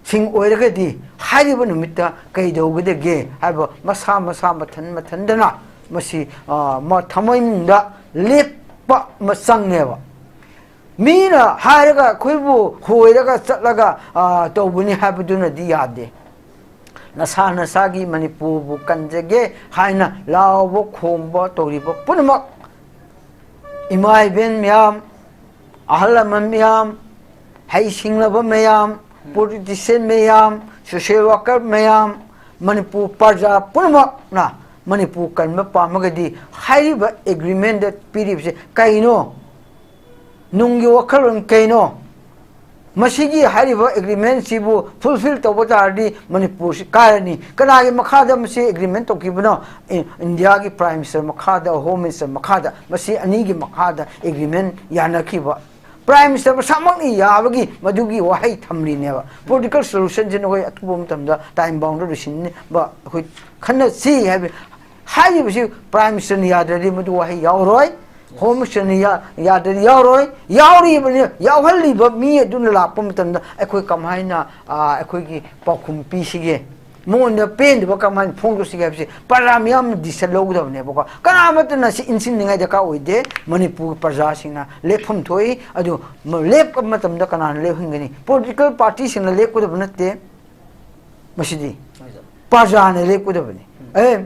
ꯁꯤꯡ ꯑꯣꯏꯔꯒꯗꯤ ꯍꯥꯏꯔꯤꯕ ꯅꯨꯃꯤꯠꯇ ꯀꯩꯗꯧꯒꯗꯒꯦ ꯍꯥꯏꯕ ꯃꯁꯥ ꯃꯁꯥ ꯃꯊꯟ ꯃꯊꯟꯗꯅ ꯃꯁꯤ, ꯑ, ꯃ-, ꯊꯃꯣꯏꯅꯨꯡꯗ ꯂꯦꯞꯄ ꯑꯃ ꯆꯪꯉꯦꯕ꯫ ꯃꯤꯅ ꯍꯥꯏꯔꯒ ꯑꯩꯈꯣꯏꯕꯨ ꯍꯣꯏꯔꯒ ꯆꯠꯂꯒ, ꯑ, ꯇꯧꯕꯅꯤ ꯍꯥꯏꯕꯗꯨꯅꯗꯤ ꯌꯥꯗꯦ꯫ ꯅꯁꯥ ꯅꯁꯥꯒꯤ ꯃꯅꯤꯄꯨꯔꯕꯨ ꯀꯟꯖꯒꯦ ꯍꯥꯏꯅ ꯂꯥꯎꯕ ꯈꯣꯡꯕ ꯇꯧꯔꯤꯕ ꯄꯨꯝꯅꯃꯛ, ꯏꯃꯥ ꯏꯕꯦꯟ ꯃꯌꯥꯝ, ꯑꯍꯜ ꯂꯃꯟ ꯃꯌꯥꯝ, ꯍꯩꯁꯤꯡꯂꯕ ꯃꯌꯥꯝ, politician ꯃꯌꯥꯝ, social worker ꯃꯌꯥꯝ, ꯃꯅꯤꯄꯨꯔ ꯄ꯭ꯔꯖꯥ ꯄꯨꯝꯅꯃꯛꯅ ꯃꯅꯤꯄꯨꯔ ꯀꯟꯕ ꯄꯥꯝꯃꯒꯗꯤ ꯍꯥꯏꯔꯤꯕ agreement ꯗ ꯄꯤꯔꯤꯕꯁꯦ ꯀꯩꯅꯣ? ꯅꯨꯡꯒꯤ ꯋꯥꯈꯜꯂꯣꯟ ꯀꯩꯅꯣ? ꯃꯁꯤꯒꯤ ꯍꯥꯏꯔꯤꯕ agreement ꯁꯤꯕꯨ fulfill ꯇꯧꯕ ꯇꯥꯔꯗꯤ ꯃꯅꯤꯄꯨꯔꯁꯤ ꯀꯥꯏꯔꯅꯤ꯫ ꯀꯅꯥꯒꯤ ꯃꯈꯥꯗ ꯃꯁꯤ agreement ꯇꯧꯈꯤꯕꯅꯣ? ꯏ-, ꯏꯟꯗꯤꯌꯥꯒꯤ Prime Minister ꯃꯈꯥꯗ, Home Minister ꯃꯈꯥꯗ, ꯃꯁꯤ ꯑꯅꯤꯒꯤ ꯃꯈꯥꯗ agreement ꯌꯥꯅꯈꯤꯕ꯫ Prime Minister ꯃꯁꯥꯃꯛꯅ ꯌꯥꯕꯒꯤ ꯃꯗꯨꯒꯤ ꯋꯥꯍꯩ ꯊꯝꯂꯤꯅꯦꯕ꯫ Political solution ꯁꯤ ꯅꯈꯣꯏ ꯑꯊꯨꯕ ꯃꯇꯝꯗ time bound ꯗ ꯂꯣꯏꯁꯤꯟꯅꯕ ꯑꯩꯈꯣꯏ ꯈꯟꯅꯁꯤ ꯍꯥꯏꯕ꯫ ꯍꯥꯏꯔꯤꯕꯁꯤ Prime Minister ꯅ ꯌꯥꯗ꯭ꯔꯗꯤ ꯃꯗꯨ ꯋꯥꯍꯩ ꯌꯥꯎꯔꯣꯏ꯫ Home Ministerꯅ ꯌꯥ- ꯌꯥꯗ꯭ꯔꯗꯤ ꯌꯥꯎꯔꯣꯏ꯫ ꯌꯥꯎꯔꯤꯕꯅꯤ, ꯌꯥꯎꯍꯜꯂꯤꯕ ꯃꯤ ꯑꯗꯨꯅ ꯂꯥꯛꯄ ꯃꯇꯝꯗ ꯑꯩꯈꯣꯏ ꯀꯃꯥꯏꯅ, ꯑ, ꯑꯩꯈꯣꯏꯒꯤ ꯄꯥꯎꯈꯨꯝ ꯄꯤꯁꯤꯒꯦ? ꯃꯉꯣꯟꯗ ꯄꯦꯟꯗꯕ ꯀꯃꯥꯏꯅ ꯐꯣꯡꯗꯣꯛꯁꯤꯒꯦ ꯍꯥꯏꯕꯁꯤ ꯄ꯭ꯔꯖꯥ ꯃꯤꯌꯥꯝꯅ decision ꯂꯧꯒꯗꯕꯅꯦꯕꯀꯣ꯫ ꯀꯅꯥ ꯑꯃꯠꯇꯅ ꯁꯤ ꯏꯟꯁꯤꯟꯅꯤꯡꯉꯥꯏ ꯗꯔꯀꯥꯔ ꯑꯣꯏꯗꯦ꯫ ꯃꯅꯤꯄꯨꯔꯒꯤ ꯄ꯭ꯔꯖꯥꯁꯤꯡꯅ ꯂꯦꯞꯐꯝ ꯊꯣꯛꯏ꯫ ꯑꯗꯨ ꯃ- ꯂꯦꯞꯄ ꯃꯇꯝꯗ ꯀꯅꯥꯅ ꯂꯦꯞꯍꯟꯒꯅꯤ? Political partyꯁꯤꯡꯅ ꯂꯦꯞꯀꯗꯕ ꯅꯠꯇꯦ꯫ ꯃꯁꯤꯗꯤ ꯄ꯭ꯔꯖꯥꯅ ꯂꯦꯞꯀꯗꯕꯅꯤ꯫ ꯑꯦ,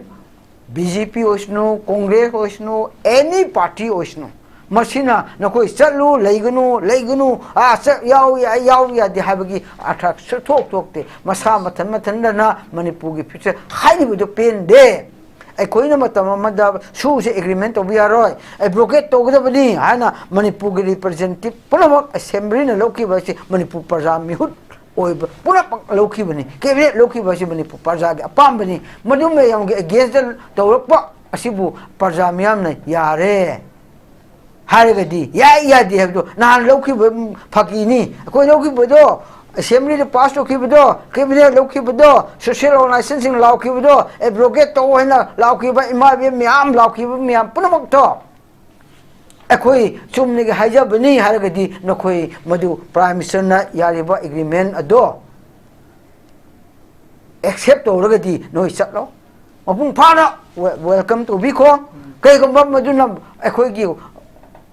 ꯕꯤ ꯖꯦ ꯄꯤ ꯑꯣꯏꯁꯅꯨ, ꯀꯣꯡꯒ꯭ꯔꯦꯁ ꯑꯣꯏꯁꯅꯨ, any party ꯑꯣꯏꯁꯅꯨ, ꯃꯁꯤꯅ ꯅꯈꯣꯏ ꯆꯠꯂꯨ, ꯂꯩꯒꯅꯨ, ꯂꯩꯒꯅꯨ, ꯑꯥ, ꯆꯠ-, ꯌꯥꯎ ꯌꯥꯏ, ꯌꯥꯎ ꯌꯥꯗꯦ ꯍꯥꯏꯕꯒꯤ ꯑꯔꯊ ꯁꯨꯊꯣꯛ ꯊꯣꯛꯇꯦ꯫ ꯃꯁꯥ ꯃꯊꯟ ꯃꯊꯟꯗꯅ ꯃꯅꯤꯄꯨꯔꯒꯤ future ꯍꯥꯏꯔꯤꯕꯗꯨ ꯄꯦꯟꯗꯦ꯫ ꯑꯩꯈꯣꯏꯅ ꯃꯇꯝ ꯑꯃꯗ ꯁꯨꯁꯦ agreement ꯇꯧꯕ ꯌꯥꯔꯣꯏ, abrogate ꯇꯧꯒꯗꯕꯅꯤ ꯍꯥꯏꯅ ꯃꯅꯤꯄꯨꯔꯒꯤ representative ꯄꯨꯝꯅꯃꯛ assemblyꯅ ꯂꯧꯈꯤꯕ ꯑꯁꯤ ꯃꯅꯤꯄꯨꯔ ꯄ꯭ꯔꯖꯥ ꯃꯤꯍꯨꯠ ꯑꯣꯏꯕ ꯄꯨꯝꯅꯃꯛ ꯂꯧꯈꯤꯕꯅꯤ꯫ Cabinet ꯂꯧꯈꯤꯕ ꯑꯁꯤ ꯃꯅꯤꯄꯨꯔ ꯄ꯭ꯔꯖꯥꯒꯤ ꯑꯄꯥꯝꯕꯅꯤ꯫ ꯃꯗꯨ ꯃꯌꯥꯝꯒꯤ againstꯇ ꯇꯧꯔꯛꯄ ꯑꯁꯤꯕꯨ ꯄ꯭ꯔꯖꯥ ꯃꯤꯌꯥꯝꯅ ꯌꯥꯔꯦ ꯍꯥꯏꯔꯒꯗꯤ, ꯌꯥꯏ ꯌꯥꯗꯦ ꯍꯥꯏꯕꯗꯣ ꯅꯍꯥꯟ ꯂꯧꯈꯤꯕ, ꯎꯝ, ꯐꯥꯒꯤꯅꯤ꯫ ꯑꯩꯈꯣꯏ ꯂꯧꯈꯤꯕꯗꯣ, assemblyꯗ pass ꯇꯧꯈꯤꯕꯗꯣ, cabinet ꯂꯧꯈꯤꯕꯗꯣ, social organizationꯁꯤꯡ ꯂꯥꯎꯈꯤꯕꯗꯣ, abrogate ꯇꯧ ꯍꯥꯏꯅ ꯂꯥꯎꯈꯤꯕ ꯏꯃꯥ ꯏꯕꯦꯟ ꯃꯌꯥꯝ, ꯂꯥꯎꯈꯤꯕ ꯃꯌꯥꯝ ꯄꯨꯝꯅꯃꯛꯇꯣ ꯑꯩꯈꯣꯏ ꯆꯨꯝꯅꯒꯤ ꯍꯥꯏꯖꯕꯅꯤ ꯍꯥꯏꯔꯒꯗꯤ ꯅꯈꯣꯏ ꯃꯗꯨ Prime Ministerꯅ ꯌꯥꯔꯤꯕ agreement ꯑꯗꯣ accept ꯇꯧꯔꯒꯗꯤ ꯅꯣꯏ ꯆꯠꯂꯣ꯫ ꯃꯄꯨꯡ ꯐꯥꯅ we-, welcome ꯇꯧꯕꯤꯈꯣ꯫ ꯀꯩꯒꯨꯝꯕ ꯃꯗꯨꯅ ꯑꯩꯈꯣꯏꯒꯤ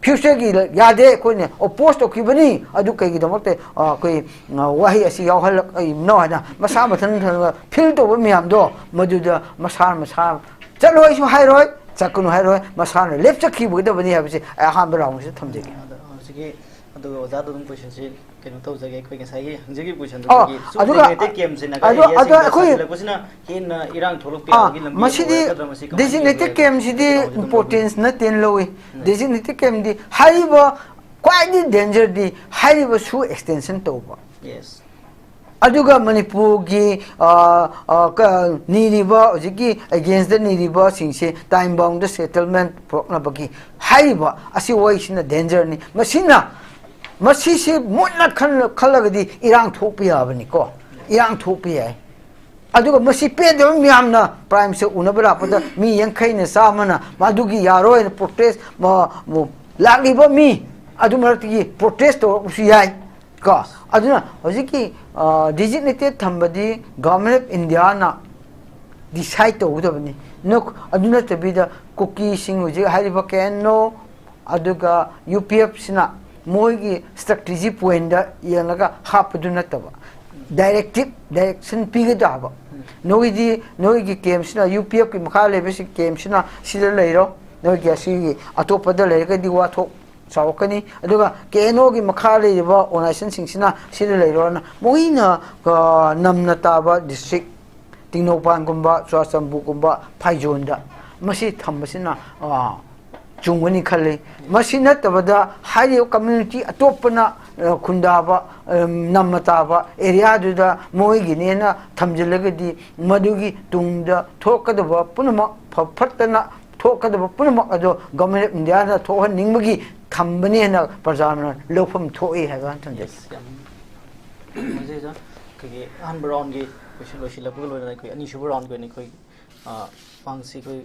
futureꯒꯤ ꯌꯥꯗꯦ, ꯑꯩꯈꯣꯏꯅ oppose ꯇꯧꯈꯤꯕꯅꯤ, ꯑꯗꯨ ꯀꯩꯒꯤꯗꯃꯛꯇ, ꯑ, ꯑꯩꯈꯣꯏ, ꯑ, ꯋꯥꯍꯩ ꯑꯁꯤ ꯌꯥꯎꯍꯜꯂꯛꯏꯕꯅꯣ ꯍꯥꯏꯅ ꯃꯁꯥ ꯃꯊꯟ ꯃꯊꯟ feel ꯇꯧꯕ ꯃꯌꯥꯝꯗꯣ ꯃꯗꯨꯗ ꯃꯁꯥ ꯃꯁꯥ ꯆꯠꯂꯣꯏꯁꯨ ꯍꯥꯏꯔꯣꯏ, ꯆꯠꯀꯅꯨ ꯍꯥꯏꯔꯣꯏ, ꯃꯁꯥꯅ ꯂꯦꯞꯆꯈꯤꯒꯗꯕꯅꯤ ꯍꯥꯏꯕꯁꯤ ꯑꯩ ꯑꯍꯥꯟꯕ roundꯁꯤꯗ ꯊꯝꯖꯒꯦ꯫ ꯑꯗꯣ ꯍꯧꯖꯤꯛꯀꯤ, ꯑꯗꯨꯒ ꯑꯣꯖꯥꯗ ꯑꯗꯨꯝ questionꯁꯤ ꯀꯩꯅꯣ ꯇꯧꯖꯒꯦ, ꯑꯩꯈꯣꯏ ꯉꯁꯥꯏꯒꯤ ꯍꯪꯖꯈꯤꯕ question ꯑꯗꯨ ꯑꯣ, ꯑꯩꯈꯣꯏꯒꯤ ꯑꯗꯨꯒ, designated campꯁꯤꯅ ꯑꯗꯨ, ꯑꯗꯨ area ꯑꯩꯈꯣꯏ ꯁꯥꯖꯤꯜꯂꯛꯄꯁꯤꯅ ꯍꯦꯟꯅ ꯏꯔꯥꯡ ꯊꯣꯛꯂꯛꯄ ꯑꯥ, ꯌꯥꯕꯒꯤ ꯂꯝꯕꯤ ꯑꯃ ꯃꯁꯤꯗꯤ ꯑꯣꯏꯔꯛꯀꯗ꯭ꯔꯥ, ꯃꯁꯤ ꯀꯃꯥꯏꯅ designated ꯇꯧꯒꯦ ꯍꯥꯏꯕꯒꯤ campꯁꯤꯗꯤ ꯀꯩꯅꯣꯁꯦ ꯑꯗꯨꯝ importance ꯅꯠꯇꯦꯅ ꯂꯧꯏ꯫ ꯎꯝ꯫ Designated campꯗꯤ ꯍꯥꯏꯔꯤꯕ ꯈ꯭ꯋꯥꯏꯗꯒꯤ dangerꯗꯤ ꯍꯥꯏꯔꯤꯕ ꯁꯨ extension ꯇꯧꯕ꯫ Yes꯫ ꯑꯗꯨꯒ ꯃꯅꯤꯄꯨꯔꯒꯤ, ꯑ, ꯑ, ꯀ-, ꯅꯤꯔꯤꯕ, ꯍꯧꯖꯤꯛꯀꯤ againstꯇ ꯅꯤꯔꯤꯕꯁꯤꯡꯁꯦ time boundꯗ settlement ꯄꯨꯔꯛꯅꯕꯒꯤ ꯍꯥꯏꯔꯤꯕ ꯑꯁꯤ ꯋꯥꯍꯩꯁꯤꯅ dangerꯅꯤ꯫ ꯃꯁꯤꯅ, ꯃꯁꯤꯁꯤ ꯃꯨꯟꯅ ꯈꯟ-, ꯈꯜꯂꯒꯗꯤ ꯏꯔꯥꯡ ꯊꯣꯛꯄ ꯌꯥꯕꯅꯤꯀꯣ, ꯏꯔꯥꯡ ꯊꯣꯛꯄ ꯌꯥꯏ꯫ ꯑꯗꯨꯒ ꯃꯁꯤ ꯄꯦꯟꯗꯕ ꯃꯌꯥꯝꯅ ꯄ꯭ꯔꯥꯏꯝ ꯃꯤꯅꯤꯁꯇꯔ ꯎꯅꯕ ꯂꯥꯛꯄꯗ ꯃꯤ ꯌꯥꯡꯈꯩꯅ ꯆꯥꯝꯃꯅ ꯃꯗꯨꯒꯤ ꯌꯥꯔꯣꯏꯅ ꯄ꯭ꯔꯣꯇꯦꯁ, ꯂꯥꯛꯂꯤꯕ ꯃꯤ ꯑꯗꯨ ꯃꯔꯛꯇꯒꯤ ꯄ꯭ꯔꯣꯇꯦꯁ ꯇꯧꯔꯛꯄꯁꯨ ꯌꯥꯏ꯫ ꯀꯣ, ꯑꯗꯨꯅ ꯍꯧꯖꯤꯛꯀꯤ ꯗꯤꯖꯤꯛꯅꯦꯇꯦꯠ ꯊꯝꯕꯗꯤ ꯒꯚꯔꯟꯃꯦꯟ ꯑꯣꯐ ꯏꯟꯗꯤꯌꯥꯅ ꯗꯤꯁꯥꯏꯠ ꯇꯧꯒꯗꯕꯅꯤ꯫ ꯅ-, ꯑꯗꯨ ꯅꯠꯇꯕꯤꯗ ꯀꯨꯀꯤꯁꯤꯡ ꯍꯧꯖꯤꯛ ꯍꯥꯏꯔꯤꯕ ꯀꯦ ꯑꯦꯟ ꯑꯣ ꯑꯗꯨꯒ ꯌꯨ ꯄꯤ ꯑꯦꯐꯁꯤꯅ ꯃꯣꯏꯒꯤ ꯁ꯭ꯇ꯭ꯔꯦꯇꯦꯖꯤ ꯄꯣꯏꯟꯗ ꯌꯦꯡꯂꯒ ꯍꯥꯞꯄꯗꯨ ꯅꯠꯇꯕ, ꯗꯥꯏꯔꯦꯛꯇꯤꯞ, ꯗꯥꯏꯔꯦꯛꯁꯟ ꯄꯤꯒꯗꯕ꯫ ꯅꯣꯏꯗꯤ, ꯅꯣꯏꯒꯤ ꯀꯦꯝꯁꯤꯅ, ꯌꯨ ꯄꯤ ꯑꯦꯐꯀꯤ ꯃꯈꯥ ꯂꯩꯕꯁꯤ ꯀꯦꯝꯁꯤꯅ ꯁꯤꯗ ꯂꯩꯔꯣ, ꯅꯣꯏꯒꯤ ꯑꯁꯤꯒꯤ ꯑꯇꯣꯞꯄꯗ ꯂꯩꯔꯒꯗꯤ ꯋꯥꯊꯣꯛ ꯆꯥꯎꯔꯛꯀꯅꯤ꯫ ꯑꯗꯨꯒ ꯀꯦ ꯑꯦꯟ ꯑꯣꯒꯤ ꯃꯈꯥ ꯂꯩꯔꯤꯕ ꯑꯣꯔꯒꯅꯥꯏꯖꯦꯁꯟꯁꯤꯡꯁꯤꯅ ꯁꯤꯗ ꯂꯩꯔꯣꯅ ꯃꯣꯏꯅ, ꯑ, ꯅꯝꯅ ꯇꯥꯕ ꯗꯤꯁꯇ꯭ꯔꯤꯛ ꯇꯦꯡꯅꯧꯄꯜꯒꯨꯝꯕ, ꯆꯨꯔꯥꯆꯥꯟꯄꯨꯔꯒꯨꯝꯕ, ꯐꯥꯏꯖꯣꯟꯗ ꯃꯁꯤ ꯊꯝꯕꯁꯤꯅ, ꯑ, ꯆꯨꯝꯒꯅꯤ ꯈꯜꯂꯤ꯫ ꯃꯁꯤ ꯅꯠꯇꯕꯗ ꯍꯥꯏꯔꯤꯕ ꯀꯝꯃ꯭ꯌꯨꯅꯤꯇꯤ ꯑꯇꯣꯞꯄꯅ, ꯑ, ꯈꯨꯟꯗꯥꯕ, ꯑ, ꯅꯝꯅ ꯇꯥꯕ ꯑꯦꯔꯤꯌꯥꯗꯨꯗ ꯃꯣꯏꯒꯤꯅꯦꯅ ꯊꯝꯖꯤꯜꯂꯒꯗꯤ ꯃꯗꯨꯒꯤ ꯇꯨꯡꯗ ꯊꯣꯛꯀꯗꯕ ꯄꯨꯝꯅꯃꯛ ꯐ-, ꯐꯠꯇꯅ ꯊꯣꯛꯀꯗꯕ ꯄꯨꯝꯅꯃꯛ ꯑꯗꯣ ꯒꯚꯔꯟꯃꯦꯟ ꯑꯣꯐ ꯏꯟꯗꯤꯌꯥꯅ ꯊꯣꯛꯍꯟꯅꯤꯡꯕꯒꯤ ꯊꯝꯕꯅꯦꯅ ꯄ꯭ꯔꯖꯥꯅ ꯂꯧꯐꯝ ꯊꯣꯛꯏ ꯍꯥꯏꯕ ꯑꯃ ꯊꯝꯖꯒꯦ꯫ Yes, ꯌꯥꯝ ꯅꯨꯡꯉꯥꯏꯖꯩ ꯑꯣꯖꯥ꯫ ꯑꯩꯈꯣꯏꯒꯤ ꯑꯍꯥꯟꯕ ꯔꯥꯎꯟꯒꯤ ꯀꯣꯏꯁꯟ ꯂꯣꯏꯁꯤꯜꯂꯛꯄꯒ ꯂꯣꯏꯅꯅ ꯑꯩꯈꯣꯏ ꯑꯅꯤꯁꯨꯕ ꯔꯥꯎꯟꯒꯤ ꯑꯣꯏꯅ ꯑꯩꯈꯣꯏ, ꯑ, ꯄꯥꯎꯁꯤ ꯑꯩꯈꯣꯏ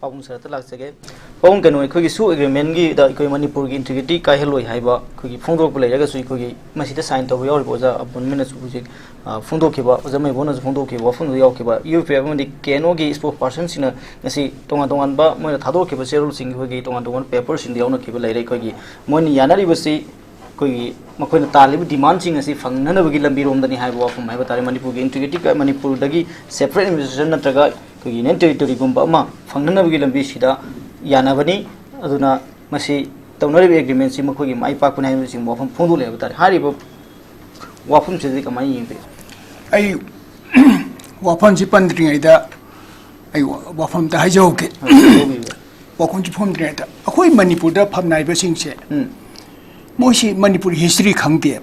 ꯄꯥꯕꯨꯡ ꯁꯔꯗ ꯂꯥꯛꯆꯒꯦ꯫ ꯄꯥꯕꯨꯡ, ꯀꯩꯅꯣ, ꯑꯩꯈꯣꯏꯒꯤ ꯁꯨ ꯑꯦꯒ꯭ꯔꯤꯃꯦꯟꯒꯤꯗ ꯑꯩꯈꯣꯏ ꯃꯅꯤꯄꯨꯔꯒꯤ ꯏꯟꯇꯤꯒ꯭ꯔꯤꯇꯤ ꯀꯥꯏꯍꯜꯂꯣꯏ ꯍꯥꯏꯕ ꯑꯩꯈꯣꯏꯒꯤ ꯐꯣꯡꯗꯣꯛꯄ ꯂꯩꯔꯒꯁꯨ ꯑꯩꯈꯣꯏꯒꯤ ꯃꯁꯤꯗ ꯁꯥꯏꯟ ꯇꯧꯕ ꯌꯥꯎꯔꯤꯕ ꯑꯣꯖꯥ ꯑꯕꯨꯟꯃꯤꯅꯁꯨ ꯍꯧꯖꯤꯛ, ꯑ, ꯐꯣꯡꯗꯣꯛꯈꯤꯕ, ꯑꯣꯖꯥ ꯃꯩꯕꯣꯅꯁꯨ ꯐꯣꯡꯗꯣꯛꯈꯤꯕ ꯋꯥꯐꯝꯗꯨ ꯌꯥꯎꯈꯤꯕ, ꯌꯨ ꯄꯤ ꯑꯦꯐ ꯑꯃꯗꯤ ꯀꯦ ꯑꯦꯟ ꯑꯣꯒꯤ ꯏꯁꯄꯣꯛꯁ ꯄꯥꯔꯁꯟꯁꯤꯡꯅ ꯉꯁꯤ ꯇꯣꯉꯥꯟ ꯇꯣꯉꯥꯟꯕ ꯃꯣꯏꯅ ꯊꯥꯗꯣꯛꯈꯤꯕ ꯆꯦꯔꯣꯜꯁꯤꯡꯒꯤ ꯑꯩꯈꯣꯏꯒꯤ ꯇꯣꯉꯥꯟ ꯇꯣꯉꯥꯟꯕ ꯄꯦꯄꯔꯁꯤꯡꯗ ꯌꯥꯎꯅꯈꯤꯕ ꯂꯩꯔꯦ꯫ ꯑꯩꯈꯣꯏꯒꯤ ꯃꯣꯏꯅ ꯌꯥꯅꯔꯤꯕꯁꯤ ꯑꯩꯈꯣꯏꯒꯤ ꯃꯈꯣꯏꯅ ꯇꯥꯜꯂꯤꯕ ꯗꯤꯃꯥꯟꯁꯤꯡ ꯑꯁꯤ ꯐꯪꯅꯅꯕꯒꯤ ꯂꯝꯕꯤꯔꯣꯝꯗꯅꯤ ꯍꯥꯏꯕ ꯋꯥꯐꯝ ꯍꯥꯏꯕ ꯇꯥꯔꯦ꯫ ꯃꯅꯤꯄꯨꯔꯒꯤ ꯏꯟꯇꯤꯒ꯭ꯔꯤꯇꯤ ꯀ-, ꯃꯅꯤꯄꯨꯔꯗꯒꯤ ꯁꯦꯄꯔꯦꯠ ꯑꯦꯗꯃꯤꯅꯤꯁꯇ꯭ꯔꯦꯁꯟ ꯅꯠꯇ꯭ꯔꯒ ꯑꯩꯈꯣꯏꯒꯤ ꯌꯨꯅꯤꯌꯟ ꯇꯦꯔꯤꯇꯣꯔꯤꯒꯨꯝꯕ ꯑꯃ ꯐꯪꯅꯅꯕꯒꯤ ꯂꯝꯕꯤꯁꯤꯗ ꯌꯥꯅꯕꯅꯤ꯫ ꯑꯗꯨꯅ ꯃꯁꯤ ꯇꯧꯅꯔꯤꯕ ꯑꯦꯒ꯭ꯔꯤꯃꯦꯟꯁꯤ ꯃꯈꯣꯏꯒꯤ ꯃꯥꯏ ꯄꯥꯛꯄꯅꯤ ꯍꯥꯏꯕꯅꯆꯤꯡꯕ ꯋꯥꯐꯝ ꯐꯣꯡꯗꯣꯛꯂꯦ ꯍꯥꯏꯕ ꯇꯥꯔꯦ꯫ ꯍꯥꯏꯔꯤꯕ ꯋꯥꯐꯝꯁꯤꯗꯤ ꯀꯃꯥꯏꯅ ꯌꯦꯡꯕꯤ? ꯑꯩ ꯋꯥꯐꯝꯁꯤ ꯄꯟꯗ꯭ꯔꯤꯉꯩꯗ ꯑꯩ ꯋꯥ-, ꯋꯥꯐꯝ ꯑꯝꯇ ꯍꯥꯏꯖꯍꯧꯒꯦ꯫ ꯍꯣꯏ, ꯍꯥꯏꯖꯍꯧꯕꯤꯌꯨ꯫ ꯋꯥꯐꯝꯁꯤ ꯐꯝꯗ꯭ꯔꯤꯉꯩꯗ ꯑꯩꯈꯣꯏ ꯃꯅꯤꯄꯨꯔꯗ ꯐꯝꯅꯥꯏꯕꯁꯤꯡꯁꯦ, ꯎꯝ꯫ ꯃꯣꯏꯁꯤ ꯃꯅꯤꯄꯨꯔ ꯍꯤꯁꯇ꯭ꯔꯤ ꯈꯪꯗꯦ꯫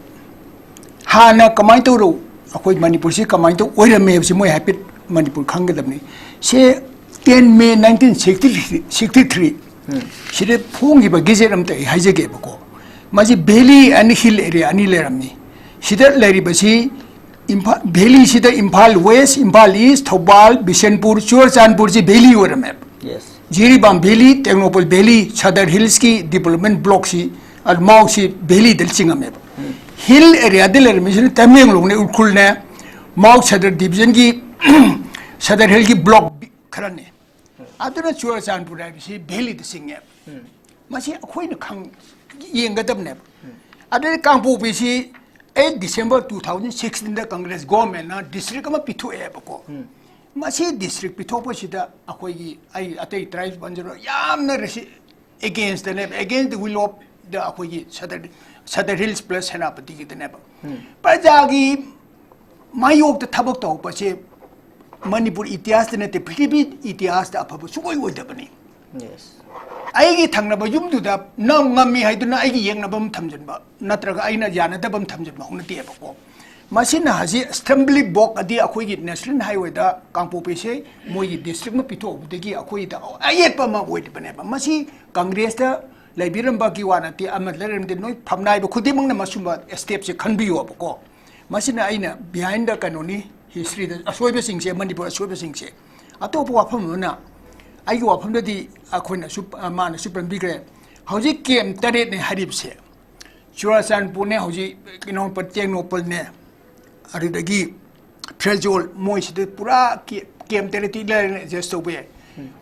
ꯍꯥꯟꯅ ꯀꯃꯥꯏꯅ ꯇꯧꯔꯣ, ꯑꯩꯈꯣꯏ ꯃꯅꯤꯄꯨꯔꯁꯤ ꯀꯃꯥꯏꯅ ꯇꯧ ꯑꯣꯏꯔꯝꯃꯦ ꯍꯥꯏꯕꯁꯤ ꯃꯣꯏ ꯍꯥꯏꯐꯦꯠ ꯃꯅꯤꯄꯨꯔ ꯈꯪꯒꯗꯕꯅꯤ꯫ ꯁꯦ ten May nineteen sixty three, sixty three, um. ꯁꯤꯗ ꯐꯣꯡꯈꯤꯕ ꯒꯦꯖꯦꯠ ꯑꯃꯇ ꯑꯩ ꯍꯥꯏꯖꯒꯦꯕꯀꯣ꯫ ꯃꯁꯤ ꯚꯦꯂꯤ ꯑꯅꯤ, ꯍꯤꯜ ꯑꯦꯔꯤꯌꯥ ꯑꯅꯤ ꯂꯩꯔꯝꯃꯤ꯫ ꯁꯤꯗ ꯂꯩꯔꯤꯕꯁꯤ ꯏꯝꯐꯥꯜ ꯚꯦꯂꯤꯁꯤꯗ ꯏꯝꯐꯥꯜ ꯋꯦꯁ, ꯏꯝꯐꯥꯜ ꯏꯁ, ꯊꯧꯕꯥꯜ, ꯕꯤꯁꯦꯟꯄꯨꯔ, ꯆꯨꯔꯆꯥꯟꯄꯨꯔꯁꯤ ꯚꯦꯂꯤ ꯑꯣꯏꯔꯝꯃꯦꯕ꯫ Yes. Jiribam valley, Tengnoupal valley, Sadar ꯍꯤꯜꯁꯀꯤ ꯗꯤꯕꯂꯞꯃꯦꯟ ꯕ꯭ꯂꯣꯛꯁꯤ, ꯑ, ꯃꯥꯎꯁꯤ ꯚꯦꯂꯤꯗ ꯆꯤꯡꯉꯝꯃꯦꯕ꯫ ꯍꯤꯜ ꯑꯦꯔꯤꯌꯥꯗ ꯂꯩꯔꯝꯃꯤꯁꯤꯅ ꯇꯃꯦꯡꯂꯣꯡꯅꯦ, ꯎꯈ꯭ꯔꯨꯜꯅꯦ, ꯃꯥꯎ ꯁꯗꯔ ꯗꯤꯕꯤꯖꯟꯒꯤ ꯁꯗꯔ ꯍꯤꯜꯒꯤ ꯕ꯭ꯂꯣꯛ ꯈꯔꯅꯦ꯫ ꯑꯗꯨꯅ ꯆꯨꯔꯆꯥꯟꯄꯨꯔ ꯍꯥꯏꯕꯁꯤ ꯚꯦꯂꯤꯗ ꯆꯤꯡꯉꯦꯕ꯫ ꯃꯁꯤ ꯑꯩꯈꯣꯏꯅ ꯈꯪ-, ꯌꯦꯡꯒꯗꯕꯅꯦꯕ꯫ ꯑꯗꯨꯗꯤ ꯀꯥꯡꯄꯣꯛꯄꯤꯁꯤ ꯑꯩꯠ ꯗꯤꯁꯦꯝꯕꯔ ꯇꯨ ꯊꯥꯎꯖꯟ ꯁꯤꯛꯁꯇꯤꯟꯗ ꯀꯪꯒ꯭ꯔꯦꯁ ꯒꯣꯔꯃꯦꯟꯅ ꯗꯤꯁꯇ꯭ꯔꯤꯛ ꯑꯃ ꯄꯤꯊꯣꯛꯑꯦꯕꯀꯣ꯫ ꯃꯁꯤ ꯗꯤꯁꯇ꯭ꯔꯤꯛ ꯄꯤꯊꯣꯛꯄꯁꯤꯗ ꯑꯩꯈꯣꯏꯒꯤ, ꯑꯩ ꯑꯇꯩ ꯇ꯭ꯔꯥꯏꯕ ꯄꯟꯖꯔꯣꯏ, ꯌꯥꯝꯅ ꯔꯦꯁꯤ-, against ꯗꯅꯦꯕ, against the will of the ꯑꯩꯈꯣꯏꯒꯤ ꯁꯗꯔ, ꯁꯗꯔ ꯍꯤꯜꯁ ꯄ꯭ꯂꯁ ꯁꯦꯅꯥꯄꯇꯤꯒꯤꯗꯅꯦꯕ꯫ ꯄ꯭ꯔꯖꯥꯒꯤ ꯃꯥꯌꯣꯛꯇ ꯊꯕꯛ ꯇꯧꯕꯁꯦ ꯃꯅꯤꯄꯨꯔ ꯏꯇꯤꯍꯥꯁꯇ ꯅꯠꯇꯦ, ꯄ꯭ꯔꯤꯊꯤꯕꯤ ꯏꯇꯤꯍꯥꯁꯇ ꯑꯐꯕ ꯁꯨꯡꯑꯣꯏ ꯑꯣꯏꯗꯕꯅꯤ꯫ Yes. ꯑꯩꯒꯤ ꯊꯪꯅꯕ ꯌꯨꯝꯗꯨꯗ ꯅꯪ ꯉꯝꯃꯤ ꯍꯥꯏꯗꯨꯅ ꯑꯩꯒꯤ ꯌꯦꯛꯅꯕ ꯑꯃ ꯊꯝꯖꯤꯟꯕ ꯅꯠꯇ꯭ꯔꯒ ꯑꯩꯅ ꯌꯥꯅꯗꯕ ꯑꯃ ꯊꯝꯖꯤꯟꯕ ꯍꯧꯅꯗꯦꯕꯀꯣ꯫ ꯃꯁꯤꯅ ꯍꯧꯖꯤꯛ ꯁ꯭ꯇꯝꯕ꯭ꯂꯤꯡ ꯕ꯭ꯂꯣꯛ ꯑꯗꯤ ꯑꯩꯈꯣꯏꯒꯤ ꯅꯦꯁꯅꯦꯜ ꯍꯥꯏꯋꯦꯗ ꯀꯥꯡꯄꯣꯛꯄꯤꯁꯦ ꯃꯣꯏꯒꯤ ꯗꯤꯁꯇ꯭ꯔꯤꯛ ꯑꯃ ꯄꯤꯊꯣꯛꯎꯕꯗꯒꯤ ꯑꯩꯈꯣꯏꯗ ꯑꯌꯦꯠꯄ ꯑꯃ ꯑꯣꯏꯔꯤꯕꯅꯦꯕ꯫ ꯃꯁꯤ ꯀꯪꯒ꯭ꯔꯦꯁꯇ ꯂꯩꯕꯤꯔꯝꯕꯒꯤ ꯋꯥ ꯅꯠꯇꯦ, ꯑꯃ ꯂꯩꯔꯝꯗꯦ, ꯅꯣꯏ ꯐꯝꯅꯥꯏꯕ ꯈꯨꯗꯤꯡꯃꯛꯅ ꯃꯁꯨꯝꯕ ꯁ꯭ꯇꯦꯞꯁꯦ ꯈꯟꯕꯤꯌꯣꯕꯀꯣ꯫ ꯃꯁꯤꯅ ꯑꯩꯅ ꯕꯤꯍꯥꯏꯟꯗ ꯀꯩꯅꯣꯅꯤ, ꯍꯤꯁꯇ꯭ꯔꯤꯗ ꯑꯁꯣꯏꯕꯁꯤꯡꯁꯦ, ꯃꯅꯤꯄꯨꯔ ꯑꯁꯣꯏꯕꯁꯤꯡꯁꯦ꯫ ꯑꯇꯣꯞꯄ ꯋꯥꯐꯝ ꯑꯃꯅ, ꯑꯩꯒꯤ ꯋꯥꯐꯝꯗꯗꯤ ꯑꯩꯈꯣꯏꯅꯁꯨ, ꯃꯥꯅꯁꯨ ꯄꯟꯕꯤꯈ꯭ꯔꯦ, ꯍꯧꯖꯤꯛ ꯀꯦꯝ ꯇꯔꯦꯠꯅꯦ ꯍꯥꯏꯔꯤꯕꯁꯦ, ꯆꯨꯔꯥꯆꯥꯟꯄꯨꯔꯅꯦ, ꯍꯧꯖꯤꯛ ꯀꯩꯅꯣ, ꯇꯦꯡꯅꯧꯄꯜꯅꯦ, ꯑꯗꯨꯗꯒꯤ ꯐ꯭ꯔꯦꯖꯣꯜ, ꯃꯣꯏꯁꯤꯗ ꯄꯨꯔꯥ ꯀꯦ-, ꯀꯦꯝ ꯇꯔꯦꯠꯇꯤ ꯂꯩꯔꯦ, ꯑꯦꯗꯖꯁ ꯇꯧꯕ ꯌꯥꯏ꯫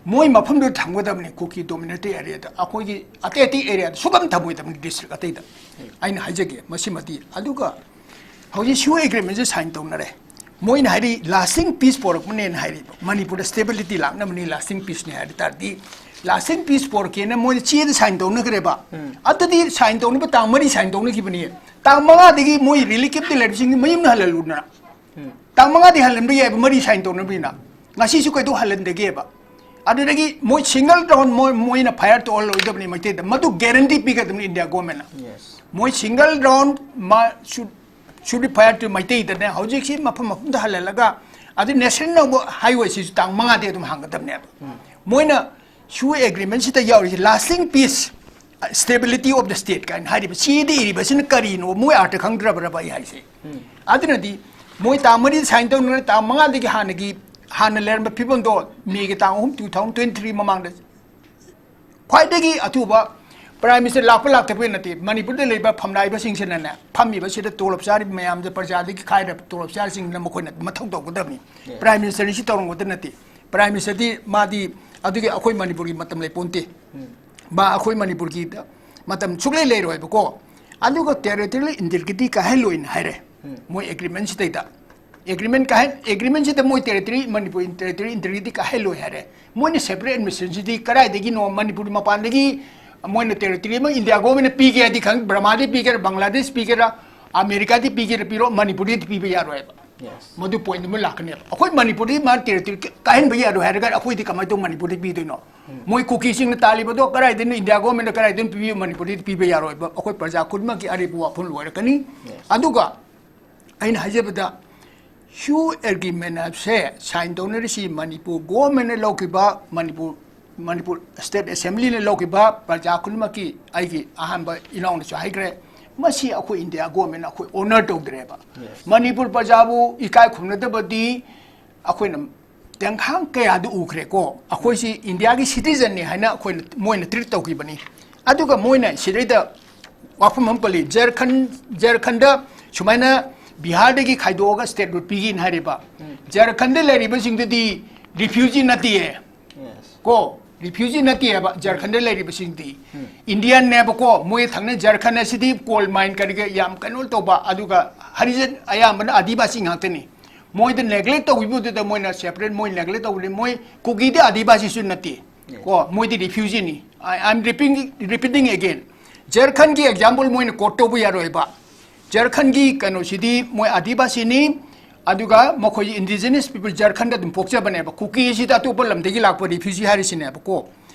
ꯃꯣꯏ ꯃꯐꯝꯗꯨꯗ ꯊꯝꯒꯗꯕꯅꯤ, ꯀꯨꯀꯤ ꯗꯣꯃꯤꯅꯦꯇꯦꯠ ꯑꯦꯔꯤꯌꯥꯗ꯫ ꯑꯩꯈꯣꯏꯒꯤ ꯑꯇꯩ ꯑꯇꯩ ꯑꯦꯔꯤꯌꯥꯗ ꯁꯨꯡꯊꯝ ꯊꯝꯃꯣꯏꯗꯕꯅꯤ, ꯗꯤꯁꯇ꯭ꯔꯤꯛ ꯑꯇꯩꯗ꯫ ꯑꯩꯅ ꯍꯥꯏꯖꯒꯦ ꯃꯁꯤꯃꯗꯤ꯫ ꯑꯗꯨꯒ ꯍꯧꯖꯤꯛ ꯁꯤꯌꯨ ꯑꯦꯒ꯭ꯔꯤꯃꯦꯟꯁꯦ ꯁꯥꯏꯟ ꯇꯧꯅꯔꯦ꯫ ꯃꯣꯏꯅ ꯍꯥꯏꯔꯤ lasting peace ꯄꯣꯔꯛꯄꯅꯦꯅ ꯍꯥꯏꯔꯤꯕ, ꯃꯅꯤꯄꯨꯔꯗ ꯁ꯭ꯇꯦꯕꯤꯂꯤꯇꯤ ꯂꯥꯛꯅꯕꯅꯤ, lasting peaceꯅꯤ ꯍꯥꯏ ꯇꯥꯔꯗꯤ, lasting peace ꯄꯣꯔꯛꯀꯦꯅ ꯃꯣꯏꯅ ꯆꯦꯗ ꯁꯥꯏꯟ ꯇꯧꯅꯈ꯭ꯔꯦꯕ꯫ ꯑꯗꯨꯗꯤ ꯁꯥꯏꯟ ꯇꯧꯅꯕ ꯇꯥꯡ ꯃꯔꯤ ꯁꯥꯏꯟ ꯇꯧꯅꯈꯤꯕꯅꯤ꯫ ꯇꯥꯡ ꯃꯉꯥꯗꯒꯤ ꯃꯣꯏ ꯔꯤꯂꯤꯀꯦꯞꯇ ꯂꯩꯔꯤꯕꯁꯤꯡꯗꯤ ꯃꯌꯨꯝꯗ ꯍꯜꯍꯜꯂꯨꯗꯅ꯫ ꯇꯥꯡ ꯃꯉꯥꯗꯤ ꯍꯜꯍꯟꯕ ꯌꯥꯏꯕ, ꯃꯔꯤ ꯁꯥꯏꯟ ꯇꯧꯅꯕꯅꯤꯅ꯫ ꯉꯁꯤꯁꯨ ꯀꯩꯗꯧ ꯍꯜꯍꯟꯗꯒꯦꯕ? ꯑꯗꯨꯗꯒꯤ ꯃꯣꯏ ꯁꯤꯡꯒꯜ ꯔꯥꯎꯟ ꯃꯣꯏ, ꯃꯣꯏꯅ ꯐꯥꯏꯌꯔ ꯇꯧꯍꯜꯂꯣꯏꯗꯕꯅꯤ ꯃꯩꯇꯩꯗ꯫ ꯃꯗꯨ ꯒꯦꯔꯦꯟꯇꯤ ꯄꯤꯒꯗꯕꯅꯤ ꯏꯟꯗꯤꯌꯥ ꯒꯣꯔꯃꯦꯟꯅ꯫ Yes. ꯃꯣꯏ ꯁꯤꯡꯒꯜ ꯔꯥꯎꯟ ꯃꯥ ꯁꯨ-, ꯁꯨꯗꯤ ꯐꯥꯏꯌꯔ ꯇꯨ ꯃꯩꯇꯩꯗꯅꯦ, ꯍꯧꯖꯤꯛꯁꯤ ꯃꯐꯝ ꯃꯐꯝꯗ ꯍꯜꯍꯜꯂꯒ, ꯑꯗꯨ ꯅꯦꯁꯅꯦꯜ ꯅꯧꯕ ꯍꯥꯏꯋꯦꯁꯤꯁꯨ ꯇꯥꯡ ꯃꯉꯥꯗꯤ ꯑꯗꯨꯝ ꯍꯥꯡꯒꯗꯕꯅꯦꯕ꯫ ꯃꯣꯏꯅ ꯁꯤꯌꯨ ꯑꯦꯒ꯭ꯔꯤꯃꯦꯟꯁꯤꯗ ꯌꯥꯎꯔꯤꯁꯤ lasting peace, stability of the state ꯀꯥꯏꯅ ꯍꯥꯏꯔꯤꯕ, ꯁꯤꯗ ꯏꯔꯤꯕꯁꯤꯅ ꯀꯔꯤꯅꯣ? ꯃꯣꯏ ꯑꯥꯔꯊ ꯈꯪꯗ꯭ꯔꯕ꯭ꯔꯕ ꯑꯩ ꯍꯥꯏꯁꯦ? ꯑꯗꯨꯅꯗꯤ ꯃꯣꯏ ꯇꯥꯡ ꯃꯔꯤꯗ sign ꯇꯧꯅꯔꯦ, ꯇꯥꯡ ꯃꯉꯥꯗꯒꯤ ꯍꯥꯟꯅꯒꯤ, ꯍꯥꯟꯅ ꯂꯩꯔꯝꯕ ꯐꯤꯕꯝꯗꯣ ꯃꯦꯒꯤ ꯇꯥꯡ ꯑꯍꯨꯝ, two thousand twenty three ꯃꯃꯥꯡꯗ ꯈ꯭ꯋꯥꯏꯗꯒꯤ ꯑꯊꯨꯕ Prime Minister ꯂꯥꯛꯄ ꯂꯥꯛꯇꯕ ꯅꯠꯇꯦ, ꯃꯅꯤꯄꯨꯔꯗ ꯂꯩꯕ ꯐꯝꯅꯥꯏꯕꯁꯤꯡꯁꯤꯅꯅꯦ, ꯐꯝꯃꯤꯕꯁꯤꯗ ꯇꯣꯂꯣꯞ ꯆꯥꯔꯤꯕ ꯃꯌꯥꯝꯁꯦ, ꯄ꯭ꯔꯖꯥꯗꯒꯤ ꯈꯥꯏꯔꯕ ꯇꯣꯂꯣꯞ ꯆꯥꯔꯤꯁꯤꯡꯁꯤꯅ ꯃꯈꯣꯏꯅ ꯃꯊꯧ ꯇꯧꯒꯗꯕꯅꯤ꯫ Prime Minister ꯁꯤ ꯇꯧꯔꯝꯒꯗꯕ ꯅꯠꯇꯦ꯫ Prime Minister ꯗꯤ ꯃꯥꯗꯤ ꯑꯗꯨꯒꯤ ꯑꯩꯈꯣꯏ ꯃꯅꯤꯄꯨꯔꯒꯤ ꯃꯇꯝ ꯂꯩꯄꯣꯟꯇꯦ꯫ ꯃꯥ ꯑꯩꯈꯣꯏ ꯃꯅꯤꯄꯨꯔꯒꯤ ꯃꯇꯝ ꯁꯨꯛꯂꯩ ꯂꯩꯔꯣꯏꯕꯀꯣ꯫ ꯑꯗꯨꯒ territorial integrity ꯀꯥꯏꯍꯜꯂꯣꯏꯅ ꯍꯥꯏꯔꯦ꯫ ꯃꯣꯏ agreement ꯁꯤꯗꯩꯗ꯫ Agreement ꯀꯥꯏꯍꯟ-, agreement ꯁꯤꯗ ꯃꯣꯏ territory, ꯃꯅꯤꯄꯨꯔ territorial integrity ꯀꯥꯏꯍꯜꯂꯣꯏ ꯍꯥꯏꯔꯦ꯫ ꯃꯣꯏꯅ separate administration ꯁꯤꯗꯤ ꯀꯗꯥꯏꯗꯒꯤꯅꯣ ꯃꯅꯤꯄꯨꯔ ꯃꯄꯥꯟꯗꯒꯤ ꯃꯣꯏꯅ territory ꯑꯃ India government ꯅ ꯄꯤꯒꯦ ꯍꯥꯏꯗꯤ ꯈꯪ-, ꯕꯔꯃꯥꯗꯤ ꯄꯤꯒꯦꯔꯥ, ꯕꯪꯒ꯭ꯂꯥꯗꯦꯁ ꯄꯤꯒꯦꯔꯥ, ꯑꯃꯦꯔꯤꯀꯥꯗꯤ ꯄꯤꯒꯦꯔꯥ ꯄꯤꯔꯣ, ꯃꯅꯤꯄꯨꯔꯗꯤ ꯄꯤꯕ ꯌꯥꯔꯣꯏꯕ꯫ Yes. ꯃꯗꯨ point ꯑꯃ ꯂꯥꯛꯀꯅꯦꯕ꯫ ꯑꯩꯈꯣꯏ ꯃꯅꯤꯄꯨꯔꯗꯤ ꯃꯥ territory ꯀ-, ꯀꯥꯏꯍꯟꯕ ꯌꯥꯔꯣꯏ ꯍꯥꯏꯔꯒ ꯑꯩꯈꯣꯏꯗꯤ ꯀꯃꯥꯏꯅ ꯇꯧ ꯃꯅꯤꯄꯨꯔꯗ ꯄꯤꯗꯣꯏꯅꯣ? ꯃꯣꯏ ꯀꯨꯀꯤꯁꯤꯡꯅ ꯇꯥꯜꯂꯤꯕꯗꯣ ꯀꯗꯥꯏꯗꯩꯅꯣ, India government ꯅ ꯀꯗꯥꯏꯗꯩꯅꯣ ꯄꯤꯕꯤꯌꯨ, ꯃꯅꯤꯄꯨꯔꯗ ꯄꯤꯕ ꯌꯥꯔꯣꯏꯕ꯫ ꯑꯩꯈꯣꯏ ꯄ꯭ꯔꯖꯥ ꯈꯨꯗꯤꯡꯃꯛꯀꯤ ꯑꯔꯦꯞꯄ ꯋꯥꯐꯝ ꯂꯣꯏꯔꯛꯀꯅꯤ꯫ Yes. ꯑꯗꯨꯒ ꯑꯩꯅ ꯍꯥꯏꯖꯕꯗ, Hughes Agreement ꯍꯥꯏꯕꯁꯦ sign ꯇꯧꯅꯔꯤꯁꯤ ꯃꯅꯤꯄꯨꯔ government ꯅ ꯂꯧꯈꯤꯕ, ꯃꯅꯤꯄꯨꯔ, ꯃꯅꯤꯄꯨꯔ State Assembly ꯅ ꯂꯧꯈꯤꯕ, ꯄ꯭ꯔꯖꯥ ꯈꯨꯗꯤꯡꯃꯛꯀꯤ ꯑꯩꯒꯤ ꯑꯍꯥꯟꯕ ꯏꯅꯥꯎꯅꯁꯨ ꯍꯥꯏꯈ꯭ꯔꯦ, ꯃꯁꯤ ꯑꯩꯈꯣꯏ India government ꯅ ꯑꯩꯈꯣꯏ honour ꯇꯧꯗ꯭ꯔꯦꯕ꯫ Yes. ꯃꯅꯤꯄꯨꯔ ꯄ꯭ꯔꯖꯥꯕꯨ ꯏꯀꯥꯏ ꯈꯨꯝꯅꯗꯕꯗꯤ ꯑꯩꯈꯣꯏꯅ ꯇꯦꯡꯈꯥꯡ ꯀꯌꯥꯗ ꯎꯈ꯭ꯔꯦꯀꯣ꯫ ꯑꯩꯈꯣꯏꯁꯤ India ꯒꯤ citizen ꯅꯤ ꯍꯥꯏꯅ ꯑꯩꯈꯣꯏꯅ, ꯃꯣꯏꯅ treat ꯇꯧꯈꯤꯕꯅꯤ꯫ ꯑꯗꯨꯒ ꯃꯣꯏꯅ ꯁꯤꯗꯩꯗ ꯋꯥꯐꯝ ꯑꯃ ꯄꯜꯂꯤ, ꯖꯔꯈꯟ-, ꯖꯔꯈꯟꯗ ꯁꯨꯃꯥꯏꯅ ꯕꯤꯍꯥꯔꯗꯒꯤ ꯈꯥꯏꯗꯣꯛꯑꯒ statehood ꯄꯤꯒꯦꯅ ꯍꯥꯏꯔꯤꯕ꯫ ꯖꯔꯈꯟꯗ ꯂꯩꯔꯤꯕꯁꯤꯡꯗꯨꯗꯤ refugee ꯅꯠꯇꯦꯌꯦ꯫ Yes. ꯀꯣ, refugee ꯅꯠꯇꯦ ꯍꯥꯏꯕ, ꯖꯔꯈꯟꯗ ꯂꯩꯔꯤꯕꯁꯤꯡꯗꯤ꯫ Indian ꯅꯦꯕꯀꯣ, ꯃꯣꯏ ꯊꯪꯅ ꯖꯔꯈꯟ ꯑꯁꯤꯗꯤ coal mine ꯀꯔꯤꯒ ꯌꯥꯝ ꯀꯩꯅꯣ ꯇꯧꯕ, ꯑꯗꯨꯒ ꯍꯔꯤꯖꯟ ꯑꯌꯥꯝꯕꯅ ꯑꯥꯗꯤꯕꯥꯁꯤ ꯉꯥꯛꯇꯅꯤ꯫ ꯃꯣꯏꯗ neglect ꯇꯧꯕꯤꯕꯗꯨꯗ ꯃꯣꯏꯅ separate, ꯃꯣꯏ neglect ꯇꯧꯕꯅꯤ, ꯃꯣꯏ ꯀꯨꯀꯤꯗꯤ ꯑꯥꯗꯤꯕꯥꯁꯤꯁꯨ ꯅꯠꯇꯦ꯫ Yes. ꯀꯣ, ꯃꯣꯏꯗꯤ refugee ꯅꯤ꯫ I, I am repeating, repeating again. ꯖꯔꯈꯟꯒꯤ example ꯃꯣꯏꯅ quote ꯇꯧꯕ ꯌꯥꯔꯣꯏꯕ꯫ ꯖꯔꯈꯟꯒꯤ ꯀꯩꯅꯣꯁꯤꯗꯤ ꯃꯣꯏ ꯑꯥꯗꯤꯕꯥꯁꯤꯅꯤ, ꯑꯗꯨꯒ ꯃꯈꯣꯏ indigenous people ꯖꯔꯈꯟꯗ ꯑꯗꯨꯝ ꯄꯣꯛꯆꯕꯅꯦꯕ꯫ ꯀꯨꯀꯤ ꯑꯁꯤꯗ ꯑꯇꯣꯞꯄ ꯂꯝꯗꯒꯤ ꯂꯥꯛꯄ refugee ꯍꯥꯏꯔꯤꯁꯤꯅꯦꯕꯀꯣ꯫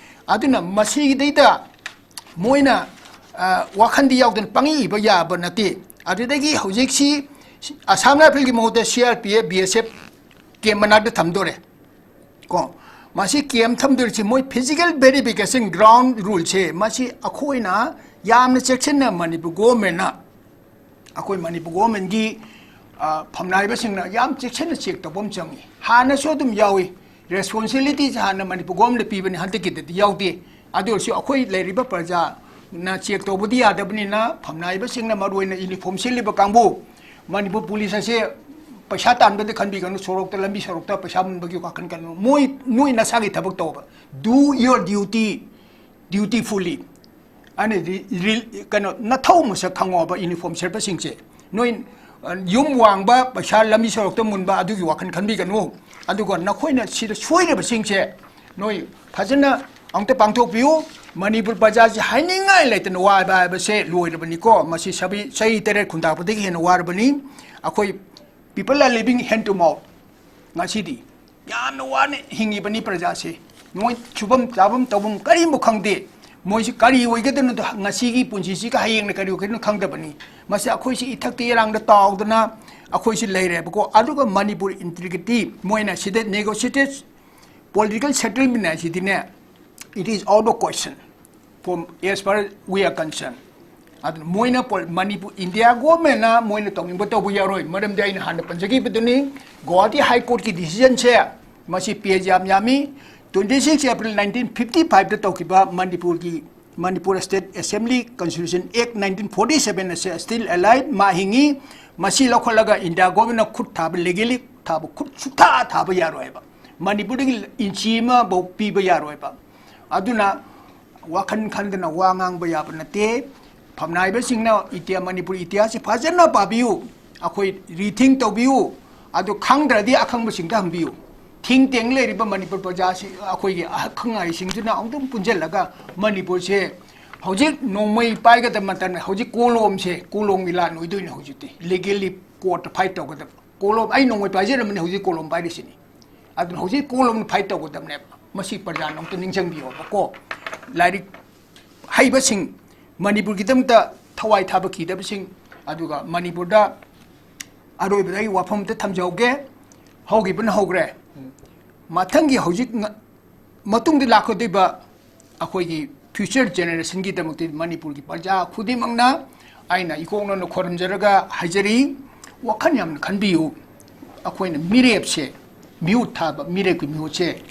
ꯑꯗꯨꯅ ꯃꯁꯤꯗꯩꯗ ꯃꯣꯏꯅ, ꯑ, ꯋꯥꯈꯟꯗꯤ ꯌꯥꯎꯗꯅ ꯄꯪꯏ ꯏꯕ ꯌꯥꯕ ꯅꯠꯇꯦ꯫ ꯑꯗꯨꯗꯒꯤ ꯍꯧꯖꯤꯛꯁꯤ Assam Rifle ꯒꯤ ꯃꯍꯨꯠꯇ C R P F, B S F camp ꯃꯅꯥꯛꯇ ꯊꯝꯗꯣꯔꯦ꯫ ꯀꯣ, ꯃꯁꯤ camp ꯊꯝꯗꯣꯔꯤꯁꯤ ꯃꯣꯏ physical verification ground rule ꯁꯦ, ꯃꯁꯤ ꯑꯩꯈꯣꯏꯅ ꯌꯥꯝꯅ ꯆꯦꯛꯁꯤꯟꯅ ꯃꯅꯤꯄꯨꯔ government ꯅ, ꯑꯩꯈꯣꯏ ꯃꯅꯤꯄꯨꯔ government ꯀꯤ ꯑ, ꯐꯝꯅꯥꯏꯕꯁꯤꯡꯅ ꯌꯥꯝ ꯆꯦꯛꯁꯤꯟꯅ check ꯇꯧꯕ ꯑꯃ ꯆꯪꯉꯤ꯫ ꯍꯥꯟꯅꯁꯨ ꯑꯗꯨꯝ ꯌꯥꯎꯏ, responsibilityꯁꯦ ꯍꯥꯟꯅ ꯃꯅꯤꯄꯨꯔ governmentꯗ ꯄꯤꯕꯅꯤ, ꯍꯟꯗꯛꯀꯤꯗꯗꯤ ꯌꯥꯎꯗꯦ꯫ ꯑꯗꯨ ꯑꯣꯏꯔꯁꯨ ꯑꯩꯈꯣꯏ ꯂꯩꯔꯤꯕ ꯄ꯭ꯔꯖꯥꯅ check ꯇꯧꯕꯗꯤ ꯌꯥꯗꯕꯅꯤꯅ, ꯐꯝꯅꯥꯏꯕꯁꯤꯡꯅ ꯃꯔꯨꯑꯣꯏꯅ uniform ꯁꯦꯠꯂꯤꯕ ꯀꯥꯡꯕꯨ, ꯃꯅꯤꯄꯨꯔ police ꯑꯁꯦ ꯄꯩꯁꯥ ꯇꯥꯟꯕꯗ ꯈꯟꯕꯤꯒꯅꯨ, ꯁꯣꯔꯣꯛꯇ, ꯂꯝꯕꯤ ꯁꯣꯔꯣꯛꯇ ꯄꯩꯁꯥ ꯃꯨꯟꯕꯒꯤ ꯋꯥꯈꯜ ꯈꯟꯒꯅꯨ꯫ ꯃꯣꯏ, ꯅꯣꯏ ꯅꯁꯥꯒꯤ ꯊꯕꯛ ꯇꯧꯕ, do your duty dutifully꯫ ꯑꯅ ꯔꯤ-, ꯔꯤ-, ꯀꯩꯅꯣ, ꯅꯊꯧ ꯃꯁꯛ ꯈꯪꯉꯣꯕ uniform ꯁꯦꯠꯄꯁꯤꯡꯁꯦ꯫ ꯅꯣꯏ, ꯑ, ꯌꯨꯝ ꯋꯥꯡꯕ, ꯄꯩꯁꯥ ꯂꯝꯕꯤ ꯁꯣꯔꯣꯛꯇ ꯃꯨꯟꯕ, ꯑꯗꯨꯒꯤ ꯋꯥꯈꯜ ꯈꯟꯕꯤꯒꯅꯨ꯫ ꯑꯗꯨꯒ ꯅꯈꯣꯏꯅ ꯁꯤꯗ ꯁꯣꯏꯔꯤꯕꯁꯤꯡꯁꯦ ꯅꯣꯏ ꯐꯖꯅ ꯑꯃꯨꯛꯇ ꯄꯥꯡꯊꯣꯛꯄꯤꯌꯨ꯫ ꯃꯅꯤꯄꯨꯔ ꯄ꯭ꯔꯖꯥꯁꯤ ꯍꯥꯏꯅꯤꯡꯉꯥꯏ ꯂꯩꯇꯅ ꯋꯥꯕ ꯍꯥꯏꯕꯁꯦ ꯂꯣꯏꯔꯕꯅꯤꯀꯣ꯫ ꯃꯁꯤ ꯁꯕꯤ-, ꯆꯍꯤ ꯇꯔꯦꯠ ꯈꯨꯟꯇꯥꯛꯄꯗꯒꯤ ꯍꯦꯟꯅ ꯋꯥꯔꯕꯅꯤ꯫ ꯑꯩꯈꯣꯏ people are living hand to mouth꯫ ꯉꯁꯤꯗꯤ ꯌꯥꯝꯅ ꯋꯥꯅ ꯍꯤꯡꯉꯤꯕꯅꯤ ꯄ꯭ꯔꯖꯥꯁꯦ꯫ ꯃꯣꯏ ꯁꯨꯐꯝ ꯆꯥꯐꯝ ꯇꯧꯐꯝ ꯀꯔꯤꯃꯨꯛ ꯈꯪꯗꯦ꯫ ꯃꯣꯏꯁꯤ ꯀꯔꯤ ꯑꯣꯏꯒꯗꯣꯏꯅꯣ, ꯉꯁꯤꯒꯤ ꯄꯨꯟꯁꯤꯁꯤꯒ ꯍꯌꯦꯡꯅ ꯀꯔꯤ ꯑꯣꯏꯒꯗꯣꯏꯅꯣ ꯈꯪꯗꯕꯅꯤ꯫ ꯃꯁꯤ ꯑꯩꯈꯣꯏꯁꯤ ꯏꯊꯛꯇ ꯏꯔꯥꯡꯗ ꯇꯥꯎꯗꯅ ꯑꯩꯈꯣꯏꯁꯤ ꯂꯩꯔꯦꯕꯀꯣ꯫ ꯑꯗꯨꯒ ꯃꯅꯤꯄꯨꯔ integrity, ꯃꯣꯏꯅ ꯁꯤꯗ negotiated political settlement ꯍꯥꯏꯁꯤꯗꯤꯅꯦ, it is out of question from as far as we are concerned. ꯑꯗꯨꯅ ꯃꯣꯏꯅ ꯄꯣ-, ꯃꯅꯤꯄꯨꯔ, India governmentꯅ ꯃꯣꯏꯅ ꯇꯧꯅꯤꯡꯕ ꯇꯧꯕ ꯌꯥꯔꯣꯏ꯫ ꯃꯔꯝꯗꯤ ꯑꯩꯅ ꯍꯥꯟꯅ ꯄꯟꯖꯈꯤꯕꯗꯨꯅꯤ, ꯒꯨꯋꯥꯍꯥꯇꯤ High Courtꯀꯤ decisionꯁꯦ, ꯃꯁꯤ page ꯌꯥꯝ ꯌꯥꯝꯃꯤ꯫ Twenty six April nineteen fifty fiveꯇ ꯇꯧꯈꯤꯕ ꯃꯅꯤꯄꯨꯔꯒꯤ, Manipur State Assembly Constitution Act nineteen forty seven ꯑꯁꯦ still alive, ꯃꯥ ꯍꯤꯡꯉꯤ꯫ ꯃꯁꯤ ꯂꯧꯈꯠꯂꯒ India governmentꯅ ꯈꯨꯠ ꯊꯥꯕ, legally ꯊꯥꯕ, ꯈꯨꯠ ꯁꯨꯛꯊꯥ ꯊꯥꯕ ꯌꯥꯔꯣꯏ ꯍꯥꯏꯕ꯫ ꯃꯅꯤꯄꯨꯔꯗꯒꯤ ꯏꯟꯆꯤ ꯑꯃꯐꯥꯎ ꯄꯤꯕ ꯌꯥꯔꯣꯏ ꯍꯥꯏꯕ꯫ ꯑꯗꯨꯅ ꯋꯥꯈꯜ ꯈꯟꯗꯅ ꯋꯥ ꯉꯥꯡꯕ ꯌꯥꯕ ꯅꯠꯇꯦ꯫ ꯐꯝꯅꯥꯏꯕꯁꯤꯡꯅ ꯏꯇꯤꯍꯥ-, ꯃꯅꯤꯄꯨꯔ ꯏꯇꯤꯍꯥꯁꯁꯤ ꯐꯖꯅ ꯄꯥꯕꯤꯌꯨ, ꯑꯩꯈꯣꯏ rethink ꯇꯧꯕꯤꯌꯨ꯫ ꯑꯗꯨ ꯈꯪꯗ꯭ꯔꯗꯤ ꯑꯈꯪꯕꯁꯤꯡꯗ ꯍꯪꯕꯤꯌꯨ꯫ Think tank ꯂꯩꯔꯤꯕ ꯃꯅꯤꯄꯨꯔ ꯄ꯭ꯔꯖꯥꯁꯤ, ꯑꯩꯈꯣꯏꯒꯤ ꯑꯈꯪ ꯑꯍꯩꯁꯤꯡꯗꯨꯅ ꯑꯃꯨꯛꯇꯪ ꯄꯨꯟꯁꯤꯜꯂꯒ ꯃꯅꯤꯄꯨꯔꯁꯦ ꯍꯧꯖꯤꯛ ꯅꯣꯡꯃꯩ ꯄꯥꯏꯒꯗꯕ ꯃꯇꯝꯗ, ꯍꯧꯖꯤꯛ ꯀꯣꯂꯣꯝꯁꯦ, ꯀꯣꯂꯣꯝꯒꯤ ꯂꯥꯟ ꯑꯣꯏꯗꯣꯏꯅꯦ ꯍꯧꯖꯤꯛꯇꯤ꯫ Legally courtꯇ fight ꯇꯧꯒꯗꯕ꯫ ꯀꯣꯂꯣꯝ, ꯑꯩ ꯅꯣꯡꯃꯩ ꯄꯥꯏꯖꯔꯝꯕꯅꯤ, ꯍꯧꯖꯤꯛ ꯀꯣꯂꯣꯝ ꯄꯥꯏꯔꯤꯁꯤꯅꯤ꯫ ꯑꯗꯨꯅ ꯍꯧꯖꯤꯛ ꯀꯣꯂꯣꯝꯅ fight ꯇꯧꯒꯗꯕꯅꯦꯕ꯫ ꯃꯁꯤ ꯄ꯭ꯔꯖꯥꯅ ꯑꯃꯨꯛꯇ ꯅꯤꯡꯁꯤꯡꯕꯤꯌꯣꯕꯀꯣ꯫ ꯂꯥꯏꯔꯤꯛ ꯍꯩꯕꯁꯤꯡ ꯃꯅꯤꯄꯨꯔꯒꯤꯗꯃꯛꯇ ꯊꯋꯥꯏ ꯊꯥꯕ ꯀꯤꯗꯕꯁꯤꯡ, ꯑꯗꯨꯒ ꯃꯅꯤꯄꯨꯔꯗ ꯑꯔꯣꯏꯕꯗ ꯑꯩ ꯋꯥꯐꯝ ꯑꯝꯇ ꯊꯝꯖꯍꯧꯒꯦ꯫ ꯍꯧꯈꯤꯕꯅ ꯍꯧꯈ꯭ꯔꯦ꯫ ꯃꯊꯪꯒꯤ ꯍꯧꯖꯤꯛ ꯉ-, ꯃꯇꯨꯡꯗ ꯂꯥꯛꯀꯗꯣꯏꯕ ꯑꯩꯈꯣꯏꯒꯤ future generationꯒꯤꯗꯃꯛꯇ ꯃꯅꯤꯄꯨꯔꯒꯤ ꯄ꯭ꯔꯖꯥ ꯈꯨꯗꯤꯡꯃꯛꯅ ꯑꯩꯅ ꯏꯀꯣꯛꯅꯅ ꯈꯣꯏꯔꯝꯖꯔꯒ ꯍꯥꯏꯖꯔꯤ꯫ ꯋꯥꯈꯜ ꯌꯥꯝꯅ ꯈꯟꯕꯤꯌꯨ꯫ ꯑꯩꯈꯣꯏꯅ ꯃꯤꯔꯦꯞꯁꯦ, ꯃꯤꯍꯨꯠ ꯊꯥꯕ ꯃꯤꯔꯦꯞꯀꯤ ꯃꯤꯍꯨꯠꯁꯦ,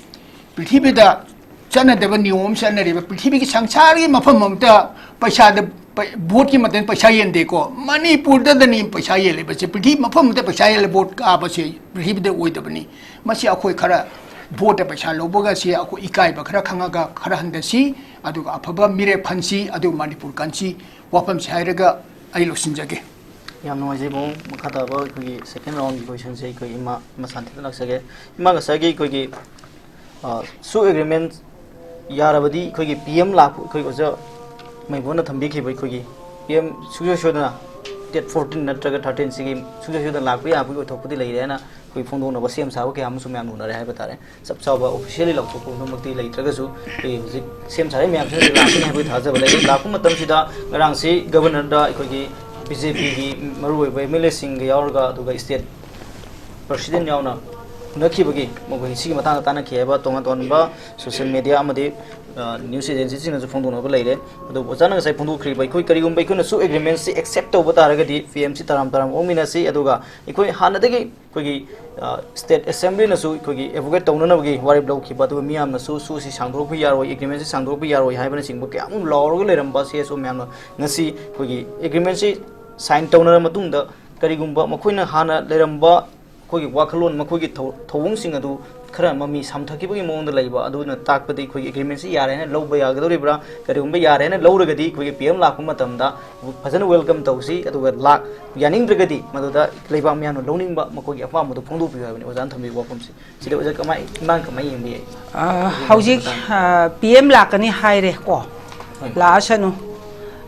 ꯄ꯭ꯔꯤꯊꯤꯕꯤꯗ ꯆꯠꯅꯗꯕ ꯅꯤꯌꯣꯝ ꯑꯃ ꯆꯠꯅꯔꯤꯕ, ꯄ꯭ꯔꯤꯊꯤꯕꯤꯒꯤ ꯁꯪꯁꯥꯔꯒꯤ ꯃꯐꯝ ꯑꯃꯇ ꯄꯩꯁꯥꯗ, ꯄ-, ꯚꯣꯠꯀꯤ ꯃꯇꯝꯗ ꯄꯩꯁꯥ ꯌꯦꯟꯗꯦꯀꯣ꯫ ꯃꯅꯤꯄꯨꯔꯗꯗꯅꯤ ꯄꯩꯁꯥ ꯌꯦꯜꯂꯤꯕꯁꯦ꯫ ꯄ꯭ꯔꯤꯊꯤꯕꯤ ꯃꯐꯝ ꯑꯃꯗ ꯄꯩꯁꯥ ꯌꯦꯜꯂ ꯚꯣꯠ ꯀꯥꯕꯁꯦ ꯄ꯭ꯔꯤꯊꯤꯕꯤꯗ ꯑꯣꯏꯗꯕꯅꯤ꯫ ꯃꯁꯤ ꯑꯩꯈꯣꯏ ꯈꯔ ꯚꯣꯠꯇ ꯄꯩꯁꯥ ꯂꯧꯕꯒꯁꯤ ꯑꯩꯈꯣꯏ ꯏꯀꯥꯏꯕ ꯈꯔ ꯈꯪꯉꯒ ꯈꯔ ꯍꯟꯊꯁꯤ, ꯑꯗꯨꯒ ꯑꯐꯕ ꯃꯤꯔꯦꯞ ꯈꯟꯁꯤ, ꯑꯗꯨꯒ ꯃꯅꯤꯄꯨꯔ ꯀꯟꯁꯤ꯫ ꯋꯥꯐꯝꯁꯤ ꯍꯥꯏꯔꯒ ꯑꯩ ꯂꯣꯏꯁꯤꯟꯖꯒꯦ꯫ ꯌꯥꯝ ꯅꯨꯡꯉꯥꯏꯖꯩ ꯃꯣꯝ꯫ ꯃꯈꯥ ꯇꯥꯕ ꯑꯩꯈꯣꯏꯒꯤ second round ꯒꯤ question ꯁꯦ ꯑꯩꯈꯣꯏ ꯏꯃꯥ, ꯏꯃꯥ ꯁꯥꯟꯇꯤꯗ ꯂꯥꯛꯆꯒꯦ꯫ ꯏꯃꯥ, ꯉꯁꯥꯏꯒꯤ ꯑꯩꯈꯣꯏꯒꯤ, ꯑ, ꯁꯨ agreement ꯌꯥꯔꯕꯗꯤ ꯑꯩꯈꯣꯏꯒꯤ P M ꯂꯥꯛꯄ, ꯑꯩꯈꯣꯏ ꯑꯣꯖꯥ ꯃꯩꯕꯣꯟꯅ ꯊꯝꯕꯤꯈꯤꯕ ꯑꯩꯈꯣꯏꯒꯤ P M ꯁꯨꯡꯁꯣꯏ ꯁꯣꯏꯗꯅ date fourteen ꯅꯠꯇ꯭ꯔꯒ thirteen ꯁꯤꯒꯤ ꯁꯨꯡꯁꯣꯏ ꯁꯣꯏꯗꯅ ꯂꯥꯛꯄ ꯌꯥꯕꯒꯤ ꯑꯣꯏꯊꯣꯛꯄꯗꯤ ꯂꯩꯔꯦ ꯍꯥꯏꯅ ꯑꯩꯈꯣꯏ ꯐꯣꯡꯗꯣꯛꯅꯕ ꯁꯦꯝ ꯁꯥꯕ ꯀꯌꯥ ꯑꯃꯁꯨ ꯃꯌꯥꯝꯅ ꯎꯅꯔꯦ ꯍꯥꯏꯕ ꯇꯥꯔꯦ꯫ ꯆꯞ ꯆꯥꯕ officially ꯂꯥꯎꯊꯣꯛꯄ ꯄꯨꯝꯅꯃꯛꯇꯤ ꯂꯩꯇ꯭ꯔꯒꯁꯨ, ꯑꯩꯈꯣꯏ ꯍꯧꯖꯤꯛ ꯁꯦꯝ ꯁꯥꯔꯤꯕ ꯃꯌꯥꯝꯁꯤꯅꯁꯨ ꯂꯥꯛꯀꯅꯤ ꯍꯥꯏꯕꯒꯤ ꯊꯥꯖꯕ ꯂꯩ꯫ ꯂꯥꯛꯄ ꯃꯇꯝꯁꯤꯗ ꯉꯔꯥꯡꯁꯤ Governor ꯗ ꯑꯩꯈꯣꯏꯒꯤ B J P ꯒꯤ ꯃꯔꯨꯑꯣꯏꯕ M L A ꯁꯤꯡꯒ ꯌꯥꯎꯔꯒ, ꯑꯗꯨꯒ state president ꯌꯥꯎꯅ ꯎꯅꯈꯤꯕꯒꯤ, ꯃꯈꯣꯏ ꯁꯤꯒꯤ ꯃꯇꯥꯡꯗ ꯇꯥꯟꯅꯈꯤ ꯍꯥꯏꯕ ꯇꯣꯉꯥꯟ ꯇꯣꯉꯥꯟꯕ social media ꯑꯃꯗꯤ, ꯑ, news agency ꯁꯤꯡꯅꯁꯨ ꯐꯣꯡꯗꯣꯛꯅꯕ ꯂꯩꯔꯦ꯫ ꯑꯗꯨꯕꯨ ꯑꯣꯖꯥꯅ ꯉꯁꯥꯏ ꯐꯣꯡꯗꯣꯛꯈ꯭ꯔꯤꯕ, ꯑꯩꯈꯣꯏ ꯀꯔꯤꯒꯨꯝꯕ ꯑꯩꯈꯣꯏꯅꯁꯨ agreement ꯁꯤ accept ꯇꯧꯕ ꯇꯥꯔꯒꯗꯤ P M ꯁꯤ ꯇꯔꯥꯝ ꯇꯔꯥꯝ ꯑꯣꯛꯃꯤꯟꯅꯁꯤ, ꯑꯗꯨꯒ ꯑꯩꯈꯣꯏ ꯍꯥꯟꯅꯗꯒꯤ ꯑꯩꯈꯣꯏꯒꯤ, ꯑ, state assembly ꯅꯁꯨ ꯑꯩꯈꯣꯏꯒꯤ advocate ꯇꯧꯅꯅꯕꯒꯤ ꯋꯥꯔꯦꯞ ꯂꯧꯈꯤꯕ, ꯑꯗꯨꯒ ꯃꯤꯌꯥꯝꯅꯁꯨ ꯁꯨ ꯁꯤ ꯁꯥꯡꯗꯣꯔꯛꯄ ꯌꯥꯔꯣꯏ, agreement ꯁꯤ ꯁꯥꯡꯗꯣꯔꯛꯄ ꯌꯥꯔꯣꯏ ꯍꯥꯏꯕꯅꯆꯤꯡꯕ ꯀꯌꯥ ꯑꯃ ꯂꯥꯎꯔꯒ ꯂꯩꯔꯝꯕ ꯁꯤ ꯑꯁꯨ ꯃꯌꯥꯝꯅ ꯉꯁꯤ ꯑꯩꯈꯣꯏꯒꯤ agreement ꯁꯤ sign ꯇꯧꯅꯔ ꯃꯇꯨꯡꯗ ꯀꯔꯤꯒꯨꯝꯕ ꯃꯈꯣꯏꯅ ꯍꯥꯟꯅ ꯂꯩꯔꯝꯕ ꯑꯩꯈꯣꯏꯒꯤ ꯋꯥꯈꯜꯂꯣꯟ, ꯃꯈꯣꯏꯒꯤ ꯊꯧ-, ꯊꯧꯑꯣꯡꯁꯤꯡ ꯑꯗꯨ ꯈꯔ ꯃꯃꯤ ꯁꯥꯝꯊꯈꯤꯕꯒꯤ ꯃꯑꯣꯡꯗ ꯂꯩꯕ, ꯑꯗꯨꯅ ꯇꯥꯛꯄꯗꯤ ꯑꯩꯈꯣꯏꯒꯤ agreement ꯁꯤ ꯌꯥꯔꯦ ꯍꯥꯏꯅ ꯂꯧꯕ ꯌꯥꯒꯗꯧꯔꯤꯕ꯭ꯔꯥ? ꯀꯔꯤꯒꯨꯝꯕ ꯌꯥꯔꯦ ꯍꯥꯏꯅ ꯂꯧꯔꯒꯗꯤ ꯑꯩꯈꯣꯏꯒꯤ P M ꯂꯥꯛꯄ ꯃꯇꯝꯗ ꯐꯖꯅ welcome ꯇꯧꯁꯤ, ꯑꯗꯨꯒ ꯂꯥꯛ-, ꯌꯥꯅꯤꯡꯗ꯭ꯔꯒꯗꯤ ꯃꯗꯨꯗ ꯂꯩꯕꯥꯛ ꯃꯤꯌꯥꯝꯅ ꯂꯧꯅꯤꯡꯕ ꯃꯈꯣꯏꯒꯤ ꯑꯄꯥꯝꯕꯗꯨ ꯐꯣꯡꯗꯣꯛꯄꯤꯌꯨ ꯍꯥꯏꯕꯅꯤ ꯑꯣꯖꯥꯅ ꯊꯝꯕꯤꯕ ꯋꯥꯐꯝꯁꯤ꯫ ꯁꯤꯗ ꯑꯣꯖꯥ ꯀꯃꯥꯏ, ꯏꯃꯥꯅ ꯀꯃꯥꯏ ꯌꯦꯡꯕꯤ? ꯑ, ꯍꯧꯖꯤꯛ, ꯑ, P M ꯂꯥꯛꯀꯅꯤ ꯍꯥꯏꯔꯦ ꯀꯣ? ꯍꯣꯏ꯫ ꯂꯥꯛꯑꯁꯅꯨ꯫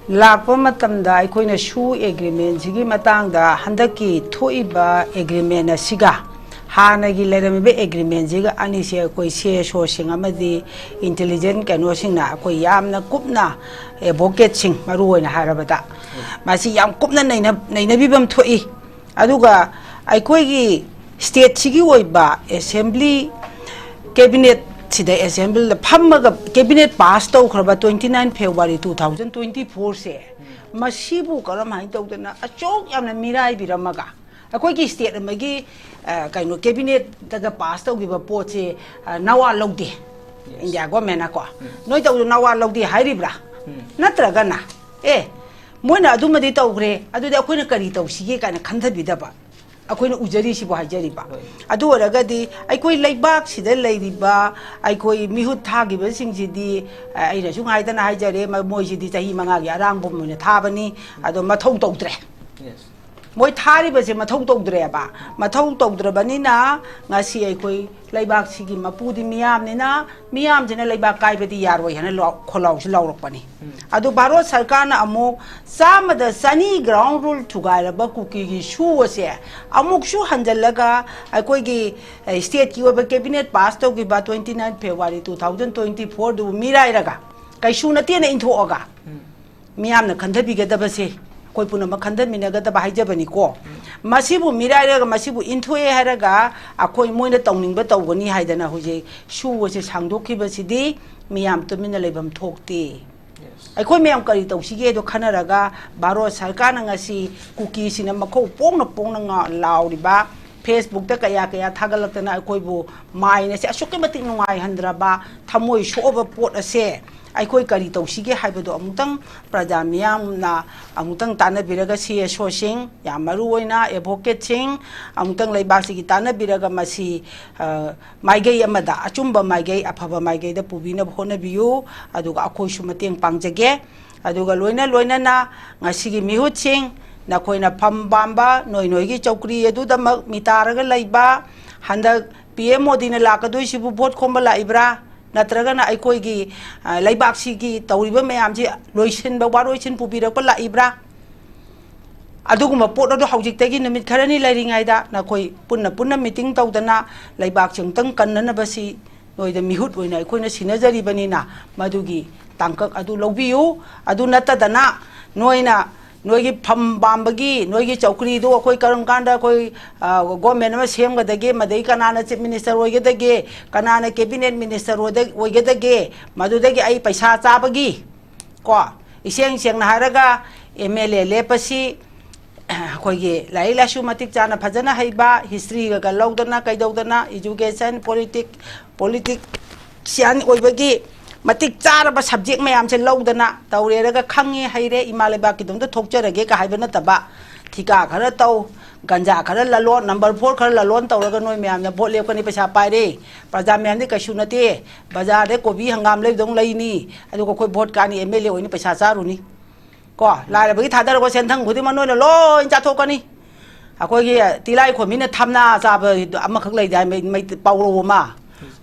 ꯂꯥꯛꯄ ꯃꯇꯝꯗ ꯑꯩꯈꯣꯏꯅ ꯁꯨ agreement ꯁꯤꯒꯤ ꯃꯇꯥꯡꯗ ꯍꯟꯗꯛꯀꯤ ꯊꯣꯛꯏꯕ agreement ꯑꯁꯤꯒ ꯍꯥꯟꯅꯒꯤ ꯂꯩꯔꯝꯃꯤꯕ agreement ꯁꯤꯒ ꯑꯅꯤꯁꯦ ꯑꯩꯈꯣꯏ C S O ꯁꯤꯡ ꯑꯃꯗꯤ intelligent ꯀꯩꯅꯣꯁꯤꯡꯅ ꯑꯩꯈꯣꯏ ꯌꯥꯝꯅ ꯀꯨꯞꯅ advocate ꯁꯤꯡ ꯃꯔꯨ ꯑꯣꯏꯅ ꯍꯥꯏꯔꯕꯗ ꯃꯁꯤ ꯌꯥꯝ ꯀꯨꯞꯅ ꯅꯩꯅ-, ꯅꯩꯅꯕꯤꯕꯝ ꯊꯣꯛꯏ꯫ ꯑꯗꯨꯒ ꯑꯩꯈꯣꯏꯒꯤ state ꯁꯤꯒꯤ ꯑꯣꯏꯕ assembly cabinet ꯁꯤꯗ assembly ꯗ ꯐꯝꯃꯒ cabinet pass ꯇꯧꯈ꯭ꯔꯕ twenty nine February two thousand twenty four ꯁꯦ, ꯃꯁꯤꯕꯨ ꯀꯔꯝꯍꯥꯏꯅ ꯇꯧꯗꯅ ꯑꯁꯨꯛ ꯌꯥꯝꯅ ꯃꯤꯔꯥꯏꯕꯤꯔꯝꯃꯒ ꯑꯩꯈꯣꯏꯒꯤ ꯁ꯭ꯇꯦꯠ ꯑꯃꯒꯤ, ꯑ, ꯀꯩꯅꯣ, ꯀꯦꯕꯤꯅꯦꯠꯇꯒ ꯄꯥꯁ ꯇꯧꯈꯤꯕ ꯄꯣꯠꯁꯦ, ꯑ, ꯅꯋꯥ ꯂꯧꯗꯦ꯫ ꯏꯟꯗꯤꯌꯥ ꯒꯣꯔꯃꯦꯟꯅꯀꯣ꯫ ꯅꯣꯏ ꯇꯧꯗꯣ ꯅꯋꯥ ꯂꯧꯗꯦ ꯍꯥꯏꯔꯤꯕ꯭ꯔꯥ? ꯅꯠꯇ꯭ꯔꯒꯅ, ꯑꯦ, ꯃꯣꯏꯅ ꯑꯗꯨꯃꯗꯤ ꯇꯧꯈ꯭ꯔꯦ, ꯑꯗꯨꯗꯤ ꯑꯩꯈꯣꯏꯅ ꯀꯔꯤ ꯇꯧꯁꯤꯒꯦ ꯀꯥꯏꯅ ꯈꯟꯊꯕꯤꯗꯕ? ꯑꯩꯈꯣꯏꯅ ꯎꯖꯔꯤꯁꯤꯕꯨ ꯍꯥꯏꯖꯔꯤꯕ꯫ ꯑꯗꯨ ꯑꯣꯏꯔꯒꯗꯤ ꯑꯩꯈꯣꯏ ꯂꯩꯕꯥꯛꯁꯤꯗ ꯂꯩꯔꯤꯕ ꯑꯩꯈꯣꯏ ꯃꯤꯍꯨꯠ ꯊꯥꯈꯤꯕꯁꯤꯡꯁꯤꯗꯤ, ꯑ, ꯑꯩꯅꯁꯨ ꯉꯥꯏꯗꯅ ꯍꯥꯏꯖꯔꯦ, ꯃ-, ꯃꯣꯏꯁꯤꯗꯤ ꯆꯍꯤ ꯃꯉꯥꯒꯤ ꯑꯔꯥꯡꯕ ꯑꯣꯏꯅ ꯊꯥꯕꯅꯤ, ꯑꯗꯣ ꯃꯊꯧ ꯇꯧꯗ꯭ꯔꯦ꯫ ꯃꯣꯏ ꯊꯥꯔꯤꯕꯁꯦ ꯃꯊꯧ ꯇꯧꯗ꯭ꯔꯦꯕ꯫ ꯃꯊꯧ ꯇꯧꯗ꯭ꯔꯕꯅꯤꯅ ꯉꯁꯤ ꯑꯩꯈꯣꯏ ꯂꯩꯕꯥꯛꯁꯤꯒꯤ ꯃꯄꯨꯗꯤ ꯃꯤꯌꯥꯝꯅꯤꯅ, ꯃꯤꯌꯥꯝꯁꯤꯅ ꯂꯩꯕꯥꯛ ꯀꯥꯏꯕꯗꯤ ꯌꯥꯔꯣꯏ ꯍꯥꯏꯅ ꯂꯥꯎ-, ꯈꯣꯜꯂꯥꯎꯁꯤ ꯂꯥꯎꯔꯛꯄꯅꯤ꯫ ꯑꯗꯨ ꯚꯥꯔꯠ ꯁꯔꯀꯥꯔꯅ ꯑꯃꯨꯛ ꯆꯥꯝꯃꯗ ꯆꯅꯤ ground rule ꯊꯨꯒꯥꯏꯔꯕ ꯀꯨꯀꯤꯒꯤ ꯁꯨ ꯑꯁꯦ ꯑꯃꯨꯛꯁꯨ ꯍꯟꯖꯜꯂꯒ ꯑꯩꯈꯣꯏꯒꯤ, ꯑꯦ, ꯁ꯭ꯇꯦꯠꯀꯤ ꯑꯣꯏꯕ ꯀꯦꯕꯤꯅꯦꯠ ꯄꯥꯁ ꯇꯧꯈꯤꯕ twenty nine February two thousand twenty four ꯗꯨꯕꯨ ꯃꯤꯔꯥꯏꯔꯒ, ꯀꯩꯁꯨ ꯅꯠꯇꯦꯅ ꯏꯟꯊꯣꯛꯑꯒ, ꯃꯤꯌꯥꯝꯅ ꯈꯟꯊꯕꯤꯒꯗꯕꯁꯦ, ꯑꯩꯈꯣꯏ ꯄꯨꯝꯅꯃꯛ ꯈꯟꯊꯃꯤꯟꯅꯒꯗꯕ ꯍꯥꯏꯖꯕꯅꯤꯀꯣ꯫ ꯃꯁꯤꯕꯨ ꯃꯤꯔꯥꯏꯔꯒ, ꯃꯁꯤꯕꯨ ꯏꯟꯊꯣꯛꯑꯦ ꯍꯥꯏꯔꯒ, ꯑꯩꯈꯣꯏ ꯃꯣꯏꯅ ꯇꯧꯅꯤꯡꯕ ꯇꯧꯒꯅꯤ ꯍꯥꯏꯗꯅ ꯍꯧꯖꯤꯛ ꯁꯨ ꯑꯁꯦ ꯁꯥꯡꯗꯣꯛꯈꯤꯕꯁꯤꯗꯤ ꯃꯤꯌꯥꯝ ꯇꯨꯃꯤꯟꯅ ꯂꯩꯐꯝ ꯊꯣꯛꯇꯦ꯫ ꯑꯩꯈꯣꯏ ꯃꯌꯥꯝ ꯀꯔꯤ ꯇꯧꯁꯤꯒꯦꯗꯣ ꯈꯟꯅꯔꯒ, ꯚꯥꯔꯠ ꯁꯔꯀꯥꯔꯅ ꯉꯁꯤ ꯀꯨꯀꯤꯁꯤꯡꯅ ꯃꯈꯧ ꯄꯣꯡꯅ ꯄꯣꯡꯅ ꯉꯥ-, ꯂꯥꯎꯔꯤꯕ, Facebook ꯇ ꯀꯌꯥ ꯀꯌꯥ ꯊꯥꯒꯠꯂꯛꯇꯅ ꯑꯩꯈꯣꯏꯕꯨ ꯃꯥꯏꯟ ꯑꯁꯦ ꯑꯁꯨꯛꯀꯤ ꯃꯇꯤꯛ ꯅꯨꯡꯉꯥꯏꯍꯟꯗ꯭ꯔꯕ, ꯊꯃꯣꯏ ꯁꯣꯛꯑꯕ ꯄꯣꯠ ꯑꯁꯦ ꯑꯩꯈꯣꯏ ꯀꯔꯤ ꯇꯧꯁꯤꯒꯦ ꯍꯥꯏꯕꯗꯣ ꯑꯃꯨꯛꯇꯪ ꯄ꯭ꯔꯖꯥ ꯃꯤꯌꯥꯝꯅ ꯑꯃꯨꯛꯇꯪ ꯇꯥꯟꯅꯕꯤꯔꯒ, ꯁꯤ ꯑꯦꯁ ꯑꯣꯁꯤꯡ, ꯌꯥꯝ ꯃꯔꯨ ꯑꯣꯏꯅ ꯑꯦꯗꯚꯣꯀꯦꯠꯁꯤꯡ, ꯑꯃꯨꯛꯇꯪ ꯂꯩꯕꯥꯛꯁꯤꯒꯤ ꯇꯥꯟꯅꯕꯤꯔꯒ ꯃꯁꯤ, ꯑ, ꯃꯥꯏꯀꯩ ꯑꯃꯗ, ꯑꯆꯨꯝꯕ ꯃꯥꯏꯀꯩ, ꯑꯐꯕ ꯃꯥꯏꯀꯩꯗ ꯄꯨꯕꯤꯅꯕ ꯍꯣꯠꯅꯕꯤꯌꯨ꯫ ꯑꯗꯨꯒ ꯑꯩꯈꯣꯏꯁꯨ ꯃꯇꯦꯡ ꯄꯥꯡꯖꯒꯦ꯫ ꯑꯗꯨꯒ ꯂꯣꯏꯅ ꯂꯣꯏꯅꯅ ꯉꯁꯤꯒꯤ ꯃꯤꯍꯨꯠꯁꯤꯡ, ꯅꯈꯣꯏꯅ ꯐꯝ ꯄꯥꯝꯕ ꯅꯣꯏ ꯅꯣꯏꯒꯤ ꯆꯧꯀ꯭ꯔꯤ ꯑꯗꯨꯗꯃꯛ ꯃꯤꯇꯥꯔꯒ ꯂꯩꯕ, ꯍꯟꯗꯛ ꯄꯤ ꯑꯦꯝ ꯃꯣꯗꯤꯅ ꯂꯥꯛꯀꯗꯣꯏꯁꯤꯕꯨ ꯚꯣꯠ ꯈꯣꯝꯕ ꯂꯥꯛꯏꯕ꯭ꯔꯥ? ꯅꯠꯇ꯭ꯔꯒꯅ ꯑꯩꯈꯣꯏꯒꯤ, ꯑ, ꯂꯩꯕꯥꯛꯁꯤꯒꯤ ꯇꯧꯔꯤꯕ ꯃꯌꯥꯝꯁꯤ ꯂꯣꯏꯁꯤꯟꯕ, ꯋꯥꯔꯣꯏꯁꯤꯟ ꯄꯨꯕꯤꯔꯛꯄ ꯂꯥꯛꯏꯕ꯭ꯔꯥ? ꯑꯗꯨꯒꯨꯝꯕ ꯄꯣꯠ ꯑꯗꯨ ꯍꯧꯖꯤꯛꯇꯒꯤ ꯅꯨꯃꯤꯠ ꯈꯔꯅꯤ ꯂꯩꯔꯤꯉꯩꯗ ꯅꯈꯣꯏ ꯄꯨꯟꯅ ꯄꯨꯟꯅ ꯃꯤꯇꯤꯡ ꯇꯧꯗꯅ ꯂꯩꯕꯥꯛꯁꯤ ꯑꯃꯨꯛꯇꯪ ꯀꯟꯅꯅꯕꯁꯤ ꯅꯣꯏꯗ ꯃꯤꯍꯨꯠ ꯑꯣꯏꯅ ꯑꯩꯈꯣꯏꯅ ꯁꯤꯟꯅꯖꯔꯤꯕꯅꯤꯅ ꯃꯗꯨꯒꯤ ꯇꯥꯡꯀꯛ ꯑꯗꯨ ꯂꯧꯕꯤꯌꯨ꯫ ꯑꯗꯨ ꯅꯠꯇꯗꯅ ꯅꯣꯏꯅ ꯅꯣꯏꯒꯤ ꯐꯝ ꯄꯥꯝꯕꯒꯤ ꯅꯣꯏꯒꯤ ꯆꯧꯀ꯭ꯔꯤꯗꯨ ꯑꯩꯈꯣꯏ ꯀꯔꯝ ꯀꯥꯟꯗ ꯑꯩꯈꯣꯏ, ꯑ, ꯒꯣꯔꯃꯦꯟ ꯑꯃ ꯁꯦꯝꯒꯗꯒꯦ, ꯃꯗꯩ ꯀꯅꯥꯅ ꯆꯤꯐ ꯃꯤꯅꯤꯁꯇꯔ ꯑꯣꯏꯒꯗꯒꯦ, ꯀꯅꯥꯅ ꯀꯦꯕꯤꯅꯦꯠ ꯃꯤꯅꯤꯁꯇꯔ ꯑꯣꯏꯗ-, ꯑꯣꯏꯒꯗꯒꯦ, ꯃꯗꯨꯗꯒꯤ ꯑꯩ ꯄꯩꯁꯥ ꯆꯥꯕꯒꯤ, ꯀꯣ, ꯏꯁꯦꯡ ꯁꯦꯡꯅ ꯍꯥꯏꯔꯒ ꯑꯦꯝ ꯑꯦꯜ ꯑꯦ ꯂꯦꯞꯄꯁꯤ ꯑꯩꯈꯣꯏꯒꯤ ꯂꯥꯏꯔꯤꯛ ꯂꯥꯏꯁꯨ ꯃꯇꯤꯛ ꯆꯥꯅ ꯐꯖꯅ ꯍꯩꯕ, ꯍꯤꯁꯇ꯭ꯔꯤꯒ ꯂꯧꯗꯅ ꯀꯩꯗꯧꯗꯅ, ꯏꯖꯨꯀꯦꯁꯟ, ꯄꯣꯂꯤꯇꯤꯛ, ꯄꯣꯂꯤꯇꯤꯛꯁꯤꯌꯥꯟ ꯑꯣꯏꯕꯒꯤ ꯃꯇꯤꯛ ꯆꯥꯔꯕ ꯁꯕꯖꯦꯛ ꯃꯌꯥꯝꯁꯦ ꯂꯧꯗꯅ ꯇꯧꯔꯦꯔꯒ ꯈꯪꯉꯦ ꯍꯩꯔꯦ, ꯏꯃꯥ ꯂꯩꯕꯥꯛꯀꯤꯗꯃꯛꯇ ꯊꯣꯛꯆꯔꯒꯦ ꯀ ꯍꯥꯏꯕ ꯅꯠꯇꯕ, ꯊꯤꯀꯥ ꯈꯔ ꯇꯧ, ꯒꯟꯖꯥ ꯈꯔ ꯂꯂꯣꯟ, ꯅꯝꯕꯔ ꯐꯣꯔ ꯈꯔ ꯂꯂꯣꯟ ꯇꯧꯔꯒ ꯅꯣꯏ ꯃꯌꯥꯝꯅ ꯚꯣꯠ ꯂꯦꯞꯀꯅꯤ, ꯄꯩꯁꯥ ꯄꯥꯏꯔꯦ, ꯄ꯭ꯔꯖꯥ ꯃꯌꯥꯝꯗꯤ ꯀꯩꯁꯨ ꯅꯠꯇꯦ, ꯕꯖꯥꯔꯗ ꯀꯣꯕꯤ ꯍꯪꯒꯥꯝ ꯂꯩꯕꯗꯧ ꯂꯩꯅꯤ, ꯑꯗꯨꯒ ꯑꯩꯈꯣꯏ ꯚꯣꯠ ꯀꯥꯅꯤ, ꯑꯦꯝ ꯑꯦꯜ ꯑꯦ ꯑꯣꯏꯅꯤ, ꯄꯩꯁꯥ ꯆꯥꯔꯨꯅꯤ꯫ ꯀꯣ, ꯂꯥꯏꯔꯕꯒꯤ ꯊꯥꯗꯔꯛꯄ ꯁꯦꯟꯊꯪ ꯈꯨꯗꯤꯡꯃꯛ ꯅꯣꯏꯅ ꯂꯣꯏ ꯆꯥꯊꯣꯛꯀꯅꯤ꯫ ꯑꯩꯈꯣꯏꯒꯤ ꯇꯤꯂꯥꯏ ꯈꯣꯝꯕꯤꯅ ꯊꯝꯅꯥ ꯆꯥꯕ ꯑꯃꯈꯛ ꯂꯩꯗꯥꯏ, ꯃꯩ, ꯃꯩ ꯄꯥꯎꯔꯧ ꯑꯃ꯫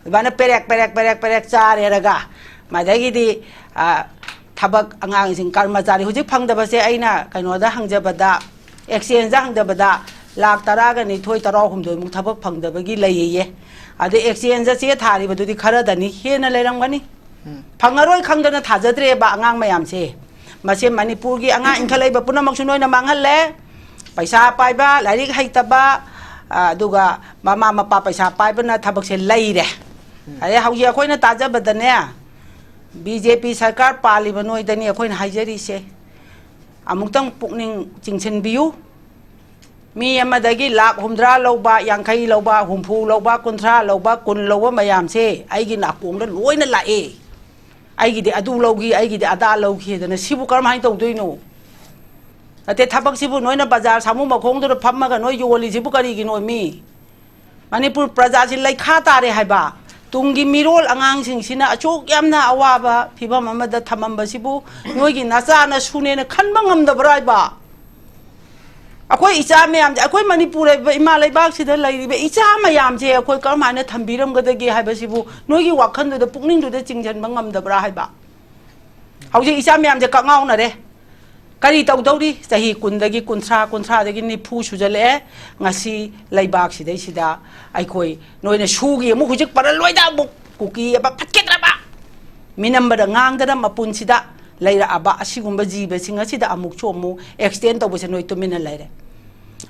ꯑꯗꯨꯃꯥꯏꯅ ꯄꯦꯔꯦꯛ, ꯄꯦꯔꯦꯛ, ꯄꯦꯔꯦꯛ, ꯄꯦꯔꯦꯛ ꯆꯥꯔꯦꯔꯒ, ꯃꯗꯒꯤꯗꯤ, ꯑ, ꯊꯕꯛ ꯑꯉꯥꯡꯁꯤꯡ ꯀꯔꯃꯆꯥꯔꯤ ꯍꯧꯖꯤꯛ ꯐꯪꯗꯕꯁꯦ ꯑꯩꯅ ꯀꯩꯅꯣꯗ ꯍꯪꯖꯕꯗ, ꯑꯦꯛꯁꯆꯦꯟꯖꯇ ꯍꯪꯖꯕꯗ, ꯂꯥꯛ ꯇꯔꯥꯒ ꯅꯤꯊꯣꯏ, ꯇꯔꯥꯍꯨꯝꯗꯣꯏꯃꯨꯛ ꯊꯕꯛ ꯐꯪꯗꯕꯒꯤ ꯂꯩꯌꯦꯌꯦ꯫ ꯑꯗꯩ ꯑꯦꯛꯁꯆꯦꯟꯖꯇ ꯆꯦ ꯊꯥꯔꯤꯕꯗꯨꯗꯤ ꯈꯔꯗꯅꯤ, ꯍꯦꯟꯅ ꯂꯩꯔꯝꯒꯅꯤ꯫ ꯐꯪꯉꯔꯣꯏ ꯈꯪꯗꯅ ꯊꯥꯖꯗ꯭ꯔꯦꯕ ꯑꯉꯥꯡ ꯃꯌꯥꯝꯁꯦ꯫ ꯃꯁꯤ ꯃꯅꯤꯄꯨꯔꯒꯤ ꯑꯉꯥꯡ ꯏꯟꯈꯠꯂꯛꯏꯕ ꯄꯨꯝꯅꯃꯛꯁꯨ ꯅꯣꯏꯅ ꯃꯥꯡꯍꯜꯂꯦ꯫ ꯄꯩꯁꯥ ꯄꯥꯏꯕ, ꯂꯥꯏꯔꯤꯛ ꯍꯩꯇꯕ, ꯑ, ꯑꯗꯨꯒ ꯃꯃꯥ ꯃꯄꯥ ꯄꯩꯁꯥ ꯄꯥꯏꯕꯅ ꯊꯕꯛꯁꯦ ꯂꯩꯔꯦ꯫ ꯑꯗꯩ ꯍꯧꯖꯤꯛ ꯑꯩꯈꯣꯏꯅ ꯇꯥꯖꯕꯗꯅꯦ, ꯕꯤ ꯖꯦ ꯄꯤ ꯁꯔꯀꯥꯔ ꯄꯥꯜꯂꯤꯕ ꯅꯣꯏꯗꯅꯤ ꯑꯩꯈꯣꯏꯅ ꯍꯥꯏꯖꯔꯤꯁꯦ꯫ ꯑꯃꯨꯛꯇꯪ ꯄꯨꯛꯅꯤꯡ ꯆꯤꯡꯁꯤꯟꯕꯤꯌꯨ꯫ ꯃꯤ ꯑꯃꯗꯒꯤ ꯂꯥꯛ ꯍꯨꯝꯗ꯭ꯔꯥ ꯂꯧꯕ, ꯌꯥꯡꯈꯩ ꯂꯧꯕ, ꯍꯨꯝꯐꯨ ꯂꯧꯕ, ꯀꯨꯟꯊ꯭ꯔꯥ ꯂꯧꯕ, ꯀꯨꯟ ꯂꯧꯕ ꯃꯌꯥꯝꯁꯦ ꯑꯩꯒꯤ ꯅꯥꯀꯣꯡꯗ ꯂꯣꯏꯅ ꯂꯥꯛꯑꯦ꯫ ꯑꯩꯒꯤꯗꯤ ꯑꯗꯨ ꯂꯧꯈꯤ, ꯑꯩꯒꯤꯗꯤ ꯑꯗꯥ ꯂꯧꯈꯤꯗꯅ ꯁꯤꯕꯨ ꯀꯔꯝꯍꯥꯏꯅ ꯇꯧꯗꯣꯏꯅꯣ? ꯅꯠꯇꯦ, ꯊꯕꯛꯁꯤꯕꯨ ꯅꯣꯏꯅ ꯕꯖꯥꯔ ꯁꯥꯃꯨ ꯃꯈꯣꯡꯗꯨꯗ ꯐꯝꯃꯒ ꯅꯣꯏ ꯌꯣꯜꯂꯤꯁꯤꯕꯨ ꯀꯔꯤꯒꯤꯅꯣ ꯃꯤ? ꯃꯅꯤꯄꯨꯔ ꯄ꯭ꯔꯖꯥꯁꯤ ꯂꯩꯈꯥ ꯇꯥꯔꯦ ꯍꯥꯏꯕ꯫ ꯇꯨꯡꯒꯤ ꯃꯤꯔꯣꯜ ꯑꯉꯥꯡꯁꯤꯡꯁꯤꯅ ꯑꯁꯨꯛ ꯌꯥꯝꯅ ꯑꯋꯥꯕ ꯐꯤꯕꯝ ꯑꯃꯗ ꯊꯝꯃꯝꯕꯁꯤꯕꯨ ꯅꯣꯏꯒꯤ ꯅꯆꯥ ꯅꯁꯨꯅꯦꯅ ꯈꯟꯕ ꯉꯝꯗꯕ꯭ꯔꯥ ꯍꯥꯏꯕ? ꯑꯩꯈꯣꯏ ꯏꯆꯥ ꯃꯌꯥꯝꯁꯦ, ꯑꯩꯈꯣꯏ ꯃꯅꯤꯄꯨꯔ ꯂꯩꯕ ꯏꯃꯥ ꯂꯩꯕꯥꯛꯁꯤꯗ ꯂꯩꯔꯤꯕ ꯏꯆꯥ ꯃꯌꯥꯝꯁꯦ ꯑꯩꯈꯣꯏ ꯀꯔꯝꯍꯥꯏꯅ ꯊꯝꯕꯤꯔꯝꯒꯗꯒꯦ ꯍꯥꯏꯕꯁꯤꯕꯨ ꯅꯣꯏꯒꯤ ꯋꯥꯈꯜꯗꯨꯗ, ꯄꯨꯛꯅꯤꯡꯗꯨꯗ ꯆꯤꯡꯁꯤꯟꯕ ꯉꯝꯗꯕ꯭ꯔꯥ ꯍꯥꯏꯕ? ꯍꯧꯖꯤꯛ ꯏꯆꯥ ꯃꯌꯥꯝꯁꯦ ꯀꯛꯉꯥꯎꯅꯔꯦ꯫ ꯀꯔꯤ ꯇꯧꯗꯧꯔꯤ? ꯆꯍꯤ ꯀꯨꯟꯗꯒꯤ ꯀꯨꯟꯊ꯭ꯔꯥ, ꯀꯨꯟꯊ꯭ꯔꯥꯗꯒꯤ ꯅꯤꯐꯨ ꯁꯨꯖꯜꯂꯛꯑꯦ꯫ ꯉꯁꯤ ꯂꯩꯕꯥꯛꯁꯤꯗꯩꯁꯤꯗ ꯑꯩꯈꯣꯏ ꯅꯣꯏꯅ ꯁꯨꯒꯤ ꯑꯃꯨꯛ ꯍꯧꯖꯤꯛ ꯄꯔꯜꯂꯣꯏꯗ ꯑꯃꯨꯛ ꯀꯨꯀꯤ ꯑꯃ ꯐꯠꯀꯗ꯭ꯔꯕ ꯃꯤꯅꯝꯕꯗ ꯉꯥꯡꯗꯅ ꯃꯄꯨꯟꯁꯤꯗ ꯂꯩꯔꯛꯑꯕ ꯑꯁꯤꯒꯨꯝꯕ ꯖꯤꯕꯁꯤꯡ ꯑꯁꯤꯗ ꯑꯃꯨꯛꯁꯨ ꯑꯃꯨꯛ ꯑꯦꯛꯁꯇꯦꯟ ꯇꯧꯕꯁꯦ ꯅꯣꯏ ꯇꯨꯃꯤꯟꯅ ꯂꯩꯔꯦ꯫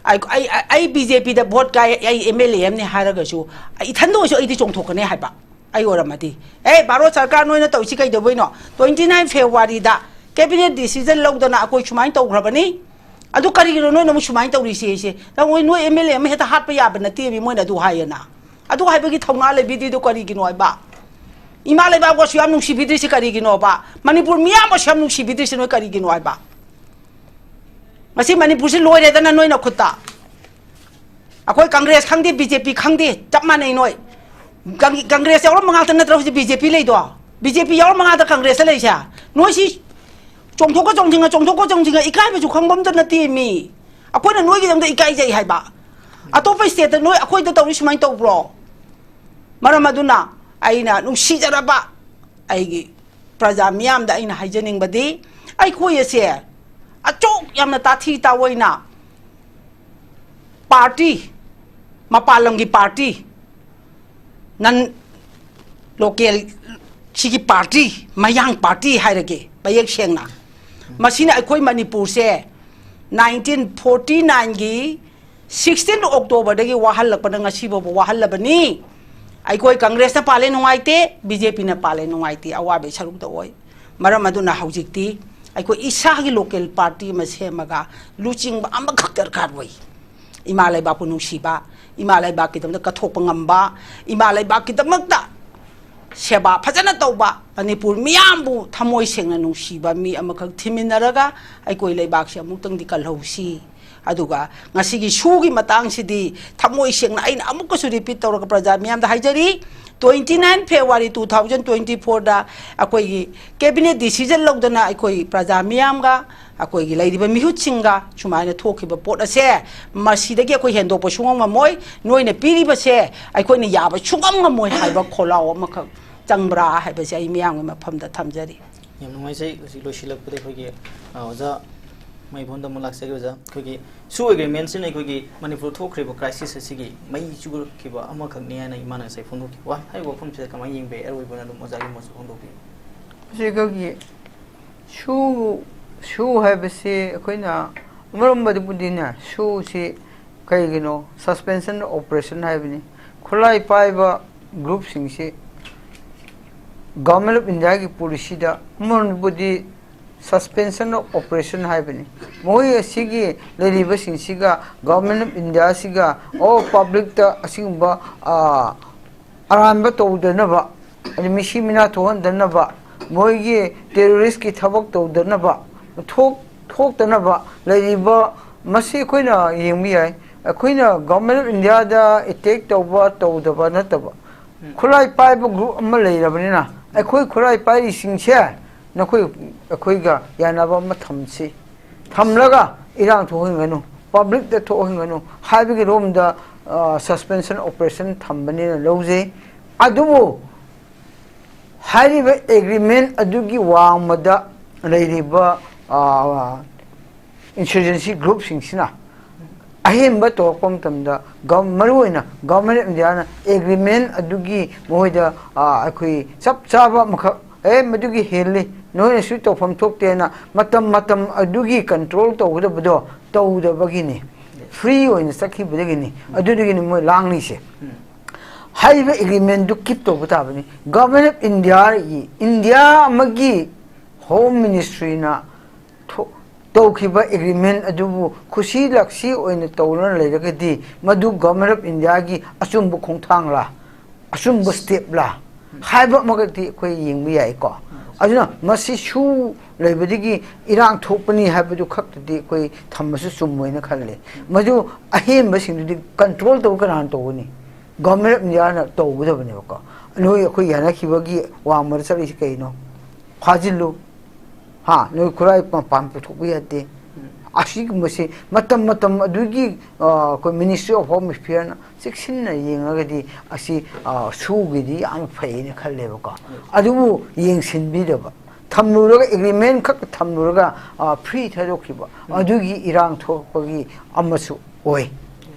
ꯑꯩ, ꯑꯩ, ꯑꯩ ꯕꯤ ꯖꯦ ꯄꯤꯗ ꯚꯣꯠ ꯀꯥꯏ, ꯑꯩ ꯑꯦꯝ ꯑꯦꯜ ꯑꯦ ꯑꯃꯅꯤ ꯍꯥꯏꯔꯒꯁꯨ ꯑꯩ ꯏꯊꯟꯗ ꯑꯣꯏꯁꯨ ꯑꯩꯗꯤ ꯆꯣꯡꯊꯣꯛꯀꯅꯤ ꯍꯥꯏꯕ꯫ ꯑꯩ ꯑꯣꯏꯔꯝꯃꯗꯤ, "ꯑꯦ, ꯚꯥꯔꯠ ꯁꯔꯀꯥꯔ ꯅꯣꯏꯅ ꯇꯧꯔꯤꯁꯤ ꯀꯩꯗꯧꯕꯩꯅꯣ? Twenty nine February ꯗ cabinet decision ꯂꯧꯗꯅ ꯑꯩꯈꯣꯏ ꯁꯨꯃꯥꯏꯅ ꯇꯧꯈ꯭ꯔꯕꯅꯤ, ꯑꯗꯨ ꯀꯔꯤꯒꯤꯅꯣ ꯅꯣꯏꯅ ꯑꯃꯨꯛ ꯁꯨꯃꯥꯏꯅ ꯇꯧꯔꯤꯁꯦ? ꯑꯩꯁꯦ ꯅꯪ ꯅꯣꯏ ꯑꯦꯝ ꯑꯦꯜ ꯑꯦ ꯑꯃ ꯍꯦꯛꯇ ꯍꯥꯠꯄ ꯌꯥꯕ ꯅꯠꯇꯦꯃꯤ, ꯃꯣꯏꯅ ꯑꯗꯨ ꯍꯥꯏꯌꯦꯅ꯫ ꯑꯗꯨ ꯍꯥꯏꯕꯒꯤ ꯊꯧꯅꯥ ꯂꯩꯕꯤꯗ꯭ꯔꯤꯗꯣ ꯀꯔꯤꯒꯤꯅꯣ ꯍꯥꯏꯕ? ꯏꯃꯥ ꯂꯩꯕꯥꯛꯄꯨ ꯑꯁꯨꯛ ꯌꯥꯝ ꯅꯨꯡꯁꯤꯕꯤꯗ꯭ꯔꯤꯁꯦ ꯀꯔꯤꯒꯤꯅꯣꯕ? ꯃꯅꯤꯄꯨꯔ ꯃꯤꯌꯥꯝ ꯑꯁꯨꯛ ꯌꯥꯝ ꯅꯨꯡꯁꯤꯕꯤꯗ꯭ꯔꯤꯁꯦ ꯅꯣꯏ ꯀꯔꯤꯒꯤꯅꯣ ꯍꯥꯏꯕ? ꯉꯁꯤ ꯃꯅꯤꯄꯨꯔꯁꯤ ꯂꯣꯏꯔꯦꯗꯅ ꯅꯣꯏ ꯅꯈꯨꯠꯇ꯫ ꯑꯩꯈꯣꯏ ꯀꯪꯒ꯭ꯔꯦꯁ ꯈꯪꯗꯦ, ꯕꯤ ꯖꯦ ꯄꯤ ꯈꯪꯗꯦ, ꯆꯞ ꯃꯥꯟꯅꯩ ꯅꯣꯏ꯫ ꯀꯪ-, ꯀꯪꯒ꯭ꯔꯦꯁ ꯌꯥꯎꯔꯝꯕ ꯉꯥꯛꯇ ꯅꯠꯇ꯭ꯔꯣ ꯍꯧꯖꯤꯛ ꯕꯤ ꯖꯦ ꯄꯤ ꯂꯩꯗꯣ? ꯕꯤ ꯖꯦ ꯄꯤ ꯌꯥꯎꯔꯝꯕ ꯉꯥꯛꯇ ꯀꯪꯒ꯭ꯔꯦꯁꯇ ꯂꯩꯁꯦ? ꯅꯣꯏꯁꯤ ꯆꯣꯡꯊꯣꯛꯀ ꯆꯣꯡꯁꯤꯟꯒ, ꯆꯣꯡꯊꯣꯛꯀ ꯆꯣꯡꯁꯤꯟꯒ, ꯏꯀꯥꯏꯕꯁꯨ ꯈꯪꯕ ꯑꯝꯇ ꯅꯠꯇꯦ ꯃꯤ꯫ ꯑꯩꯈꯣꯏꯅ ꯅꯣꯏꯒꯤꯗꯃꯛꯇ ꯏꯀꯥꯏꯖꯩ ꯍꯥꯏꯕ꯫ ꯑꯇꯣꯞꯄ ꯁ꯭ꯇꯦꯠꯇ ꯅꯣꯏ ꯑꯩꯈꯣꯏꯗ ꯇꯧꯔꯤ ꯁꯨꯃꯥꯏꯅ ꯇꯧꯕ꯭ꯔꯣ? ꯃꯔꯝ ꯑꯗꯨꯅ ꯑꯩꯅ ꯅꯨꯡꯁꯤꯖꯔꯕ ꯑꯩꯒꯤ ꯄ꯭ꯔꯖꯥ ꯃꯤꯌꯥꯝꯗ ꯑꯩꯅ ꯍꯥꯏꯖꯅꯤꯡꯕꯗꯤ, ꯑꯩꯈꯣꯏ ꯑꯁꯦ ꯑꯆꯧ ꯌꯥꯝꯅ ꯇꯥꯊꯤ ꯇꯥꯑꯣꯏꯅ ꯄꯥꯔꯇꯤ, ꯃꯄꯥꯟ ꯂꯝꯒꯤ ꯄꯥꯔꯇꯤ, ꯅꯟ ꯂꯣꯀꯦꯜ ꯁꯤꯒꯤ ꯄꯥꯔꯇꯤ, ꯃꯌꯥꯡ ꯄꯥꯔꯇꯤ ꯍꯥꯏꯔꯒꯦ ꯃꯌꯦꯛ ꯁꯦꯡꯅ, ꯃꯁꯤꯅ ꯑꯩꯈꯣꯏ ꯃꯅꯤꯄꯨꯔꯁꯦ ꯅꯥꯏꯟꯇꯤꯟ ꯐꯣꯔꯇꯤ ꯅꯥꯏꯟꯒꯤ ꯁꯤꯛꯁꯇꯤꯟ ꯑꯣꯛꯇꯣꯕꯔꯗꯒꯤ ꯋꯥꯍꯜꯂꯛꯄꯅ ꯉꯁꯤ ꯐꯥꯎꯕ ꯋꯥꯍꯜꯂꯕꯅꯤ꯫ ꯑꯩꯈꯣꯏ ꯀꯪꯒ꯭ꯔꯦꯁꯅ ꯄꯥꯜꯂꯦ ꯅꯨꯡꯉꯥꯏꯇꯦ, ꯕꯤ ꯖꯦ ꯄꯤꯅ ꯄꯥꯜꯂꯦ ꯅꯨꯡꯉꯥꯏꯇꯦ, ꯑꯋꯥꯕꯒꯤ ꯁꯔꯨꯛꯇ ꯑꯣꯏ꯫ ꯃꯔꯝ ꯑꯗꯨꯅ ꯍꯧꯖꯤꯛꯇꯤ ꯑꯩꯈꯣꯏ ꯏꯁꯥꯒꯤ ꯂꯣꯀꯦꯜ ꯄꯥꯔꯇꯤ ꯑꯃ ꯁꯦꯝꯃꯒ ꯂꯨꯆꯤꯡꯕ ꯑꯃꯈꯛ ꯗꯔꯀꯥꯔ ꯑꯣꯏ꯫ ꯏꯃꯥ ꯂꯩꯕꯥꯛꯄꯨ ꯅꯨꯡꯁꯤꯕ, ꯏꯃꯥ ꯂꯩꯕꯥꯛꯀꯤꯗꯃꯛꯇ ꯀꯠꯊꯣꯛꯄ ꯉꯝꯕ, ꯏꯃꯥ ꯂꯩꯕꯥꯛꯀꯤꯗꯃꯛꯇ ꯁꯦꯕꯥ ꯐꯖꯅ ꯇꯧꯕ, ꯃꯅꯤꯄꯨꯔ ꯃꯤꯌꯥꯝꯕꯨ ꯊꯃꯣꯏ ꯁꯦꯡꯅ ꯅꯨꯡꯁꯤꯕ ꯃꯤ ꯑꯃꯈꯛ ꯊꯤꯃꯤꯟꯅꯔꯒ ꯑꯩꯈꯣꯏ ꯂꯩꯕꯥꯛꯁꯤ ꯑꯃꯨꯛꯇꯪꯗꯤ ꯀꯜꯍꯧꯁꯤ꯫ ꯑꯗꯨꯒ ꯉꯁꯤꯒꯤ ꯁꯨꯒꯤ ꯃꯇꯥꯡꯁꯤꯗꯤ ꯊꯃꯣꯏ ꯁꯦꯡꯅ ꯑꯩꯅ ꯑꯃꯨꯛꯀꯁꯨ ꯔꯤꯄꯤꯠ ꯇꯧꯔꯒ ꯄ꯭ꯔꯖꯥ ꯃꯤꯌꯥꯝꯗ ꯍꯥꯏꯖꯔꯤ, twenty nine February two thousand twenty ꯐꯣꯔꯗ ꯑꯩꯈꯣꯏꯒꯤ ꯀꯦꯕꯤꯅꯦꯠ ꯗꯤꯁꯤꯖꯟ ꯂꯧꯗꯅ ꯑꯩꯈꯣꯏ ꯄ꯭ꯔꯖꯥ ꯃꯤꯌꯥꯝꯒ ꯑꯩꯈꯣꯏꯒꯤ ꯂꯩꯔꯤꯕ ꯃꯤꯍꯨꯠꯁꯤꯡꯒ ꯁꯨꯃꯥꯏꯅ ꯊꯣꯛꯈꯤꯕ ꯄꯣꯠ ꯑꯁꯦ ꯃꯁꯤꯗꯒꯤ ꯑꯩꯈꯣꯏ ꯍꯦꯟꯗꯣꯛꯄ ꯁꯨꯡꯉꯝ ꯉꯝꯃꯣꯏ꯫ ꯅꯣꯏꯅ ꯄꯤꯔꯤꯕꯁꯦ ꯑꯩꯈꯣꯏꯅ ꯌꯥꯕ ꯁꯨꯡꯉꯝ ꯉꯝꯃꯣꯏ ꯍꯥꯏꯕ ꯈꯣꯜꯂꯥꯎ ꯑꯃꯈꯛ ꯆꯪꯕ꯭ꯔꯥ ꯍꯥꯏꯕꯁꯦ ꯑꯩ ꯃꯤꯌꯥꯝꯒꯤ ꯃꯐꯝꯗ ꯊꯝꯖꯔꯤ꯫ ꯌꯥꯝ ꯅꯨꯡꯉꯥꯏꯖꯩ꯫ ꯍꯧꯖꯤꯛ ꯂꯣꯏꯁꯤꯜꯂꯛꯄꯗ ꯑꯩꯈꯣꯏꯒꯤ, ꯑ, ꯑꯣꯖꯥ ꯃꯩꯐꯣꯟꯗ ꯑꯃꯨꯛ ꯂꯥꯛꯆꯒꯦ꯫ ꯑꯣꯖꯥ, ꯑꯩꯈꯣꯏꯒꯤ ꯁꯨ ꯑꯦꯒ꯭ꯔꯤꯃꯦꯟꯁꯤꯅ ꯑꯩꯈꯣꯏꯒꯤ ꯃꯅꯤꯄꯨꯔ ꯊꯣꯛꯈ꯭ꯔꯤꯕ ꯀ꯭ꯔꯥꯏꯁꯤꯁ ꯑꯁꯤꯒꯤ ꯃꯩ ꯆꯨꯔꯛꯈꯤꯕ ꯑꯃꯈꯛꯅꯤ ꯍꯥꯏꯅ ꯏꯃꯥꯅ ꯉꯁꯥꯏ ꯐꯣꯡꯗꯣꯛꯈꯤꯕ ꯋꯥ-, ꯍꯥꯏꯔꯤꯕ ꯋꯥꯐꯝꯁꯤꯗ ꯀꯃꯥꯏꯅ ꯌꯦꯡꯕ ꯌꯥꯏ? ꯑꯔꯣꯏꯕ ꯑꯣꯏꯅ ꯑꯗꯨꯝ ꯑꯣꯖꯥꯒꯤ ꯃꯣꯠꯁꯨ ꯐꯣꯡꯗꯣꯛꯄꯤꯌꯨ꯫ ꯃꯁꯤ ꯑꯩꯈꯣꯏꯒꯤ ꯁꯨ, ꯁꯨ ꯍꯥꯏꯕꯁꯤ ꯑꯩꯈꯣꯏꯅ ꯑꯃꯔꯣꯝꯗꯕꯨꯗꯤꯅꯦ, ꯁꯨꯁꯤ ꯀꯩꯒꯤꯅꯣ? Suspension of Operation ꯍꯥꯏꯕꯅꯤ꯫ ꯈꯨꯠꯂꯥꯏ ꯄꯥꯏꯕ ꯒ꯭ꯔꯨꯞꯁꯤꯡꯁꯤ Government of Indiaꯒꯤ ꯄꯣꯂꯤꯁꯤꯗ ꯑꯃꯔꯣꯝꯗꯕꯨꯗꯤ Suspension of Operation ꯍꯥꯏꯕꯅꯤ꯫ ꯃꯈꯣꯏ ꯑꯁꯤꯒꯤ ꯂꯩꯔꯤꯕꯁꯤꯡꯁꯤꯒ Government of India ꯁꯤꯒ ꯑꯣ ꯄꯕ꯭ꯂꯤꯛꯇ ꯑꯁꯤꯒꯨꯝꯕ ꯑ, ꯑꯔꯥꯟꯕ ꯇꯧꯗꯅꯕ, ꯑꯗꯩ ꯃꯤꯁꯤ ꯃꯤꯅꯥ ꯊꯣꯛꯍꯟꯗꯅꯕ, ꯃꯣꯏꯒꯤ ꯇꯦꯔꯣꯔꯤꯁꯀꯤ ꯊꯕꯛ ꯇꯧꯗꯅꯕ, ꯊꯣꯛ ꯊꯣꯛꯇꯅꯕ ꯂꯩꯔꯤꯕ, ꯃꯁꯤ ꯑꯩꯈꯣꯏꯅ ꯌꯦꯡꯕ ꯌꯥꯏ꯫ ꯑꯩꯈꯣꯏꯅ Government of India the attack ꯇꯧꯕ ꯇꯧꯗꯕ ꯅꯠꯇꯕ, ꯈꯨꯠꯂꯥꯏ ꯄꯥꯏꯕ ꯒ꯭ꯔꯨꯞ ꯑꯃ ꯂꯩꯔꯕꯅꯤꯅ, ꯑꯩꯈꯣꯏ ꯈꯨꯠꯂꯥꯏ ꯄꯥꯏꯔꯤꯁꯤꯡꯁꯦ ꯅꯈꯣꯏ ꯑꯩꯈꯣꯏꯒ ꯌꯥꯅꯕ ꯑꯃ ꯊꯝꯁꯤ꯫ ꯊꯝꯂꯒ ꯏꯔꯥꯡ ꯊꯣꯛꯍꯟꯒꯅꯨ, ꯄꯕ꯭ꯂꯤꯛꯇ ꯊꯣꯛꯍꯟꯒꯅꯨ ꯍꯥꯏꯕꯒꯤ ꯔꯣꯝꯗ ꯁꯁꯄꯦꯟꯁꯟ ꯑꯣꯄꯔꯦꯁꯟ ꯊꯝꯕꯅꯦꯅ ꯂꯧꯖꯩ꯫ ꯑꯗꯨꯕꯨ ꯍꯥꯏꯔꯤꯕ ꯑꯦꯒ꯭ꯔꯤꯃꯦꯟ ꯑꯗꯨꯒꯤ ꯋꯥꯡꯃꯗ ꯂꯩꯔꯤꯕ ꯏꯟꯁꯔꯖꯦꯟꯁꯤ ꯒ꯭ꯔꯨꯞꯁꯤꯡꯁꯤꯅ ꯑꯍꯦꯟꯕ ꯇꯧꯔꯛꯄ ꯃꯇꯝꯗ ꯒꯚ- ꯃꯔꯨꯑꯣꯏꯅ ꯒꯚꯔꯟꯃꯦꯟꯠ ꯑꯣꯐ ꯏꯟꯗꯤꯌꯥꯅ ꯑꯦꯒ꯭ꯔꯤꯃꯦꯟ ꯑꯗꯨꯒꯤ ꯃꯈꯣꯏꯗ ꯑꯩꯈꯣꯏ ꯆꯞ ꯆꯥꯕ ꯑꯃꯈꯛ, ꯑꯦ ꯃꯗꯨꯒꯤ ꯍꯦꯜꯂꯤ, ꯅꯣꯏꯅ ꯁꯨ ꯇꯧꯐꯝ ꯊꯣꯛꯇꯦꯅ ꯃꯇꯝ ꯃꯇꯝ ꯑꯗꯨꯒꯤ ꯀꯟꯇ꯭ꯔꯣꯜ ꯇꯧꯒꯗꯕꯗꯣ ꯇꯧꯗꯕꯒꯤꯅꯤ꯫ ꯐ꯭ꯔꯤ ꯑꯣꯏꯅ ꯆꯠꯈꯤꯕꯗꯒꯤꯅꯤ꯫ ꯑꯗꯨꯗꯒꯤꯅꯤ ꯃꯣꯏ ꯂꯥꯡꯂꯤꯁꯦ꯫ ꯍꯥꯏꯔꯤꯕ ꯑꯦꯒ꯭ꯔꯤꯃꯦꯟꯗꯨ ꯀꯤꯞ ꯇꯧꯕ ꯇꯥꯕꯅꯤ꯫ ꯒꯚꯔꯟꯃꯦꯟꯠ ꯑꯣꯐ ꯏꯟꯗꯤꯌꯥ, ꯏꯟꯗꯤꯌꯥ ꯑꯃꯒꯤ ꯍꯣꯝ ꯃꯤꯅꯤꯁꯇ꯭ꯔꯤꯅ ꯊꯣ- ꯇꯧꯈꯤꯕ ꯑꯦꯒ꯭ꯔꯤꯃꯦꯟ ꯑꯗꯨꯕꯨ ꯈꯨꯁꯤ ꯂꯥꯛꯁꯤ ꯑꯣꯏꯅ ꯇꯧꯗꯨꯅ ꯂꯩꯔꯒꯗꯤ ꯃꯗꯨ ꯒꯚꯔꯟꯃꯦꯟꯠ ꯑꯣꯐ ꯏꯟꯗꯤꯌꯥꯒꯤ ꯑꯆꯨꯝꯕ ꯈꯣꯡꯊꯥꯡꯂꯥ, ꯑꯆꯨꯝꯕ ꯁ꯭ꯇꯦꯞꯂꯥ ꯍꯥꯏꯕ ꯑꯃꯒꯗꯤ ꯑꯩꯈꯣꯏ ꯌꯦꯡꯕ ꯌꯥꯏꯀꯣ꯫ ꯑꯗꯨꯅ ꯃꯁꯤ ꯁꯨ ꯂꯩꯕꯗꯒꯤ ꯏꯔꯥꯡ ꯊꯣꯛꯄꯅꯤ ꯍꯥꯏꯕꯗꯨ ꯈꯛꯇꯗꯤ ꯑꯩꯈꯣꯏ ꯊꯝꯕꯁꯨ ꯆꯨꯝꯃꯣꯏꯅ ꯈꯜꯂꯦ꯫ ꯃꯗꯨ ꯑꯍꯦꯟꯕꯁꯤꯡꯗꯨꯗꯤ ꯀꯟꯇ꯭ꯔꯣꯜ ꯇꯧꯕ ꯀꯅꯥꯅ ꯇꯧꯒꯅꯤ? ꯒꯚꯔꯟꯃꯦꯟꯠ ꯑꯣꯐ ꯏꯟꯗꯤꯌꯥꯅ ꯇꯧꯒꯗꯕꯅꯦꯕꯀꯣ꯫ ꯅꯣꯏ ꯑꯩꯈꯣꯏ ꯌꯥꯅꯈꯤꯕꯒꯤ ꯋꯥꯡꯃꯗ ꯆꯠꯂꯤꯁꯤ ꯀꯩꯅꯣ? ꯐꯥꯖꯤꯜꯂꯨ꯫ ꯍꯥ, ꯅꯣꯏ ꯈꯨꯠꯂꯥꯏ ꯃꯄꯥꯟ ꯄꯨꯊꯣꯛꯄ ꯌꯥꯗꯦ꯫ ꯑꯁꯤꯒꯨꯝꯕꯁꯤ ꯃꯇꯝ ꯃꯇꯝ ꯑꯗꯨꯒꯤ, ꯑ, ꯑꯩꯈꯣꯏ ꯃꯤꯅꯤꯁꯇ꯭ꯔꯤ ꯑꯣꯐ ꯍꯣꯝ ꯑꯦꯐꯤꯌꯔꯅ ꯆꯦꯛꯁꯤꯟꯅ ꯌꯦꯡꯉꯒꯗꯤ ꯑꯁꯤ, ꯑ, ꯁꯨꯒꯤꯗꯤ ꯌꯥꯝꯅ ꯐꯩꯅ ꯈꯜꯂꯦꯕꯀꯣ꯫ ꯑꯗꯨꯕꯨ ꯌꯦꯡꯁꯤꯟꯕꯤꯗꯕ, ꯊꯝꯂꯨꯔꯒ, ꯑꯦꯒ꯭ꯔꯤꯃꯦꯟ ꯈꯛ ꯊꯝꯂꯨꯔꯒ, ꯑ, ꯐ꯭ꯔꯤ ꯊꯥꯗꯣꯛꯈꯤꯕ, ꯑꯗꯨꯒꯤ ꯏꯔꯥꯡ ꯊꯣꯛꯄꯒꯤ ꯑꯃꯁꯨ ꯑꯣꯏ꯫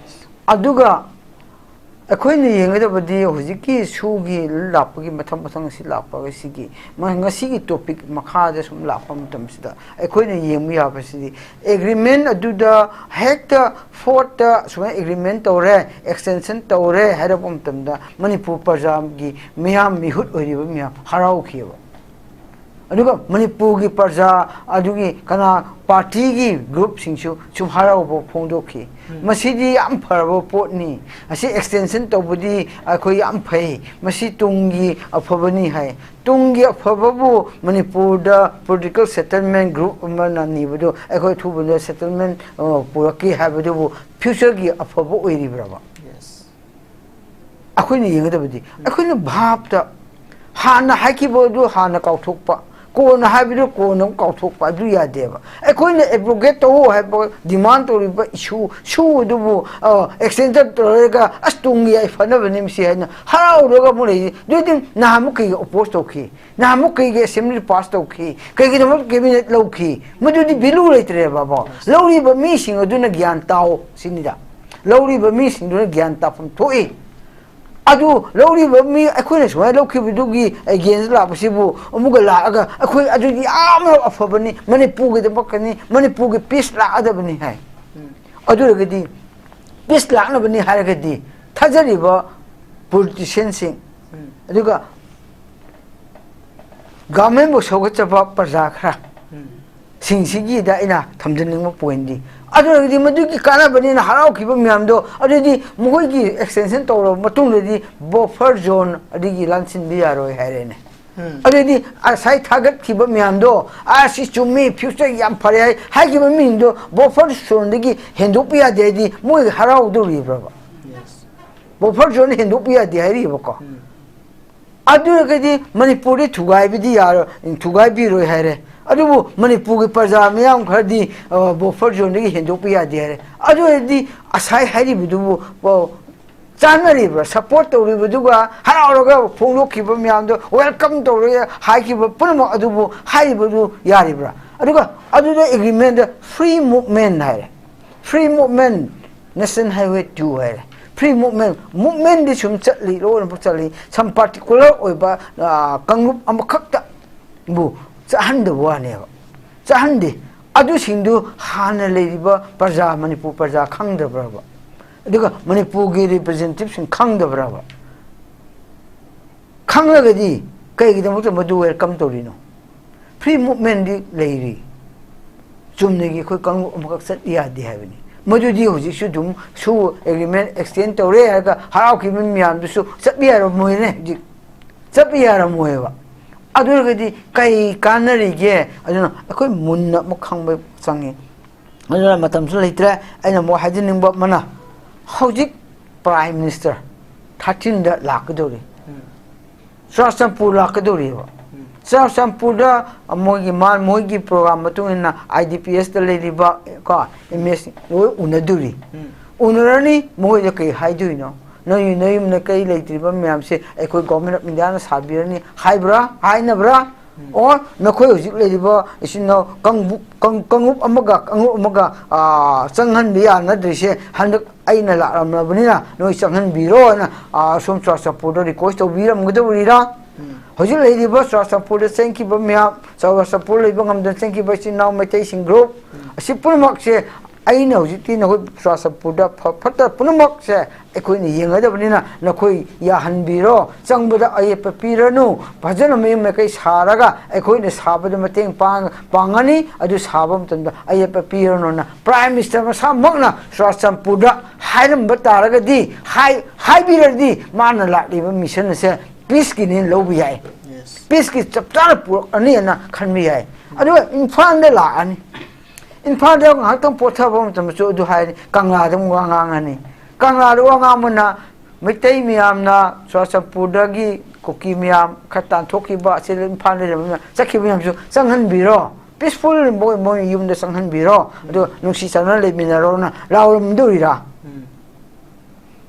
ꯑꯗꯨꯒ ꯑꯩꯈꯣꯏꯅ ꯌꯦꯡꯒꯗꯕꯗꯤ ꯍꯧꯖꯤꯛꯀꯤ ꯁꯨꯒꯤ ꯂꯥꯛꯄꯒꯤ ꯃꯊꯪ ꯃꯊꯪ ꯑꯁꯤ ꯂꯥꯛꯄ ꯑꯁꯤꯒꯤ ꯃ-, ꯉꯁꯤꯒꯤ ꯇꯣꯄꯤꯛ ꯃꯈꯥꯗ ꯁꯨꯝ ꯂꯥꯛꯄ ꯃꯇꯝꯁꯤꯗ ꯑꯩꯈꯣꯏꯅ ꯌꯦꯡꯕ ꯌꯥꯕꯁꯤꯗꯤ ꯑꯦꯒ꯭ꯔꯤꯃꯦꯟ ꯑꯗꯨꯗ ꯍꯦꯛꯇ ꯐꯣꯔꯠꯇ ꯁꯨꯃꯥꯏꯅ ꯑꯦꯒ꯭ꯔꯤꯃꯦꯟ ꯇꯧꯔꯦ, ꯑꯦꯛꯁꯇꯦꯟꯁꯟ ꯇꯧꯔꯦ ꯍꯥꯏꯔꯛꯄ ꯃꯇꯝꯗ ꯃꯅꯤꯄꯨꯔ ꯄ꯭ꯔꯖꯥꯒꯤ ꯃꯤꯌꯥꯝ, ꯃꯤꯍꯨꯠ ꯑꯣꯏꯔꯤꯕ ꯃꯤꯌꯥꯝ ꯍꯔꯥꯎꯈꯤꯑꯕ꯫ ꯑꯗꯨꯒ ꯃꯅꯤꯄꯨꯔꯒꯤ ꯄ꯭ꯔꯖꯥ ꯑꯗꯨꯒꯤ ꯀꯅꯥ ꯄꯥꯔꯇꯤꯒꯤ ꯒ꯭ꯔꯨꯞꯁꯤꯡꯁꯨ ꯁꯨꯝ ꯍꯔꯥꯎꯕ ꯐꯣꯡꯗꯣꯛꯈꯤ꯫ ꯃꯁꯤꯗꯤ ꯌꯥꯝ ꯐꯔꯕ ꯄꯣꯠꯅꯤ, ꯑꯁꯤ ꯑꯦꯛꯁꯇꯦꯟꯁꯟ ꯇꯧꯕꯗꯤ ꯑꯩꯈꯣꯏ ꯌꯥꯝ ꯐꯩ, ꯃꯁꯤ ꯇꯨꯡꯒꯤ ꯑꯐꯕꯅꯤ ꯍꯥꯏ꯫ ꯇꯨꯡꯒꯤ ꯑꯐꯕꯕꯨ ꯃꯅꯤꯄꯨꯔꯗ ꯄꯣꯂꯤꯇꯤꯀꯦꯜ ꯁꯦꯇꯜꯃꯦꯟ ꯒ꯭ꯔꯨꯞ ꯑꯃꯅ ꯅꯤꯕꯗꯨ ꯑꯩꯈꯣꯏ ꯑꯊꯨꯕꯗ ꯁꯦꯇꯜꯃꯦꯟ ꯄꯨꯔꯛꯀꯦ ꯍꯥꯏꯕꯗꯨꯕꯨ ꯐ꯭ꯌꯨꯆꯔꯒꯤ ꯑꯐꯕ ꯑꯣꯏꯔꯤꯕ꯭ꯔꯕ? ꯑꯩꯈꯣꯏꯅ ꯌꯦꯡꯒꯗꯕꯗꯤ ꯑꯩꯈꯣꯏꯅ ꯚꯥꯞꯇ ꯍꯥꯟꯅ ꯍꯥꯏꯈꯤꯕ ꯑꯗꯨ ꯍꯥꯟꯅ ꯀꯥꯎꯊꯣꯛꯄ, ꯀꯣꯟꯅ ꯍꯥꯏꯕꯗꯨ ꯀꯣꯟꯅ ꯑꯃꯨꯛ ꯀꯥꯎꯊꯣꯛꯄ, ꯑꯗꯨ ꯌꯥꯗꯦꯕ꯫ ꯑꯩꯈꯣꯏꯅ ꯑꯦꯕ꯭ꯔꯣꯒꯦꯠ ꯇꯧ ꯍꯥꯏꯕ ꯗꯤꯃꯥꯟ ꯇꯧꯔꯤꯕ ꯏꯁꯨ, ꯁꯨ ꯑꯗꯨꯕꯨ ꯑꯦꯛꯁꯇꯦꯟꯁꯟ ꯇꯧꯔꯒ ꯑꯁ ꯇꯨꯡꯒꯤ ꯌꯥꯏꯐꯅꯕꯅꯤ ꯃꯁꯤ ꯍꯥꯏꯅ ꯍꯔꯥꯎꯔꯒ ꯑꯃꯨꯛ ꯂꯩꯔꯤ꯫ ꯑꯗꯨꯗꯤ ꯅꯍꯥꯟꯃꯨꯛ ꯀꯩꯒꯤ ꯑꯣꯄꯣꯖ ꯇꯧꯈꯤ? ꯅꯍꯥꯟꯃꯨꯛ ꯀꯩꯒꯤ ꯑꯦꯁꯦꯝꯕ꯭ꯂꯤ ꯄꯥꯁ ꯇꯧꯈꯤ? ꯀꯩꯒꯤꯗꯃꯛ ꯀꯦꯕꯤꯅꯦꯠ ꯂꯧꯈꯤ? ꯃꯗꯨꯗꯤ ꯚꯦꯂꯨ ꯂꯩꯇ꯭ꯔꯦꯕ꯫ ꯂꯧꯔꯤꯕ ꯃꯤꯁꯤꯡ ꯑꯗꯨꯅ ꯒ꯭ꯌꯥꯟ ꯇꯥꯎ ꯁꯤꯅꯤꯗ꯫ ꯂꯧꯔꯤꯕ ꯃꯤꯁꯤꯡꯗꯨꯅ ꯒ꯭ꯌꯥꯟ ꯇꯥꯐꯝ ꯊꯣꯛꯏ꯫ ꯑꯗꯨ ꯂꯧꯔꯤꯕ ꯃꯤ ꯑꯩꯈꯣꯏꯅ ꯁꯨꯃꯥꯏꯅ ꯂꯧꯈꯤꯕꯗꯨꯒꯤ ꯑꯦꯒꯦꯟꯁ ꯂꯥꯛꯄꯁꯤꯕꯨ ꯑꯃꯨꯛꯀ ꯂꯥꯛꯑꯒ ꯑꯩꯈꯣꯏ ꯑꯗꯨꯗꯤ ꯌꯥꯝꯅ ꯑꯐꯕꯅꯤ, ꯃꯅꯤꯄꯨꯔꯒꯤꯗꯃꯛꯇꯅꯤ, ꯃꯅꯤꯄꯨꯔꯒꯤ ꯄꯤꯁ ꯂꯥꯛꯀꯗꯕꯅꯤ ꯍꯥꯏ꯫ ꯑꯗꯨ ꯑꯣꯏꯔꯒꯗꯤ ꯄꯤꯁ ꯂꯥꯛꯅꯕꯅꯤ ꯍꯥꯏꯔꯒꯗꯤ ꯊꯥꯖꯔꯤꯕ ꯄꯣꯂꯤꯇꯤꯁꯤꯌꯟꯁꯤꯡ, ꯑꯗꯨꯒ ꯒꯚꯔꯟꯃꯦꯟꯕꯨ ꯁꯧꯒꯠꯆꯕ ꯄ꯭ꯔꯖꯥ ꯈꯔ ꯁꯤꯡꯁꯤꯒꯤꯗ ꯑꯩꯅ ꯊꯝꯖꯅꯤꯡꯕ ꯄꯣꯏꯟꯗꯤ, ꯑꯗꯨ ꯑꯣꯏꯔꯒꯗꯤ ꯃꯗꯨꯒꯤ ꯀꯥꯟꯅꯕꯅꯤꯅ ꯍꯔꯥꯎꯈꯤꯕ ꯃꯌꯥꯝꯗꯣ, ꯑꯗꯨꯗꯤ ꯃꯈꯣꯏꯒꯤ ꯑꯦꯛꯁꯇꯦꯟꯁꯟ ꯇꯧꯔꯕ ꯃꯇꯨꯡꯗꯗꯤ ꯕꯐꯔ ꯖꯣꯟ ꯑꯗꯒꯤ ꯂꯥꯟꯁꯤꯟꯕ ꯌꯥꯔꯣꯏ ꯍꯥꯏꯔꯦꯅꯦ꯫ ꯑꯗꯨꯗꯤ ꯉꯁꯥꯏ ꯊꯥꯒꯠꯈꯤꯕ ꯃꯌꯥꯝꯗꯣ, "ꯑꯁꯤ ꯆꯨꯝꯃꯤ, ꯐ꯭ꯌꯨꯆꯔ ꯌꯥꯝ ꯐꯔꯦ" ꯍꯥꯏ ꯍꯥꯏꯈꯤꯕ ꯃꯤꯁꯤꯡꯗꯣ ꯕꯐꯔ ꯖꯣꯟꯗꯒꯤ ꯍꯦꯟꯗꯣꯛꯄ ꯌꯥꯗꯦ ꯍꯥꯏꯗꯤ ꯃꯣꯏ ꯍꯔꯥꯎꯗꯧꯔꯤꯕ꯭ꯔꯕ? ꯕꯐꯔ ꯖꯣꯟ ꯍꯦꯟꯗꯣꯛꯄ ꯌꯥꯗꯦ ꯍꯥꯏꯔꯤꯕꯀꯣ꯫ ꯑꯗꯨ ꯑꯣꯏꯔꯒꯗꯤ ꯃꯅꯤꯄꯨꯔꯗꯤ ꯊꯨꯒꯥꯏꯕꯗꯤ ꯌꯥꯔꯣꯏ, ꯊꯨꯒꯥꯏꯕꯤꯔꯣꯏ ꯍꯥꯏꯔꯦ꯫ ꯑꯗꯨꯕꯨ ꯃꯅꯤꯄꯨꯔꯒꯤ ꯄ꯭ꯔꯖꯥ ꯃꯤꯌꯥꯝ ꯈꯔꯗꯤ, ꯑ, ꯕꯐꯔ ꯖꯣꯟꯗꯒꯤ ꯍꯦꯟꯗꯣꯛꯄ ꯌꯥꯗꯦ ꯍꯥꯏꯔꯦ꯫ ꯑꯗꯨ ꯑꯣꯏꯔꯗꯤ ꯉꯁꯥꯏ ꯍꯥꯏꯔꯤꯕꯗꯨꯕꯨ, ꯑ, ꯆꯥꯟꯅꯔꯤꯕ꯭ꯔꯥ? ꯁꯄꯣꯔꯠ ꯇꯧꯔꯤꯕꯗꯨꯒ ꯍꯔꯥꯎꯔꯒ ꯐꯣꯡꯗꯣꯛꯈꯤꯕ ꯃꯌꯥꯝꯗꯣ, ꯋꯦꯜꯀꯝ ꯇꯧꯔꯒ ꯍꯥꯏꯈꯤꯕ ꯄꯨꯝꯅꯃꯛ ꯑꯗꯨꯕꯨ ꯍꯥꯏꯔꯤꯕꯗꯨ ꯌꯥꯔꯤꯕ꯭ꯔꯥ? ꯑꯗꯨꯒ ꯑꯗꯨꯗ ꯑꯦꯒ꯭ꯔꯤꯃꯦꯟꯗ ꯐ꯭ꯔꯤ ꯃꯨꯚꯃꯦꯟ ꯍꯥꯏꯔꯦ꯫ Free movement, national highway two ꯍꯥꯏꯔꯦ꯫ ꯐ꯭ꯔꯤ ꯃꯨꯚꯃꯦꯟ, ꯃꯨꯚꯃꯦꯟꯗꯤ ꯁꯨꯝ ꯆꯠꯂꯤ, ꯂꯣꯏꯅꯃꯛ ꯆꯠꯂꯤ꯫ ꯁꯝ ꯄꯥꯔꯇꯤꯀꯨꯂꯔ ꯑꯣꯏꯕ, ꯑ, ꯀꯥꯡꯂꯨꯞ ꯑꯃꯈꯛꯇꯕꯨ ꯆꯠꯍꯟꯗꯕ ꯋꯥꯅꯦꯕ꯫ ꯆꯠꯍꯟꯗꯦ꯫ ꯑꯗꯨꯁꯤꯡꯗꯨ ꯍꯥꯟꯅ ꯂꯩꯔꯤꯕ ꯄ꯭ꯔꯖꯥ, ꯃꯅꯤꯄꯨꯔ ꯄ꯭ꯔꯖꯥ ꯈꯪꯗꯕ꯭ꯔꯕ? ꯑꯗꯨꯒ ꯃꯅꯤꯄꯨꯔꯒꯤ ꯔꯤꯄ꯭ꯔꯖꯦꯟꯇꯦꯇꯤꯚꯁꯤꯡ ꯈꯪꯗꯕ꯭ꯔꯕ? ꯈꯪꯂꯒꯗꯤ ꯀꯩꯒꯤꯗꯃꯛꯇ ꯃꯗꯨ ꯋꯦꯜꯀꯝ ꯇꯧꯔꯤꯅꯣ? Free movementꯗꯤ ꯂꯩꯔꯤ꯫ ꯆꯨꯝꯅꯒꯤ ꯑꯩꯈꯣꯏ ꯀꯥꯡꯂꯨꯞ ꯑꯃꯈꯛ ꯆꯠ ꯌꯥꯗꯦ ꯍꯥꯏꯕꯅꯤ꯫ ꯃꯗꯨꯗꯤ ꯍꯧꯖꯤꯛꯁꯨ ꯑꯗꯨꯝ ꯁꯨ ꯑꯦꯒ꯭ꯔꯤꯃꯦꯟ ꯑꯦꯛꯁꯇꯦꯟ ꯇꯧꯔꯦ ꯍꯥꯏꯔꯒ ꯍꯔꯥꯎꯈꯤꯕ ꯃꯌꯥꯝꯗꯨꯁꯨ ꯆꯠꯄ ꯌꯥꯔꯝꯃꯣꯏꯅꯦ꯫ ꯍꯧꯖꯤꯛ ꯆꯠꯄ ꯌꯥꯔꯝꯃꯣꯏꯕ꯫ ꯑꯗꯨ ꯑꯣꯏꯔꯒꯗꯤ ꯀꯩ ꯀꯥꯟꯅꯔꯤꯒꯦ? ꯑꯗꯨꯅ ꯑꯩꯈꯣꯏ ꯃꯨꯟꯅ ꯑꯃꯨꯛ ꯈꯪꯕ ꯆꯪꯉꯤ꯫ ꯑꯗꯨꯅ ꯃꯇꯝꯁꯨ ꯂꯩꯇ꯭ꯔꯦ꯫ ꯑꯩꯅ ꯑꯃꯨꯛ ꯍꯥꯏꯖꯅꯤꯡꯕ ꯑꯃꯅ, ꯍꯧꯖꯤꯛ ꯄ꯭ꯔꯥꯏꯝ ꯃꯤꯅꯤꯁꯇꯔ ꯊꯥꯔꯇꯤꯟꯗ ꯂꯥꯛꯀꯗꯧꯔꯤ꯫ ꯆꯨꯔꯥꯆꯥꯟꯄꯨꯔ ꯂꯥꯛꯀꯗꯧꯔꯤꯕ꯫ ꯆꯨꯔꯥꯆꯥꯟꯄꯨꯔꯗ ꯃꯣꯏꯒꯤ ꯃꯥ ꯃꯣꯏꯒꯤ ꯄ꯭ꯔꯣꯒ꯭ꯔꯥꯝ ꯃꯇꯨꯡ ꯏꯟꯅ ꯑꯥꯏ ꯗꯤ ꯄꯤ ꯑꯦꯁꯇ ꯂꯩꯔꯤꯕ ꯀꯣ ꯑꯦꯝ ꯑꯦꯁ ꯂꯣꯏ ꯎꯅꯗꯣꯔꯤ꯫ ꯎꯅꯔꯅꯤ꯫ ꯃꯣꯏꯗ ꯀꯩ ꯍꯥꯏꯗꯣꯏꯅꯣ? ꯅꯣꯏ ꯅꯌꯨꯝ ꯅꯀꯩ ꯂꯩꯇ꯭ꯔꯤꯕ ꯃꯌꯥꯝꯁꯦ ꯑꯩꯈꯣꯏ ꯒꯣꯔꯃꯦꯟ ꯑꯣꯐ ꯏꯟꯗꯤꯌꯥꯅ ꯁꯥꯕꯤꯔꯅꯤ ꯍꯥꯏꯕ꯭ꯔꯥ, ꯍꯥꯏꯅꯕ꯭ꯔꯥ? ꯑꯣ, ꯅꯈꯣꯏ ꯍꯧꯖꯤꯛ ꯂꯩꯔꯤꯕ ꯏꯆꯤꯟ ꯏꯅꯥꯎ ꯀꯥꯡꯕꯨ-, ꯀꯥꯡ-, ꯀꯥꯡꯂꯨꯞ ꯑꯃꯒ ꯀꯥꯡꯂꯨꯞ ꯑꯃꯒ, ꯑꯥ, ꯆꯪꯍꯟꯕ ꯌꯥꯅꯗ꯭ꯔꯤꯁꯦ ꯍꯟꯗꯛ ꯑꯩꯅ ꯂꯥꯛꯂꯝꯂꯕꯅꯤꯅ ꯅꯣꯏ ꯆꯪꯍꯟꯕꯤꯔꯣ ꯍꯥꯏꯅ, ꯑꯥ, ꯁꯣꯝ ꯆꯨꯔꯥꯆꯥꯟꯄꯨꯔꯗ ꯔꯤꯀ꯭ꯋꯦꯁ ꯇꯧꯕꯤꯔꯝꯒꯗꯧꯔꯤꯔꯥ? ꯍꯧꯖꯤꯛ ꯂꯩꯔꯤꯕ ꯆꯨꯔꯥꯆꯥꯟꯄꯨꯔꯗ ꯆꯦꯟꯈꯤꯕ ꯃꯌꯥꯝ, ꯆꯨꯔꯥꯆꯥꯟꯄꯨꯔ ꯂꯩꯕ ꯉꯝꯗꯅ ꯆꯦꯟꯈꯤꯕ ꯏꯆꯤꯟ ꯏꯅꯥꯎ ꯃꯩꯇꯩꯁꯤꯡ ꯒ꯭ꯔꯨꯞ ꯑꯁꯤ ꯄꯨꯝꯅꯃꯛꯁꯦ ꯑꯩꯅ ꯍꯧꯖꯤꯛꯇꯤ ꯅꯈꯣꯏ ꯆꯨꯔꯥꯆꯥꯟꯄꯨꯔꯗ ꯐ-, ꯐꯠꯇ ꯄꯨꯝꯅꯃꯛꯁꯦ ꯑꯩꯈꯣꯏꯅ ꯌꯦꯡꯒꯗꯕꯅꯤꯅ ꯅꯈꯣꯏ ꯌꯥꯍꯟꯕꯤꯔꯣ, ꯆꯪꯕꯗ ꯑꯌꯦꯠꯄ ꯄꯤꯔꯅꯨ, ꯐꯖꯅ ꯃꯌꯨꯝ ꯃꯀꯩ ꯁꯥꯔꯒ ꯑꯩꯈꯣꯏꯅ ꯁꯥꯕꯗ ꯃꯇꯦꯡ ꯄꯥꯡ-, ꯄꯥꯡꯒꯅꯤ꯫ ꯑꯗꯨ ꯁꯥꯕ ꯃꯇꯝꯗ ꯑꯌꯦꯠꯄ ꯄꯤꯔꯅꯨꯅ ꯄ꯭ꯔꯥꯏꯝ ꯃꯤꯅꯤꯁꯇꯔ ꯃꯁꯥꯃꯛꯅ ꯆꯨꯔꯥꯆꯥꯟꯄꯨꯔꯗ ꯍꯥꯏꯔꯝꯕ ꯇꯥꯔꯒꯗꯤ, ꯍꯥꯏ-, ꯍꯥꯏꯕꯤꯔꯗꯤ ꯃꯥꯅ ꯂꯥꯛꯂꯤꯕ ꯃꯤꯁꯟ ꯑꯁꯦ ꯄꯤꯁꯀꯤꯅꯦꯅ ꯂꯧꯕ ꯌꯥꯏ꯫ ꯄꯤꯁꯀꯤ ꯆꯞ ꯆꯥꯅ ꯄꯨꯔꯛꯑꯅꯤꯅ ꯈꯟꯕ ꯌꯥꯏ꯫ ꯑꯗꯨꯒ ꯏꯝꯐꯥꯜꯗ ꯂꯥꯛꯑꯅꯤ꯫ ꯏꯝꯐꯥꯜꯗ ꯉꯥꯏꯍꯥꯛꯇꯪ ꯄꯣꯊꯥꯕ ꯃꯇꯝꯗꯁꯨ ꯑꯗꯨ ꯍꯥꯏꯔꯅꯤ, ꯀꯪꯂꯥꯗ ꯑꯃꯨꯛ ꯋꯥ ꯉꯥꯡꯉꯅꯤ꯫ ꯀꯪꯂꯥꯗ ꯋꯥ ꯉꯥꯡꯕꯅ ꯃꯩꯇꯩ ꯃꯌꯥꯝꯅ ꯆꯨꯔꯥꯆꯥꯟꯄꯨꯔꯗꯒꯤ ꯀꯨꯀꯤ ꯃꯌꯥꯝ ꯈꯔ ꯇꯥꯟꯊꯣꯛꯈꯤꯕ, ꯑꯁꯤꯗ ꯏꯝꯐꯥꯜꯗ ꯂꯩꯔꯝꯕ ꯃꯌꯥꯝ ꯆꯠꯈꯤꯕ ꯃꯌꯥꯝꯁꯨ ꯆꯪꯍꯟꯕꯤꯔꯣ, ꯄꯤꯁꯐꯨꯜ ꯃꯣꯏ, ꯃꯣꯏ ꯌꯨꯝꯗ ꯆꯪꯍꯟꯕꯤꯔꯣ, ꯑꯗꯨꯒ ꯅꯨꯡꯁꯤ ꯆꯥꯟꯅꯅ ꯂꯩꯃꯤꯟꯅꯔꯣꯅ ꯂꯥꯎꯔꯝꯗꯣꯔꯤꯔꯥ?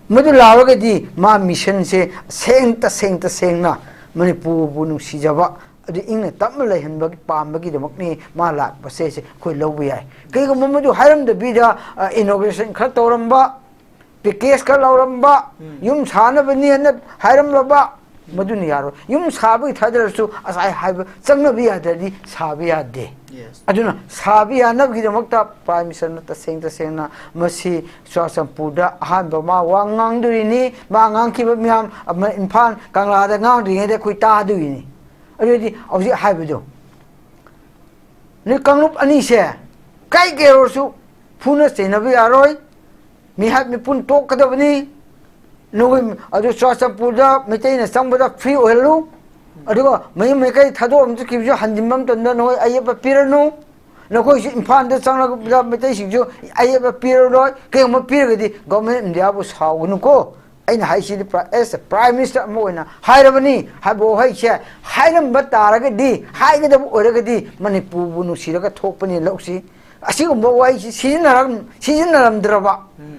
ꯃꯗꯨ ꯂꯥꯎꯔꯒꯗꯤ ꯃꯥ ꯃꯤꯁꯟꯁꯦ ꯁꯦꯡ ꯇꯁꯦꯡ ꯇꯁꯦꯡꯅ ꯃꯅꯤꯄꯨꯔꯕꯨ ꯅꯨꯡꯁꯤꯖꯕ, ꯑꯗꯨ ꯏꯪꯅ ꯇꯞꯅ ꯂꯩꯍꯟꯕꯒꯤ ꯄꯥꯝꯕꯒꯤꯗꯃꯛꯅꯤ ꯃꯥ ꯂꯥꯛꯄꯁꯦ, ꯁꯦ ꯑꯩꯈꯣꯏ ꯂꯧꯕ ꯌꯥꯏ꯫ ꯀꯩꯒꯨꯝꯕ ꯃꯗꯨ ꯍꯥꯏꯔꯝꯗꯕꯤꯗ, ꯑ, ꯏꯅꯣꯒ꯭ꯔꯦꯁꯟ ꯈꯔ ꯇꯧꯔꯝꯕ, ꯄꯦꯀꯦꯖ ꯈꯔ ꯂꯧꯔꯝꯕ, ꯌꯨꯝ ꯁꯥꯅꯕꯅꯦꯅ ꯍꯥꯏꯔꯝꯂꯕ, ꯃꯗꯨꯅ ꯌꯥꯔꯣꯏ꯫ ꯌꯨꯝ ꯁꯥꯕꯒꯤ ꯊꯥꯗꯔꯁꯨ ꯉꯁꯥꯏ ꯍꯥꯏꯕ ꯆꯪꯅꯕ ꯌꯥꯗ꯭ꯔꯗꯤ ꯁꯥꯕ ꯌꯥꯗꯦ꯫ ꯑꯗꯨꯅ ꯁꯥꯕ ꯌꯥꯅꯕꯒꯤꯗꯃꯛꯇ ꯄ꯭ꯔꯥꯏꯝ ꯃꯤꯅꯤꯁꯇꯔꯅ ꯇꯁꯦꯡ ꯇꯁꯦꯡꯅ ꯃꯁꯤ ꯆꯨꯔꯥꯆꯥꯟꯄꯨꯔꯗ ꯑꯍꯥꯟꯕ ꯃꯥ ꯋꯥ ꯉꯥꯡꯗꯣꯔꯤꯅꯤ꯫ ꯃꯥ ꯉꯥꯡꯈꯤꯕ ꯃꯌꯥꯝ ꯑꯃ ꯏꯝꯐꯥꯜ ꯀꯪꯂꯥꯗ ꯉꯥꯡꯗ꯭ꯔꯤꯉꯩꯗ ꯑꯩꯈꯣꯏ ꯇꯥꯗꯣꯔꯤꯅꯤ꯫ ꯑꯗꯨꯗꯤ ꯍꯧꯖꯤꯛ ꯍꯥꯏꯕꯗꯣ, ꯅꯣꯏ ꯀꯥꯡꯂꯨꯞ ꯑꯅꯤꯁꯦ ꯀꯩ ꯀꯩ ꯑꯣꯏꯔꯁꯨ ꯐꯨꯅ ꯆꯩꯅꯕ ꯌꯥꯔꯣꯏ꯫ ꯃꯤꯍꯥꯠ ꯃꯤꯄꯨꯟ ꯇꯣꯛꯀꯗꯕꯅꯤ꯫ ꯅꯈꯣꯏ ꯑꯗꯨ ꯆꯨꯔꯆꯥꯟꯄꯨꯔꯗ ꯃꯩꯇꯩꯅ ꯆꯪꯕꯗ ꯐ꯭ꯔꯤ ꯑꯣꯏꯍꯜꯂꯨ꯫ ꯑꯗꯨꯒ ꯃꯌꯨꯝ ꯃꯩꯀꯩ ꯊꯥꯗꯣꯛꯑꯝ ꯆꯠꯈꯤꯕꯁꯨ ꯍꯟꯖꯤꯟꯕ ꯃꯇꯝꯗ ꯅꯈꯣꯏ ꯑꯌꯦꯠꯄ ꯄꯤꯔꯅꯨ꯫ ꯅꯈꯣꯏꯁꯨ ꯏꯝꯐꯥꯜꯗ ꯆꯪꯂꯛꯄꯗ ꯃꯩꯇꯩꯁꯤꯡꯁꯨ ꯑꯌꯦꯠꯄ ꯄꯤꯔꯔꯣꯏ꯫ ꯀꯩꯒꯨꯝꯕ ꯄꯤꯔꯒꯗꯤ Government of India ꯕꯨ ꯁꯥꯎꯒꯅꯨꯀꯣ꯫ ꯑꯩꯅ ꯍꯥꯏꯁꯤꯗꯤ ꯄ꯭ꯔ-, as a Prime Minister ꯑꯃ ꯑꯣꯏꯅ ꯍꯥꯏꯔꯕꯅꯤ ꯍꯥꯏꯕ ꯋꯥꯍꯩꯁꯦ ꯍꯥꯏꯔꯝꯕ ꯇꯥꯔꯒꯗꯤ, ꯍꯥꯏꯒꯗꯕ ꯑꯣꯏꯔꯒꯗꯤ ꯃꯅꯤꯄꯨꯔꯕꯨ ꯅꯨꯡꯁꯤꯔꯒ ꯊꯣꯛꯄꯅꯤ ꯂꯧꯁꯤ꯫ ꯑꯁꯤꯒꯨꯝꯕ ꯋꯥꯍꯩꯁꯤ ꯁꯤꯖꯤꯟꯅꯔꯝ-, ꯁꯤꯖꯤꯟꯅꯔꯝꯗ꯭ꯔꯕ, ꯎꯝ꯫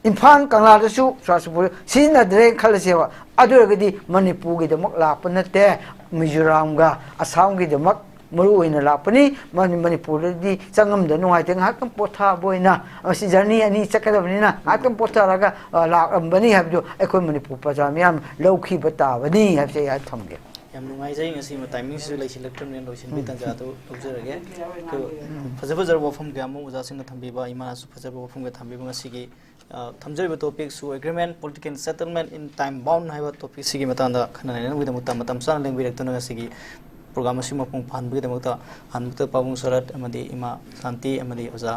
ꯏꯝꯐꯥꯜ ꯀꯪꯂꯥꯗꯁꯨ ꯆꯨꯔꯆꯥꯟꯄꯨꯔ ꯁꯤꯖꯤꯟꯅꯗ꯭ꯔꯦꯅ ꯈꯜꯂꯁꯦꯕ꯫ ꯑꯗꯨ ꯑꯣꯏꯔꯒꯗꯤ ꯃꯅꯤꯄꯨꯔꯒꯤꯗꯃꯛ ꯂꯥꯛꯄ ꯅꯠꯇꯦ, ꯃꯤꯖꯣꯔꯥꯝꯒ ꯑꯁꯥꯝꯒꯤꯗꯃꯛ ꯃꯔꯨ ꯑꯣꯏꯅ ꯂꯥꯛꯄꯅꯤ꯫ ꯃꯅꯤ-, ꯃꯅꯤꯄꯨꯔꯗꯗꯤ ꯆꯪꯉꯝꯗ ꯅꯨꯡꯉꯥꯏꯇꯦ, ꯉꯥꯏꯍꯥꯛꯇꯪ ꯄꯣꯊꯥꯕ ꯑꯣꯏꯅ, ꯃꯁꯤ ꯖꯔꯅꯤ ꯑꯅꯤ ꯆꯠꯀꯗꯕꯅꯤꯅ ꯉꯥꯏꯍꯥꯛꯇꯪ ꯄꯣꯊꯥꯔꯒ, ꯑ, ꯂꯥꯛꯂꯝꯕꯅꯤ ꯍꯥꯏꯕꯗꯨ ꯑꯩꯈꯣꯏ ꯃꯅꯤꯄꯨꯔ ꯄ꯭ꯔꯖꯥ ꯃꯤꯌꯥꯝ ꯂꯧꯈꯤꯕ ꯇꯥꯕꯅꯤ ꯍꯥꯏꯕꯁꯦ ꯑꯩ ꯊꯝꯒꯦ꯫ ꯌꯥꯝ ꯅꯨꯡꯉꯥꯏꯖꯩ, ꯉꯁꯤ ꯇꯥꯏꯃꯤꯡꯁꯤꯁꯨ ꯂꯩꯁꯤꯜꯂꯛꯇ꯭ꯔꯕꯅꯤꯅ ꯂꯣꯏꯁꯤꯟꯕꯒꯤ ꯎꯝ꯫ ꯇꯥꯟꯖꯥꯗꯨ ꯂꯧꯖꯔꯒꯦ꯫ ꯑꯩꯈꯣꯏ ꯐꯖ ꯐꯖꯔꯕ ꯋꯥꯐꯝ ꯀꯌꯥ ꯑꯃ ꯑꯣꯖꯥꯁꯤꯡꯅ ꯊꯝꯕꯤꯕ, ꯏꯃꯥꯅꯁꯨ ꯐꯖꯕ ꯋꯥꯐꯝ ꯀꯌꯥ ꯊꯝꯕꯤꯕ, ꯉꯁꯤꯒꯤ ꯑ, ꯊꯝꯖꯔꯤꯕ ꯇꯣꯄꯤꯛꯁꯨ Agreement, Political Settlement in Time Bound ꯍꯥꯏꯕ ꯇꯣꯄꯤꯛꯁꯤꯒꯤ ꯃꯇꯥꯡꯗ ꯈꯟꯅ ꯅꯩꯅꯅꯕꯒꯤꯗꯃꯛꯇ ꯃꯇꯝ ꯆꯥꯅ ꯂꯦꯡꯕꯤꯔꯛꯇꯨꯅ ꯉꯁꯤꯒꯤ ꯄ꯭ꯔꯣꯒ꯭ꯔꯥꯝ ꯑꯁꯤ ꯃꯄꯨꯡ ꯐꯥꯍꯟꯕꯒꯤꯗꯃꯛꯇ ꯑꯍꯥꯟꯕꯗ ꯄꯥꯕꯨꯡ ꯁꯣꯔꯠ ꯑꯃꯗꯤ ꯏꯃꯥ ꯁꯥꯟꯇꯤ ꯑꯃꯗꯤ ꯑꯣꯖꯥ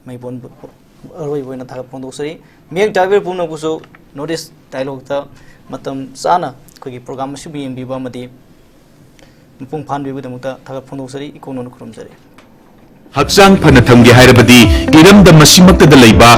ꯃꯩꯕꯣꯟꯕꯨ ꯑꯔꯣꯏꯕ ꯑꯣꯏꯅ ꯊꯥꯒꯠ ꯐꯣꯡꯗꯣꯛꯆꯔꯤ꯫ ꯃꯤꯌꯦꯡ ꯇꯥꯕꯤꯔꯤꯕ ꯄꯨꯝꯅꯃꯛꯄꯨꯁꯨ North East Dialogueꯇ ꯃꯇꯝ ꯆꯥꯅ ꯑꯩꯈꯣꯏꯒꯤ ꯄ꯭ꯔꯣꯒ꯭ꯔꯥꯝ ꯑꯁꯤꯕꯨ ꯌꯦꯡꯕꯤꯕ ꯑꯃꯗꯤ ꯃꯄꯨꯡ ꯐꯥꯍꯟꯕꯤꯕꯒꯤꯗꯃꯛꯇ ꯊꯥꯒꯠ ꯐꯣꯡꯗꯣꯛꯆꯔꯤ꯫ ꯏꯀꯣꯟ ꯅꯣꯟꯅ ꯈꯨꯔꯨꯝꯖꯔꯤ꯫ ꯍꯛꯆꯥꯡ ꯐꯅ ꯊꯝꯒꯦ ꯍꯥꯏꯔꯕꯗꯤ ꯏꯔꯝꯗꯝ ꯑꯁꯤꯃꯛꯇꯗ ꯂꯩꯕ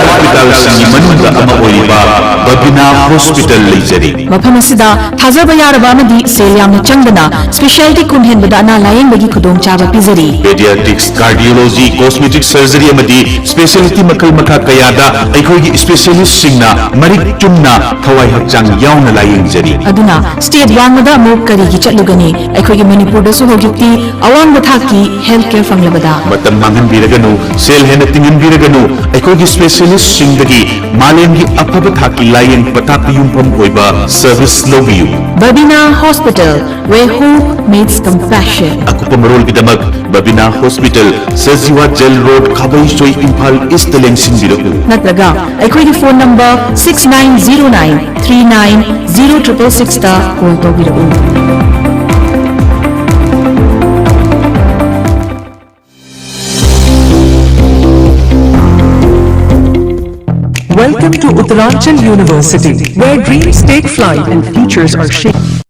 ꯍꯣꯁꯄꯤꯇꯥꯜꯁꯤꯡꯒꯤ ꯃꯅꯨꯡꯗ ꯑꯃ ꯑꯣꯏꯔꯤꯕ ꯕꯕꯤꯅꯥ ꯍꯣꯁꯄꯤꯇꯥꯜ ꯂꯩꯖꯔꯤ꯫ ꯃꯐꯝ ꯑꯁꯤꯗ ꯊꯥꯖꯕ ꯌꯥꯔꯕ ꯑꯃꯗꯤ ꯁꯦꯜ ꯌꯥꯝꯅ ꯆꯪꯗꯅ specialty ꯈꯨꯝꯍꯦꯟꯕꯗ ꯑꯅꯥ ꯂꯥꯌꯦꯡꯕꯒꯤ ꯈꯨꯗꯣꯡꯆꯥꯕ ꯄꯤꯖꯔꯤ꯫ Pediatrics, Cardiology, Cosmetic Surgery ꯑꯃꯗꯤ specialty ꯃꯈꯜ ꯃꯈꯥ ꯀꯌꯥꯗ ꯑꯩꯈꯣꯏꯒꯤ specialistꯁꯤꯡꯅ ꯃꯔꯤꯛ ꯆꯨꯝꯅ ꯊꯋꯥꯏ ꯍꯛꯆꯥꯡ ꯌꯥꯎꯅ ꯂꯥꯌꯦꯡꯖꯔꯤ꯫ ꯑꯗꯨꯅ state ꯋꯥꯡꯃꯗ ꯑꯃꯨꯛ ꯀꯔꯤꯒꯤ ꯆꯠꯂꯨꯒꯅꯤ? ꯑꯩꯈꯣꯏꯒꯤ ꯃꯅꯤꯄꯨꯔꯗꯁꯨ ꯍꯧꯖꯤꯛꯇꯤ ꯑꯋꯥꯡꯕ ꯊꯥꯛꯀꯤ health care ꯐꯪꯂꯕꯗ꯫ ꯃꯇꯝ ꯃꯥꯡꯍꯟꯕꯤꯔꯒꯅꯨ, ꯁꯦꯜ ꯍꯦꯟꯅ ꯇꯤꯡꯍꯟꯕꯤꯔꯒꯅꯨ, ꯑꯩꯈꯣꯏꯒꯤ specialistꯁꯤꯡꯗꯒꯤ ꯃꯥꯂꯦꯝꯒꯤ ꯑꯐꯕ ꯊꯥꯛꯀꯤ ꯂꯥꯌꯦꯡ ꯄꯊꯥꯞꯇ ꯌꯨꯝꯐꯝ ꯑꯣꯏꯕ service ꯂꯧꯕꯤꯌꯨ꯫ Babina Hospital, where hope meets compassion. ꯑꯀꯨꯞꯄ ꯃꯔꯣꯜꯒꯤꯗꯃꯛ Babina Hospital, Sajiwa Jail Road, ꯈꯥꯕꯩꯁꯣꯏ, Imphal Eastꯇ ꯂꯦꯡꯁꯤꯟꯕꯤꯔꯛꯎ꯫ ꯅꯠꯇ꯭ꯔꯒ ꯑꯩꯈꯣꯏꯒꯤ phone number six nine zero nine three nine zero triple sixꯇ call ꯇꯧꯕꯤꯔꯛꯎ꯫ Welcome to Uttaranchal University, where dreams take flight and futures are shaped.